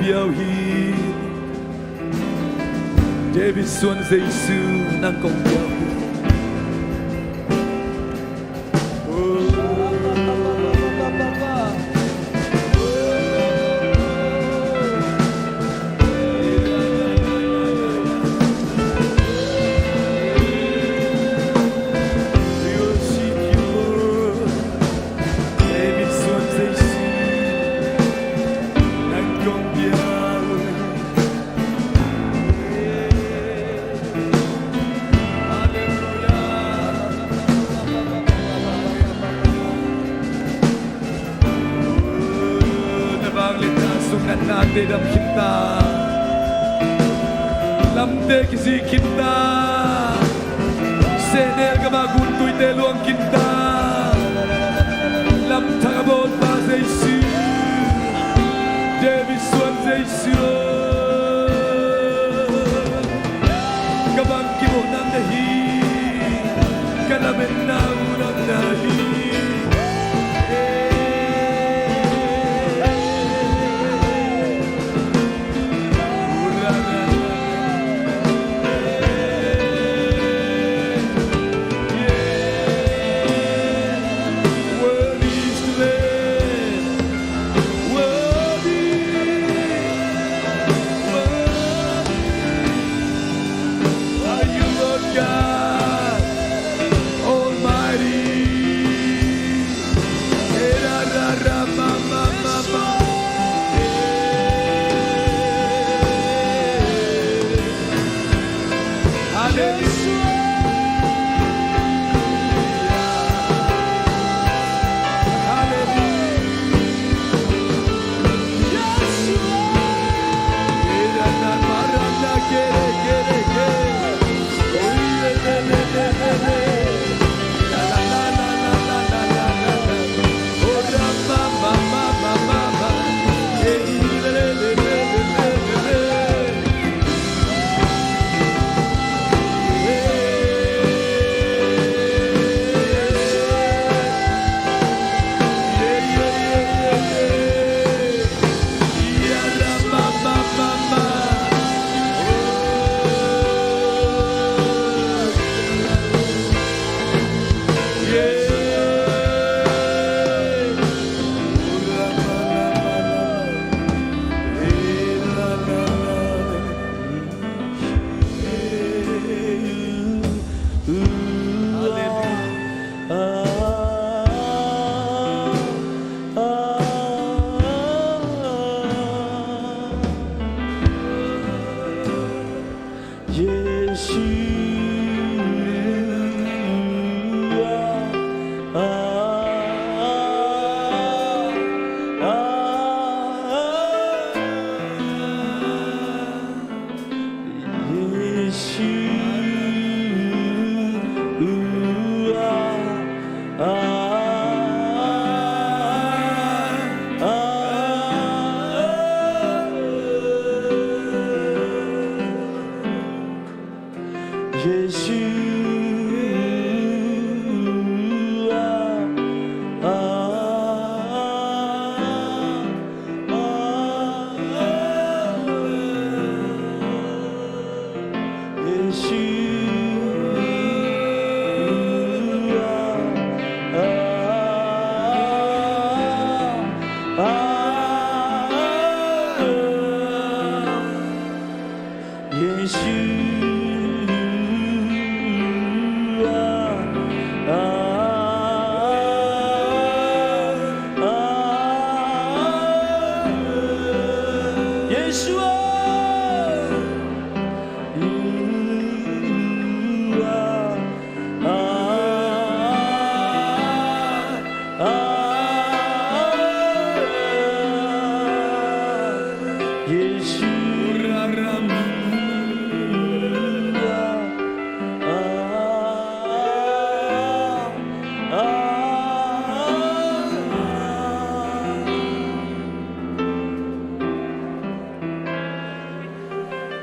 Biau hi. David suan Jesu, nang kong biau hi. Na vang le ta sung natnate dam khin ta. Lamte kizi khin ta. Sehnel gam ah guntuite luang khin ta. Lam thak a bawl pa Jesu. David suan Jesu. Ka bang kimuh nang na hi. Ka lametna uh nang na hi. Worthy is the Lamb. Worthy, worthy are you, Lord God Almighty. Hallelujah. Hallelujah.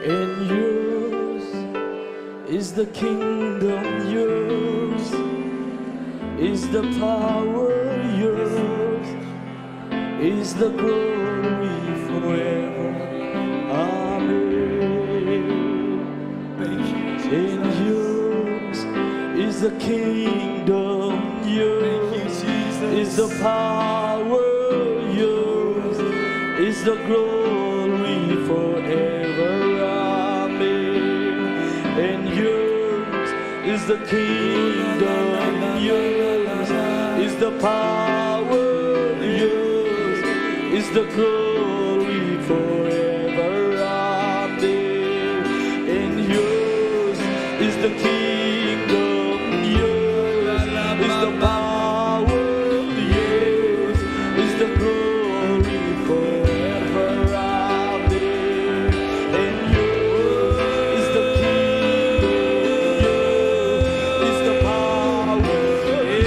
And yours is the kingdom, yours is the power, yours is the glory. Forever. Amen. Thank you, Jesus. And yours is the kingdom, yours is the power, yours is the glory forever. Amen. And yours is the kingdom, yours is the power, yours is the glory forever. Amen. And yours is the kingdom, yours is the power, yours is the glory forever. Amen. And yours is the kingdom, yours is the power,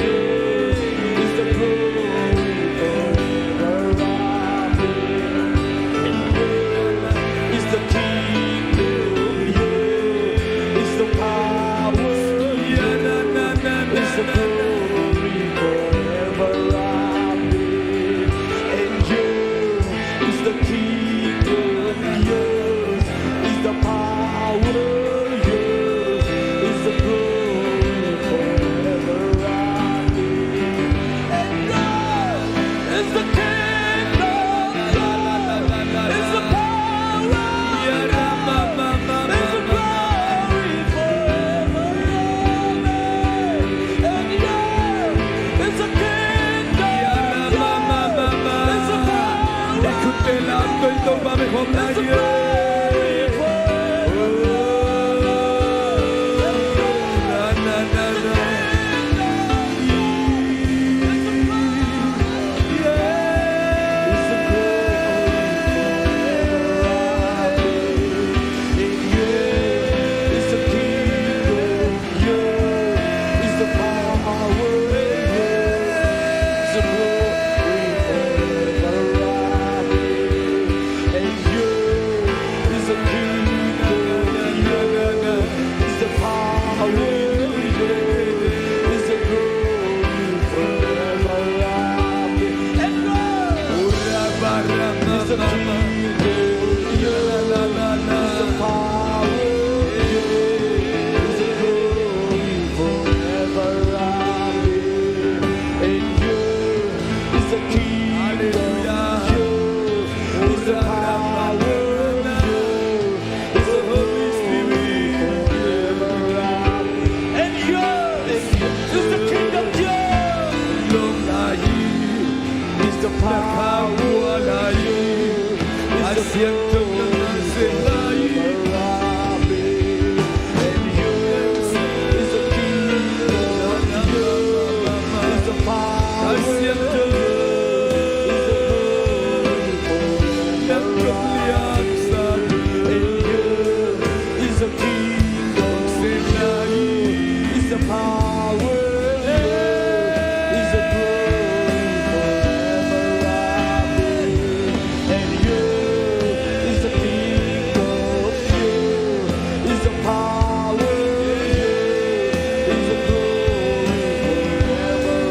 yours is the glory forever. Amen. And yours is the kingdom, yours is the power, yours is the glory forever. Amen. And yours is the kingdom, yours is the power, yours is the glory forever. Amen. And yours is the kingdom, yours is the power, yours is the glory forever. Amen. And yours is the kingdom, yours is the power, yours is the glory forever. And yours is the kingdom, yours is the power, yours is the glory forever. Amen. And yours is the kingdom, yours is the power, yours is the glory forever. Amen. And yours is the kingdom, yours is the power, yours is the Holy Spirit forever. And yours is the kingdom, yours is the power, yours is the glory forever. And yours is the kingdom, yours is the power, yours is the glory forever. And yours is the kingdom, yours is the power, yours is the glory forever. Amen. And yours is the kingdom, yours is the power, yours is the glory forever. Amen. And yours is the kingdom, yours is the power, yours is the glory forever. Amen. And yours is the kingdom, yours is the power, yours is the glory forever.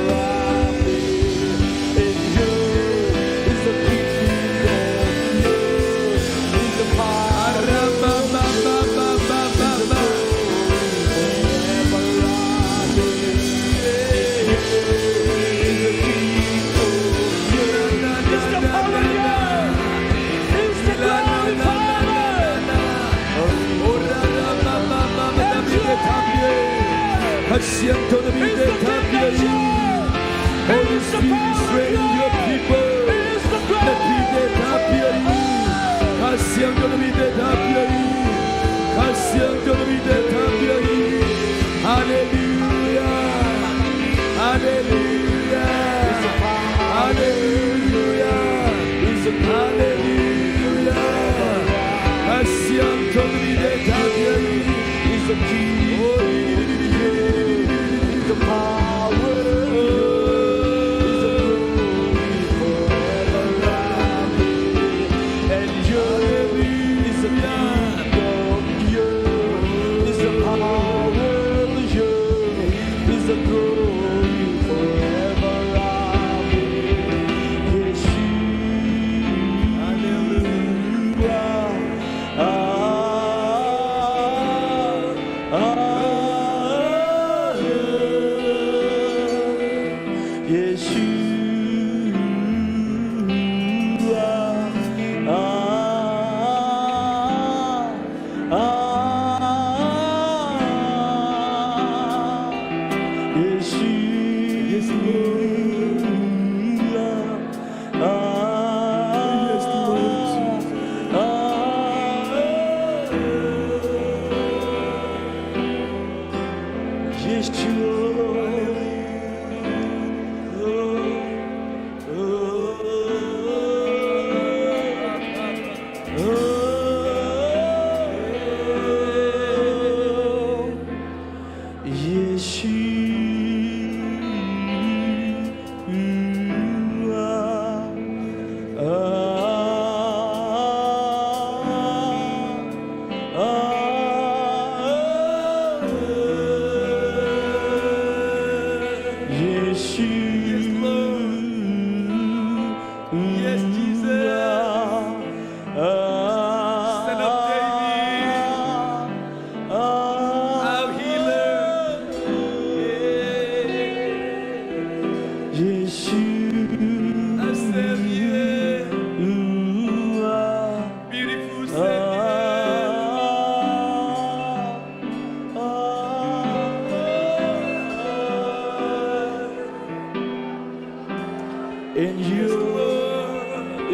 Kasiangtho na mite tangpi hi. Holy Spirit, strengthen your people. Na mite tangpi hi. Kasiangtho na mite tangpi hi. Kasiangtho na mite tangpi hi. Hallelujah. Hallelujah. Hallelujah. Hallelujah. Kasiangtho na mite tangpi hi. Is the key, is the power, is the glory forever. Amen. And yours is the kingdom, yours is the power, yours is the glory forever. Amen. Yes, you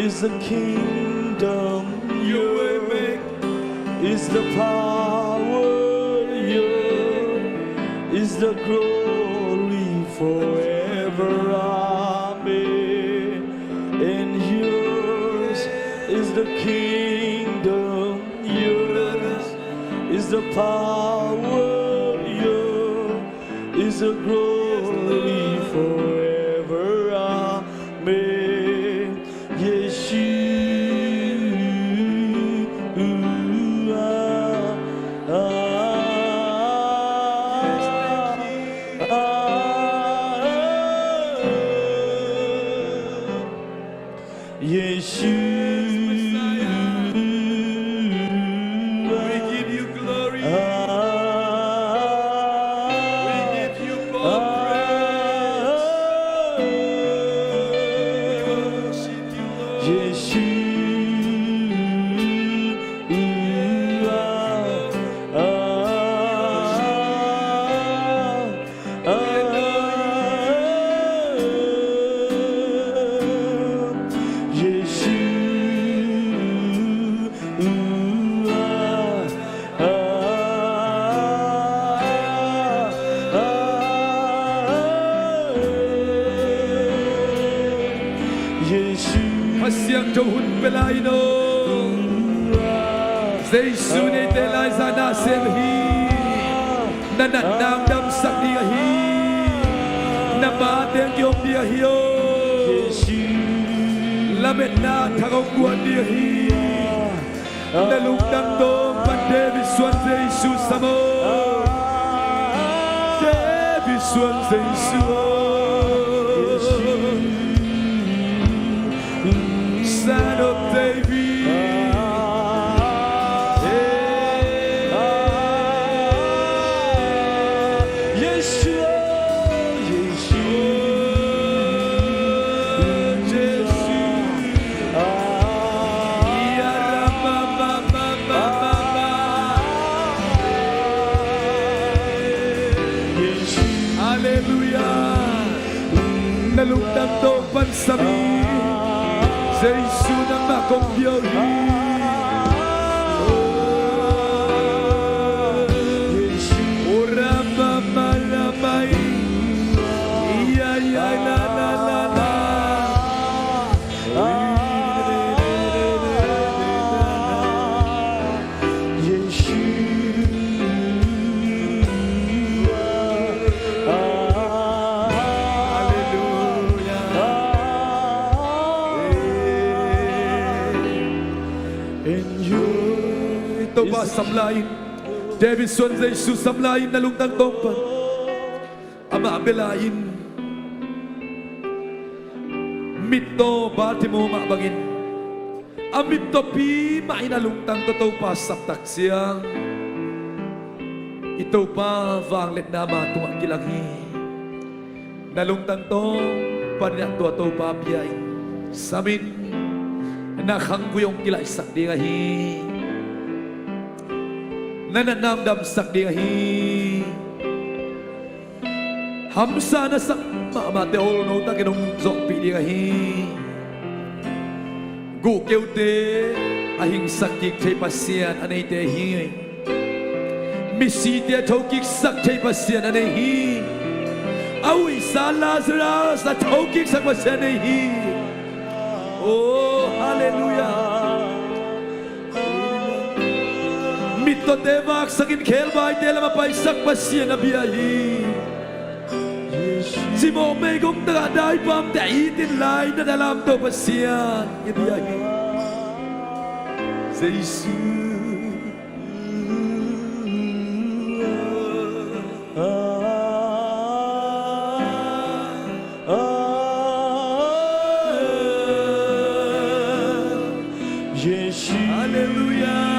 is the kingdom, yours is the power, yours is the glory forever. Amen. And yours is the kingdom, yours is the power, yours is the glory forever. Amen. Yeshua, ah, ah, ah. Yeshua, we give you glory. We give you all praise. We worship you, Lord. Yeshua, ah, ah, Yeshua, ah, ah, Yeshua. Kha Siangtho hun pia lai in aw. Jesu neite laizang na sem hi. Na natna hong damsak ding ahi. Na mate hong ki-om ding ahi aw. Lametna thak hong guan ding ahi. Na lungtang tawng pan David suan Jesu sam aw. David suan Jesu aw. Son of David. Yeshua, Yeshua, Yeshua. Halleluiah. Na lungtang tawng pan sam in, Jesu nangmah kong pia hi. Oh, Jesu. Oh, Rama, Rama, ya, ya, la, la, la, la. Yeshua. Halleluiah. Topa sam lai in, David suan Jesu sam lai in, na lungtang tawng pan. Amah bia lai in, mittaw Bartimai mah bangin, a mittawpi mah in a lungtang tawh Topa sap tak ciang, i Topa vangliatna ama tungah kilang hi. Na lungtang tawng panin a tua Topa bia in, sam in, na khangvui hong kilaihsak ding ahi. Na natna hong damsak ding ahi. Hamsa na sak mahmahte hong nolh takin hong zawhpih ding ahi. Guhkeute a hingsak kik thei Pasian a neite hi. Misite a thokiksak thei Pasian a nei hi. A huihsa Lazarus a thokiksak Pasian a nei hi. Oh, halleluiah. Mittawte vaksakin khebaite lam a paisak Pasian a bia hi. Cimawh meigong takah daipamte a itin lainat a lamto Pasian a bia hi. Jesu. Halleluiah.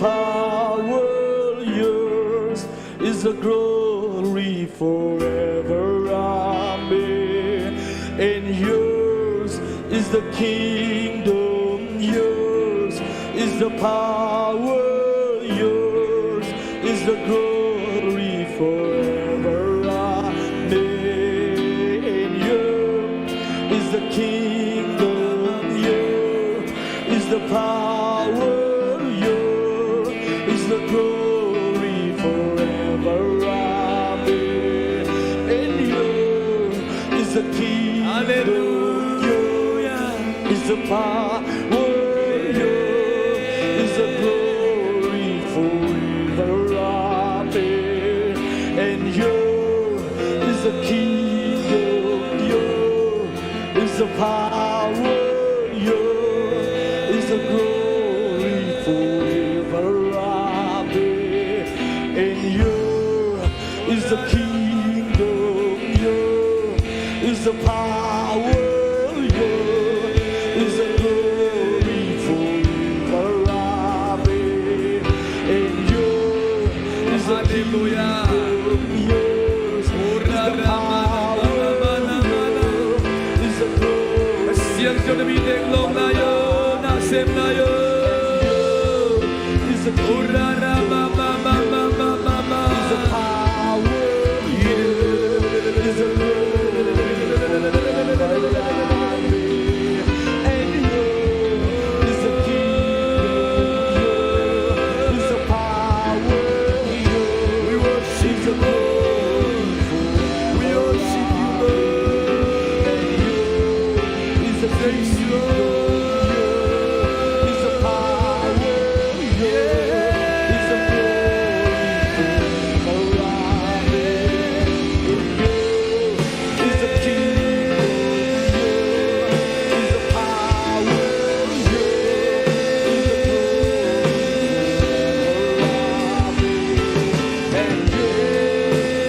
power, yours is the glory forever. Amen. And yours is the kingdom, yours is the power, yours is the glory forever. Amen. And yours is the kingdom, yours is the power, yours is the glory forever. Amen. And yours is the kingdom, yours is the power, yours is the glory forever. Amen. And yours is the kingdom, yours is the power, yours is the glory forever. Amen. And yours is the kingdom, yours is the power, yours is the glory forever. Amen. And yours is the kingdom, yours is the power, yours is the glory. Siang Jona mi dek long na yo, na sem na yo. Is the power, is the glory. And yours is the kingdom, yours is the power, yours is the glory. We worship you, Lord. And yours is the kingdom, yours is the power, yours is the glory forever. Yours is the kingdom, yours is the power, yours is the glory forever. And yours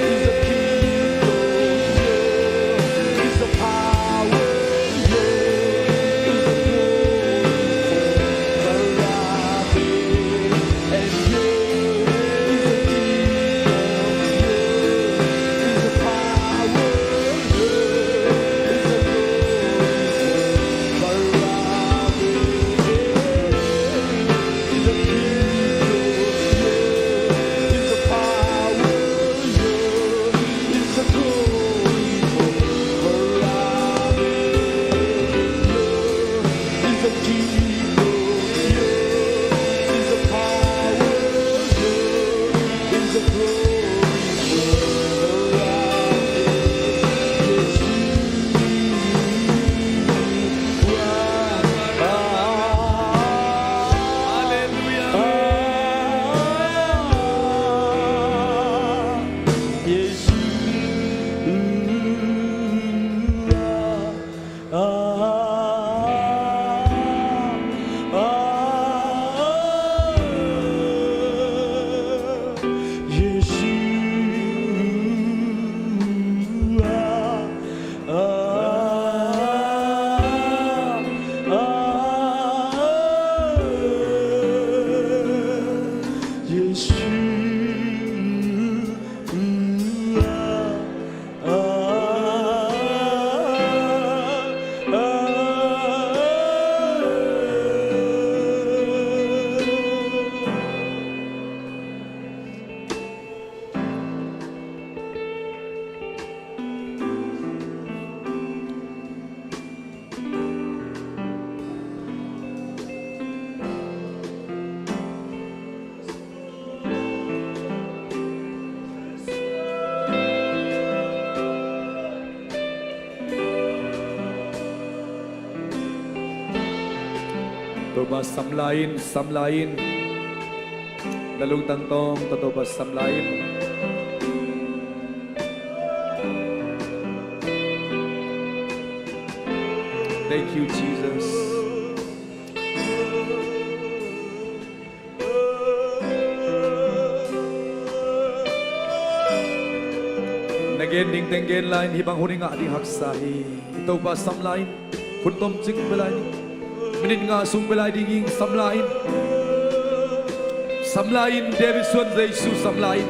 is the kingdom, yours is the power, yours is the glory forever. And yours is the kingdom, yours is the power, yours is the glory forever. Yours is the kingdom, yours is the power, yours is the glory forever. Yours is the kingdom, yours is the power, yours is the glory forever. Yes, you are. Hallelujah. Yes, you are. Ah, ah, ah, Yeshua. Ah, ah, ah, Yeshua. Topa samla in, samla in. Na lungtang tawng tawh Topa samla in. Thank you, Jesus. Na gen ding teng gen lai in, hih bang hun i ngah ding haksa hi. I Topa samla in, hun tomcik bia lai ding, minit nga sung bia lai ding hi, samla in. Samla in, David suan Jesu samla in.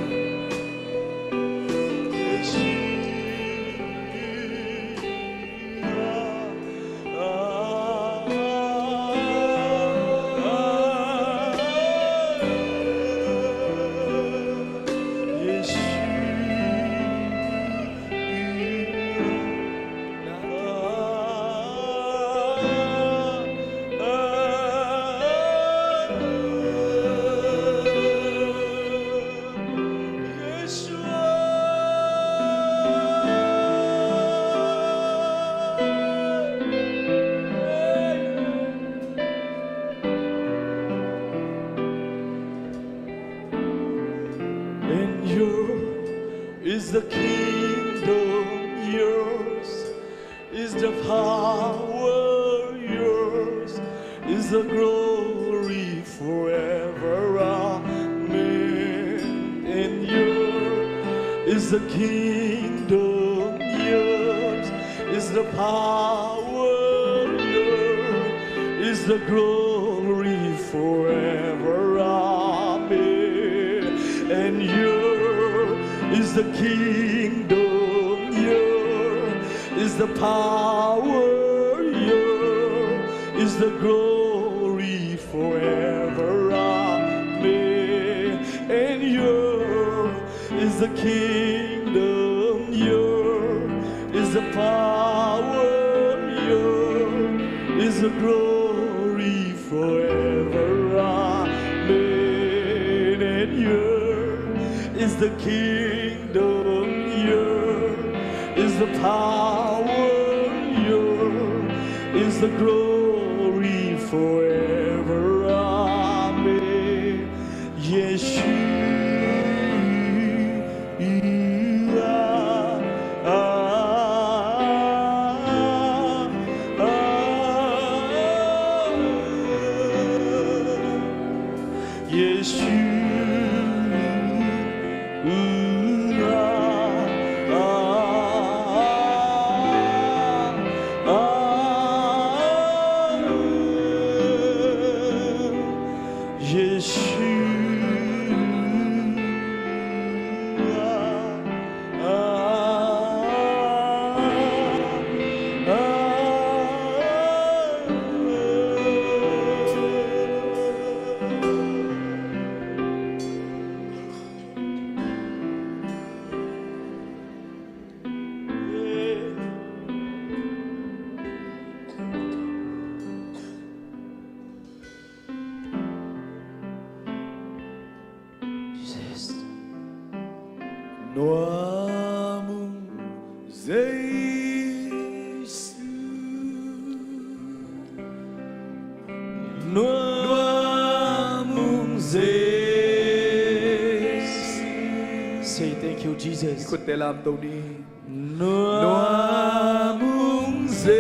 And yours is the kingdom, yours is the power, yours is the glory forever. Amen. And yours is the kingdom, yours is the power, yours is the glory forever. Amen. And yours is the kingdom, yours is the power, yours is the glory forever. Amen. And yours is the kingdom, yours is the power, yours is the glory forever. Amen. And yours is the kingdom, yours is the power, yours is the glory forever. Amen. Yeshua. Yeshua. Yeshua. Jesus. Nuam ung Jesu. Nuam ung Jesu. Say thank you, Jesus. I khutte lamto ni. Nuam ung Jesu.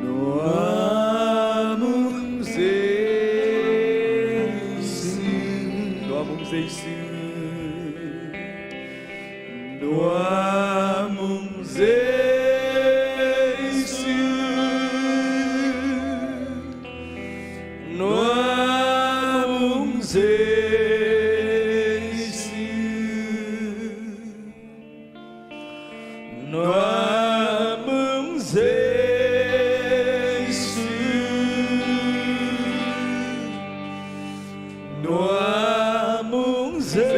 Nuam ung Jesu. Nuam ung Jesu. Nuam ung Jesu. Nuam ung Jesu. Nuam ung Jesu. Nuam ung Jesu.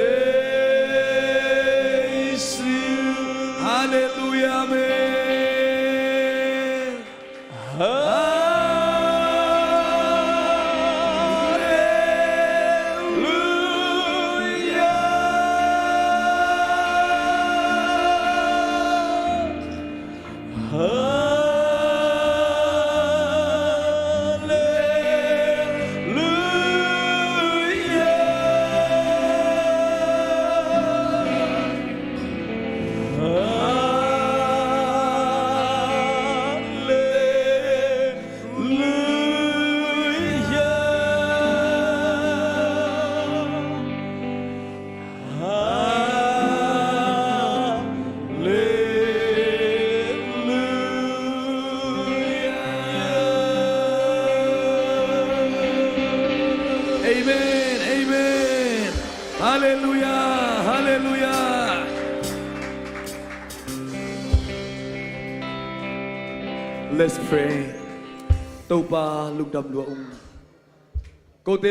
Halleluiah, halleluiah. Let's pray. Topa lungdam lua ung.